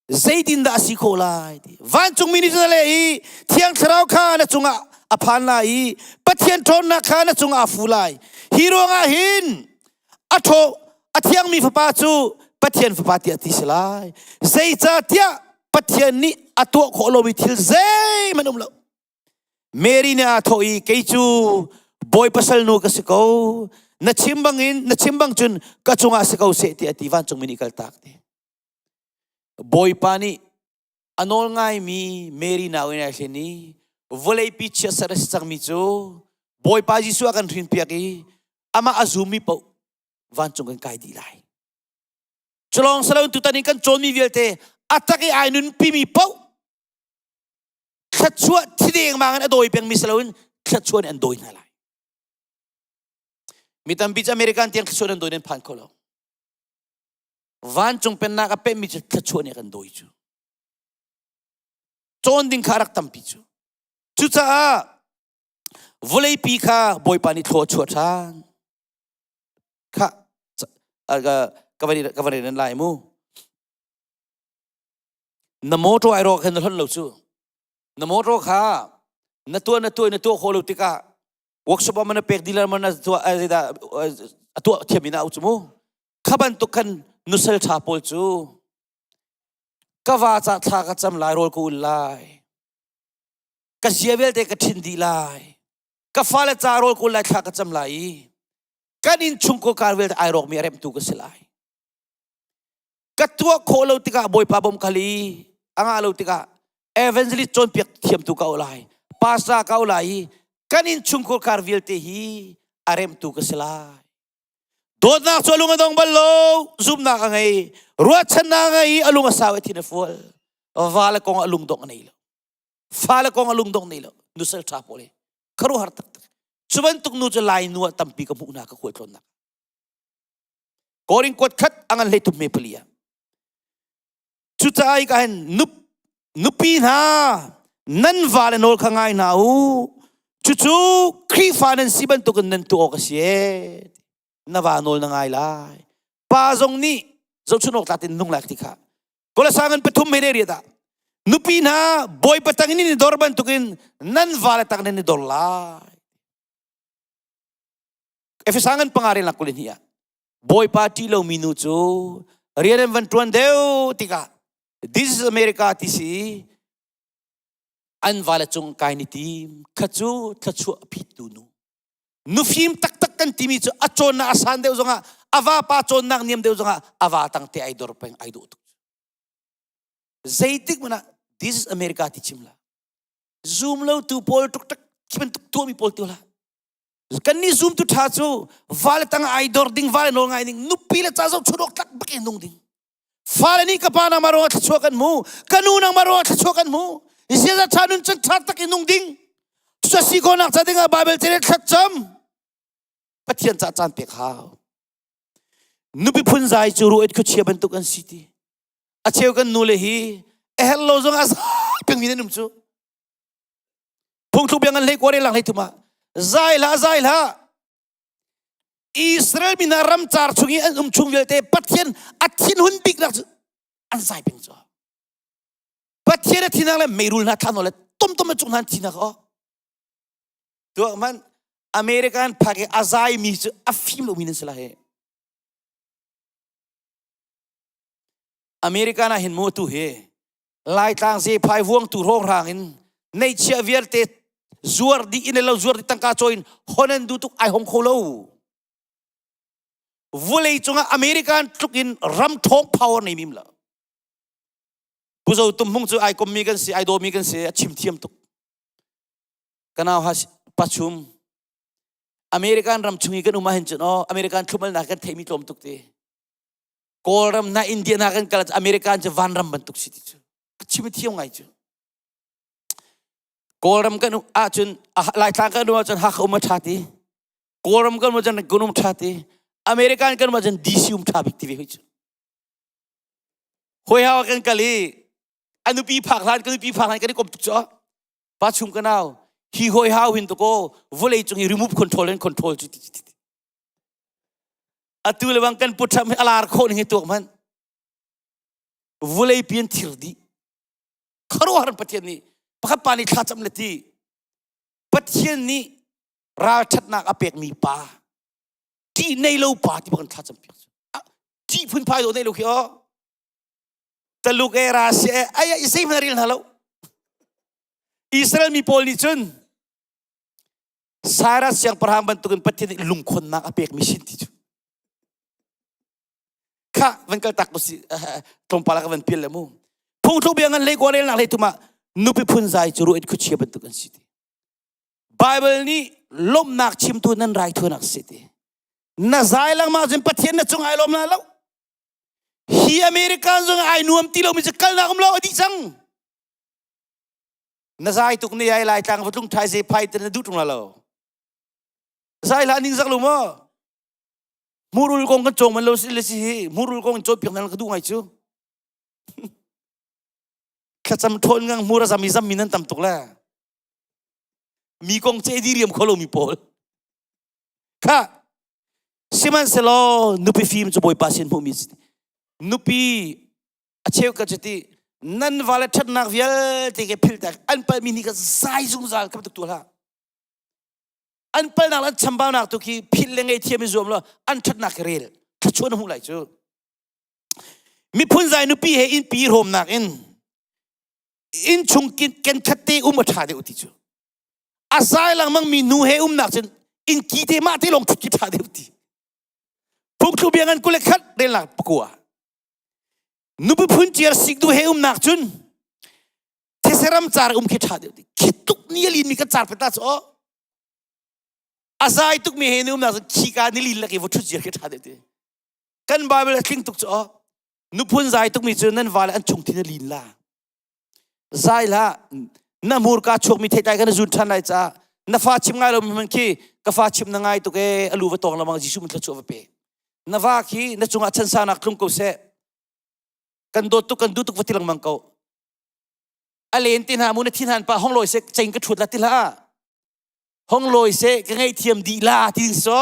Zeitindah a si khawh lai ti. Vancungmi nih cun a leh i Thiang Thlarau kha na cungah a phan lai i Pathian ṭhawnnak kha na cungah a fu lai. Hi ruangah hin a ṭhaw a thiangmi fapa cu Pathian fapa tiah ti si lai. Zeicahtiah Pathian nih a tuah khawh lomi thil zeihmanh um lo. Mary nih aa thawh i kei cu bawi pasal nu ka si ko. Na chim bangin na chim bang cun ka cungah si ko seh tiah a ti vancungmi nih kaltak ti. Bawipa nih a nawl ngaimi Mary nau in ai hlen i vawleipi chiatser a si cangmi cu Bawipa Jesuh a kan hrinpiak i amah a zummi paoh vancung kan kai dih lai. Culawng saloin tutan in kan cawnmi vialte a tak i ai nunpimi paoh thluachuah thi dengmang in a dawi pengmi saloin thluachuah nih an dawi hna lai. Mi tampi cu American tiang thluachuah an dawi nan phan kho lo. Vancung pennak a pehmi cu thluachuah nih a kan dawi cu. Cawn ding kha a rak tampi cu. Cucaah vawleipi kha Bawipa nih thlua a chuah ṭhan. Kha ka van ka van lai mu. Na motor ai rawk khan na hlonh lo cu. Na motor kha na tuah na tuah na tuah khawh lo tikah workshop ah man na pek dealer man na tuah a tuah thiam in a au cu mu. Kha bantuk khan nusal ṭha pawl cu ka va ca thla ka cam lai rawl ka ul lai ka zia vialte ka ṭhin dih lai ka fale ca rawl ka ul lai thla ka cam lai i kan innchung kar vialte ai rawkmi a remtu ka si lai ka tuah khawh lo tikah bawipa bawm ka li a ngah lo tikah evangelist cawnpiak thiamtu ka lai pastor ka lai i kan innchungkhar kar vialte hi a remtu ka si lai. Dawtnak cu a lung a dong bal lo, zumhnak a ngei, ruahchannak a ngei i a lung a sau i thin a fual. Va le kong a lungdongh a nei lo. Fa le kong a lungdongh nei lo. Nusal ṭha pawl hi khuaruahhar taktak. Cu bantuk nu cu Lai nu ah tampi ka hmuh hna ka khualtlawnnak. Korin kuat khat a ngan hlei thum me pali ah. Cucaah ka hin nupi hna nan vale nawl kha ngai hna u. Cucu Khrihfa nan si bantukin nan tuah awk a si ee. Na va nawl na ngai lai. Pa zong nih zohchun awk tlak in nung lai ti kha. Kolasa ngan pathum he riat ah nupi hna bawipa tang in i dor bantukin nan vale tang nan i dor lai. Efesa ngan panga rel nak kulin hi ah Bawipa ṭih lomi nu cu rian an van ṭuan deuh tikah This is America ti si an vale cung kai ni tim kha cu thluachuah a phittu nu nufim taktak kan timi cu a cawnnak a san deuh zongah a vapa cawnnak niam deuh zongah a va tang te ai dor peng ai dawh tuk zeitik hmanh ah this is America ti chim la zoom lo tu pawl tuk tak khi bantuk tuahmi pawl tu la Kan nih zumtu ṭha cu vale tang ai dor ding, vale nawl ngai ding, nupi le ca zoh chun awk tlak bak in nung ding. Fale nih ka pa nangmah ruangah thluachuah kan hmu, ka nu nangmah ruangah thluachuah kan hmu. Ziaza ṭha nun cun ṭha tak in nung ding. Cucu si khawhnak ca dingah Bible cele thlacam. Pathian ca caan pek hau. Nupi phunzai cu ruah khuachia bantuk an si ti. A cheu kan nu le hi a herh lo zong a zai pengmi nan um cu. Phungthluk bia ngan hlei kuare lang hlei thum ah zai hlah zai hlah Israel mi hna ramcar chung i an um chung vialte Pathian a thinhun biknak cu an zai peng cu. Pathian a thinak le meirul hna thlan le tomtom a cung hna an thinak o. Tuak man American phak i a zai mi cu a fim lomi nan si la he. American ah hin mu tu hi Laitlang zephai vuangtu hrawnghrang in neihchiah vialte zuar dih in lo zuar dih tangka cawi in hon an duh tuk ai hong kho lo. Vulei cungah American tluk in ram ṭhawng power nei mim lo. Puzo tum hmung cu ai kommi kan si, ai dawmi kan si, a chim thiam tuk. Kanau ha pachum American ram chung i kan um ahhin cun aw American thlumalnak kan theimi tlawm tuk ti. Kawlram na India na kan kal American cu vanram bantuk si ti cu a chim thiam ngai cu Kawlram kan ahcun Laitlang kan um ahcun Hakha um a ṭha ti Kawlram kan um ahcun kan um ṭha ti American kan um ahcun DC um ṭha bik ti ve hoi cu hoi hau kan kal i a nupi phak hlan ka nupi phak hlan kan i kom tuk cu pa chung ka nau hi hoi hau hin to ko vawlei cung i remove control and control cu ti ti Atu le bang kan puṭham hi a lar khawh ning hi tuak hmanh. Vulei pi an thir dih. Khuaruahhar Pathian nih pakhat pa nih thlacam le ti. Pathian nih ralṭhatnak a pekmi pa ṭih nei lo pa ti bak in thlacam piak cu. Ṭih phunphai dawh nei lo khi aw. Taluk e Russia e ai zei hmanh rel hna lo. Israel mi pawl nih cun Cyrus siangpahrang bantukin Pathian nih lungkhonnak a pekmi sin ti cu. Kha van kal tak si tlawmpal ah ka van pial le mu. Phungthluk bia ngan hlei kwa relnak hlei tum ah nupi phunzai cu ruah khuachia bantuk an si ti. Bible nih lawmhnak chimtu nan raithuanak si ti. Na zai lengmang cun Pathian na cung ai lawm na lo. Hi American zong ai nuam ti lomi cu kalnak um lo a dih cang. Na zai tuk ne ai lai tlang va tlung thai ze phai te na duh tung la lo. Zai la ning zak lo maw? Murul kong kan cawng man lo si le si hi murul kong in cawn piak nan ka duh ngai cu. Thlacam thawn ngang mur a zam i zam mi nan tam tuk le. Mi kong ce di riam kho lo mi pawl. Kha sihmanhsehlaw nupi fim cu Bawipa sin hmuhmi si. Nupi a cheu ka cuti nan vale ṭhatnak vialte ke philtak an palmi ni ka zai zungzal ka tuk tu hlah an palnak an chambaunak tu khi philh le ngei thiam i zuam lo an ṭhatnak khi rel thluachuah na hmuh lai cu miphun zai nupi he innpi hrawmnak in innchung ken khat te um a ṭha deuh ti cu a zai lengmang mi nu he umnak cun inn ki te mah te lawng ṭhut ki ṭha deuh ti phungthlu bia ngan kule khat relnak pakua Nupi phunciar sik duh he umnak cun theseram car um khi ṭha deuh ti. Khi tuk ni a lin mi kan car peta cu aw. A zai tuk mi he ni um nak khika ni lin lak i va ṭhut ziar khi ṭha deuh ti. Kan Bible a tling tuk cu aw. Nuphun zai tuk mi cu nan vale an chung thin a lin la. Zai hlah na hmurka chuak mi theitlai kan zun ṭhan lai caah na fa chim ngai lo mi hmanh khi ka fa chim na ngai tuk ee alu va tawng lamang Jesuh min thluachuah va pe. Na va khi na cungah chansanak tlung ko seh. Kan dawt tuk kan duh tuk va ti lengmang ko. A len ti hna mu na thin han pa hong lawi seh cheng ka ṭhut la ti hlah. Hong lawi seh ka ngaihthiam dih la ti ding so.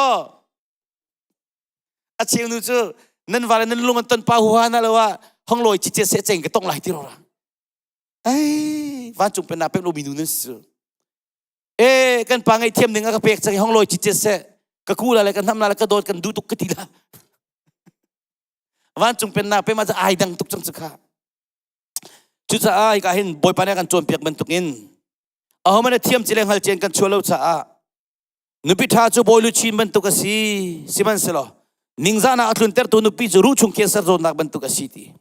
A cheu nu cu nan vale nan lung an ton pa huha na lo ah hong lawi chiche seh cheng ka tong lai ti rora. Ei vancung pennak pek lomi nu nan si cu. E kan pa ngaihthiam ning a ka pek cang hong lawi chiche seh ka ku la le ka hnam la le ka dawt kan duh tuk ka ti la. Vancung pennak pe ma cu ai dang tuk cang cu kha. Cucaah hika hin Bawipa nih a kan cawnpiak bantukin ahohmanh a thiam ci le hngal cian kan chuah lo caah nupi ṭha cu bawi luchin bantuk a si sihmanhsehlaw ningzahnak a tluntertu nupi cu ruh chung cancer zawtnak bantuk a si ti.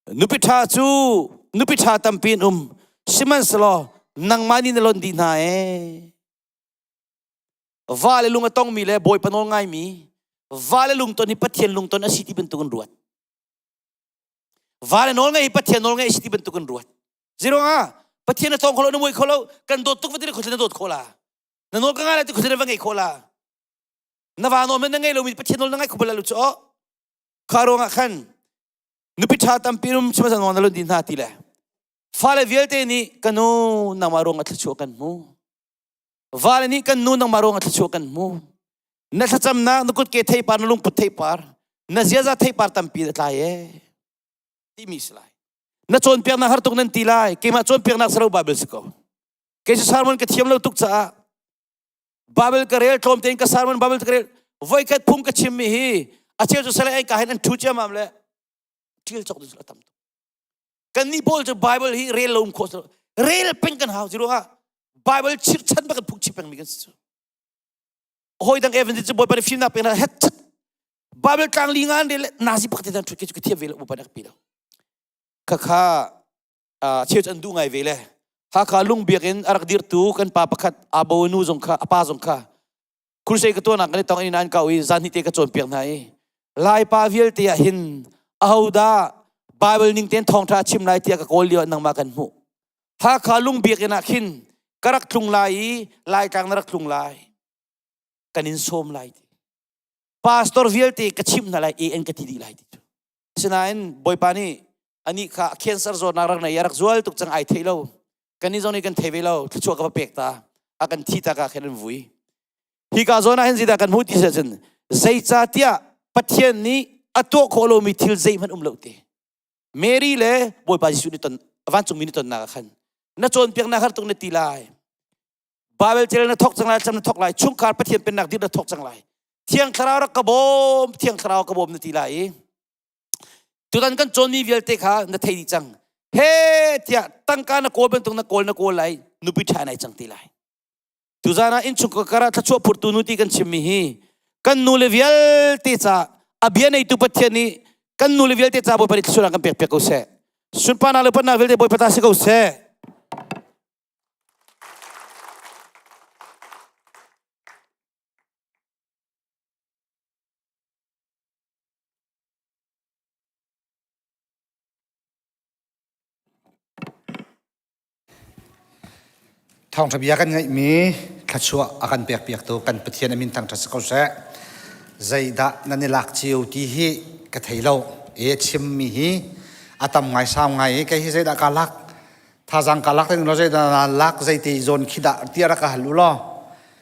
Nupi ṭha cu nupi ṭha tampi an um sihmanhsehlaw nangmah nih na lonh dih hna ee. Va le lung a tongmi le Bawipa nawl ngaimi va le lungton hi Pathian lungton a si ti bantuk in ruat. Va le nawl ngei Pathian nawl ngei si ti bantuk in ruat. Ziruangah Pathian na tong kho lo na mui kho lo kan dawt tuk va ti na dawt kho la. Na nawl ka ngai lai ti khuthlen va ngei kho la. Na va nawl na ngei lomi Pathian nawl na ngai kho bal lo cu o. Kha ruangah khan nupi ṭha tampi um chima zan na lun di hna ti le fale vialte nih ka nu nangmah ruangah thluachuah kan hmu. Vale nih kan nu nangmah ruangah thluachuah kan hmu. Na thlacamnak na kutke theipar na lungput theipar na ziaza theipar tampi na tlai ee timi si lai. Na cawnpiaknak har tuk nan ti lai. Keimah cawnpiaknak si lo Bible si ko. Kei cu sermon ka thiam lo tuk caah Bible ka rel tlawm tein ka sermon Bible ka rel voikhat phung ka chimmi hi a cheu cu salai ai ka hin an ṭhu ciammam le ṭil cawk ding a tam tuk. Kannih pawl cu Bible hi rel lo um khawh rel peng kan hau ziruangah Bible chirchan bak kan phung chim pengmi kan si cu. Hawi dang evangelist cu Bawipa nih fimnak pek hna het chat Bible tlang li nga an rel nazi pakhat te ṭhut ke cu ka thiam ve lo Bawipa nih a ka pi lo. Khakha cheu cu an duh ngai ve le Hakha lungbiak in a rak dirtu kan pa pakhat abo nu zong kha a pa zong kha crusade ka tuahnak kan i tong in an kau i zan hnih te ka cawnpiak hna i Laipa vialte ah hin ahodah Bible ning tein thawngṭha chim lai tiah ka kawl lio ah nangmah kan hmuh. Hakha lungbiak inn ah khin ka rak tlung lai i Laitlang na rak tlung lai. Kan in sawm lai ti. Pastor vialte ka chimh hna lai AN ka ti dih lai ti cu. Asinain Bawipa nih anih kha cancer zawtnak rak nei i a rak zual tuk cang ai thei lo. Kannih zong nih kan thei ve lo. Thluachuah ka va pek ta. A kan thi tak ah khin an vui. Hika zawn ah hin zeidah kan hmuh ti si ahcun zeicahtiah Pathian nih a tuah khawh lomi thil zeihmanh um lo te. Mary le Bawipa Jesuh nih ton vancungmi nih tonnak ah khan na cawnpiaknak har tuk na ti lai. Bible cel na thok cang lai, thlam na thok lai, chungkhar Pathian pennak dir na thok cang lai. Thiang Thlarau rak ka bawm, Thiang Thlarau ka bawm na ti lai i tutan kan cawnmi vialte kha na thei dih cang. He tiah tangka na kawl bantuk na kawl na kawl lai, nupi ṭha nai cang ti lai. Tuzaan ah innchungkhar karah thluachuah phurtu nu ti kan chimmi hi kan nule vialte ca a bia neitu Pathian nih kan nule vialte ca Bawipa nih thluachuahnak kan pek piak ko seh. Sunparnak le upatnak vialte Bawipa ta si ko seh. Thawngṭha bia kan ngeihmi thluachuah a kan pekpiaktu kan Pathian a min thangṭhat si ko seh. Zeidah nan i lak cio ti hi ka thei lo. E chimmi hi a tam ngai sau ngai i kei hi zeidah kaa lak thazaang kaa lak te lo zeidah naa lak zeiti zawn khi dah tiah rak ka hal u law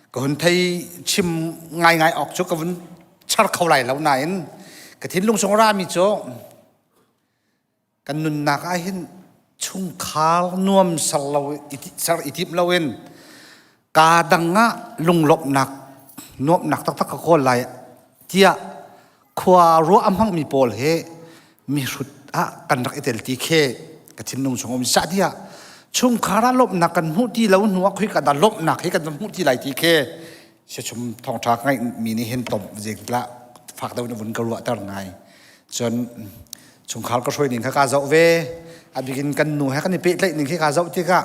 ka hun thei chim ngaingai awk cu ka vun char kho lai lo nain ka thinlung chung rami cu Kan nunnak ah hin chungkhar nuam ser lo ser i tim loin kaa dang ah lunglawmhnak nuamhnak taktak ka kawl lai tiah khua ruah a hmangmi pawl he mihrut ah kan rak i tel ti khi ka thinlung chung um sah tiah chungkhar ah lawmhnak kan hmuh ti lo hnu ah khoi ka dah lawmhnak hi kan hmuh ti lai ti khi siachum thawngṭha ka ngeihmi nih hin tom zeitlah fak deuh in vun ka ruahter ngai cun chungkhar ka hruai ning kha kaa zoh ve a bik in kan nu he kan i pehtlaih ning khi kaa zoh tikah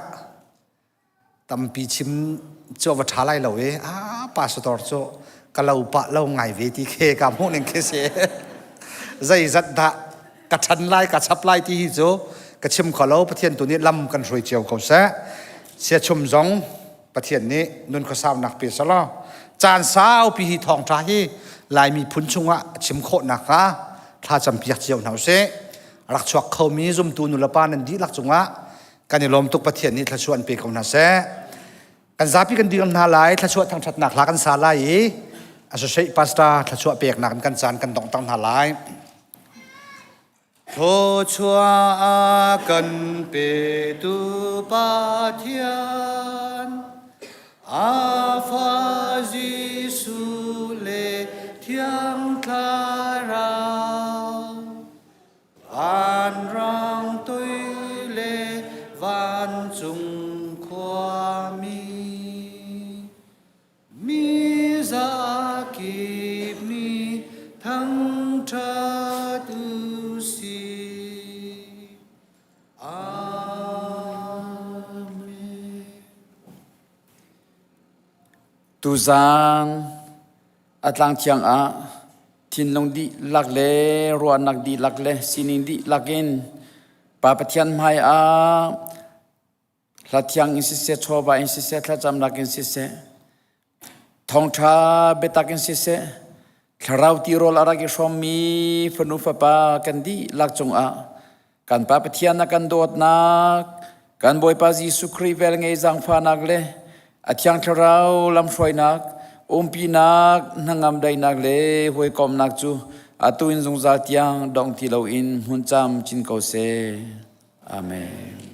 Tampi chim cu a va ṭha lai lo i a pastor cu ka lo pah lo ngai ve ti khe ka hmuh ning khi si. Zeizat dah ka ṭhan lai ka chap lai ti hi cu ka chim kho lo. Pathian tu nih lam kan hruai cio ko seh. Siachum zong Pathian nih nun khuasaunak pe selaw caan saupi hi thawngṭha hi Laimi phun chungah chim khawhnak hnga thlacam piak cio hna usih. Rak chuak khomi zumtu nulepa nan dihlak cungah kan i lawm tuk. Pathian nih thluachuah an pe ko hna seh. Kan zapi kan dir hna lai, thluachuah thangṭhatnak hla kan sa lai i associate pastor thluachuah peknak in kan caan kan donghter hna lai. Thluachuah a kan petu Pathian, a fa Jesuh le Thiang Thlarau, vanrang tui le vancung khuami, mi zakip nih thangṭhat u sih. Amen. Tuzaan a tlang thiang ah thinlung dihlak le ruahnak dihlak le sining dihlak in Pa Pathian hmai ah hla thiang in siseh, chawva in siseh, thlacamnak in siseh, thawngṭha biatak in siseh, thlarau tirawl a rak i hrawmmi fanu fapa kan dihlak cungah kan Pa Pathian a kan dawtnak, kan Bawipa Jesuh Khrih velngei zaangfahnak le a Thiang Thlarau lamhruainak, umpinak, hnangam daihnak le hawikomhnak cu atu in zungzal tiang dong ti loin hmun camcin ko seh. Amen.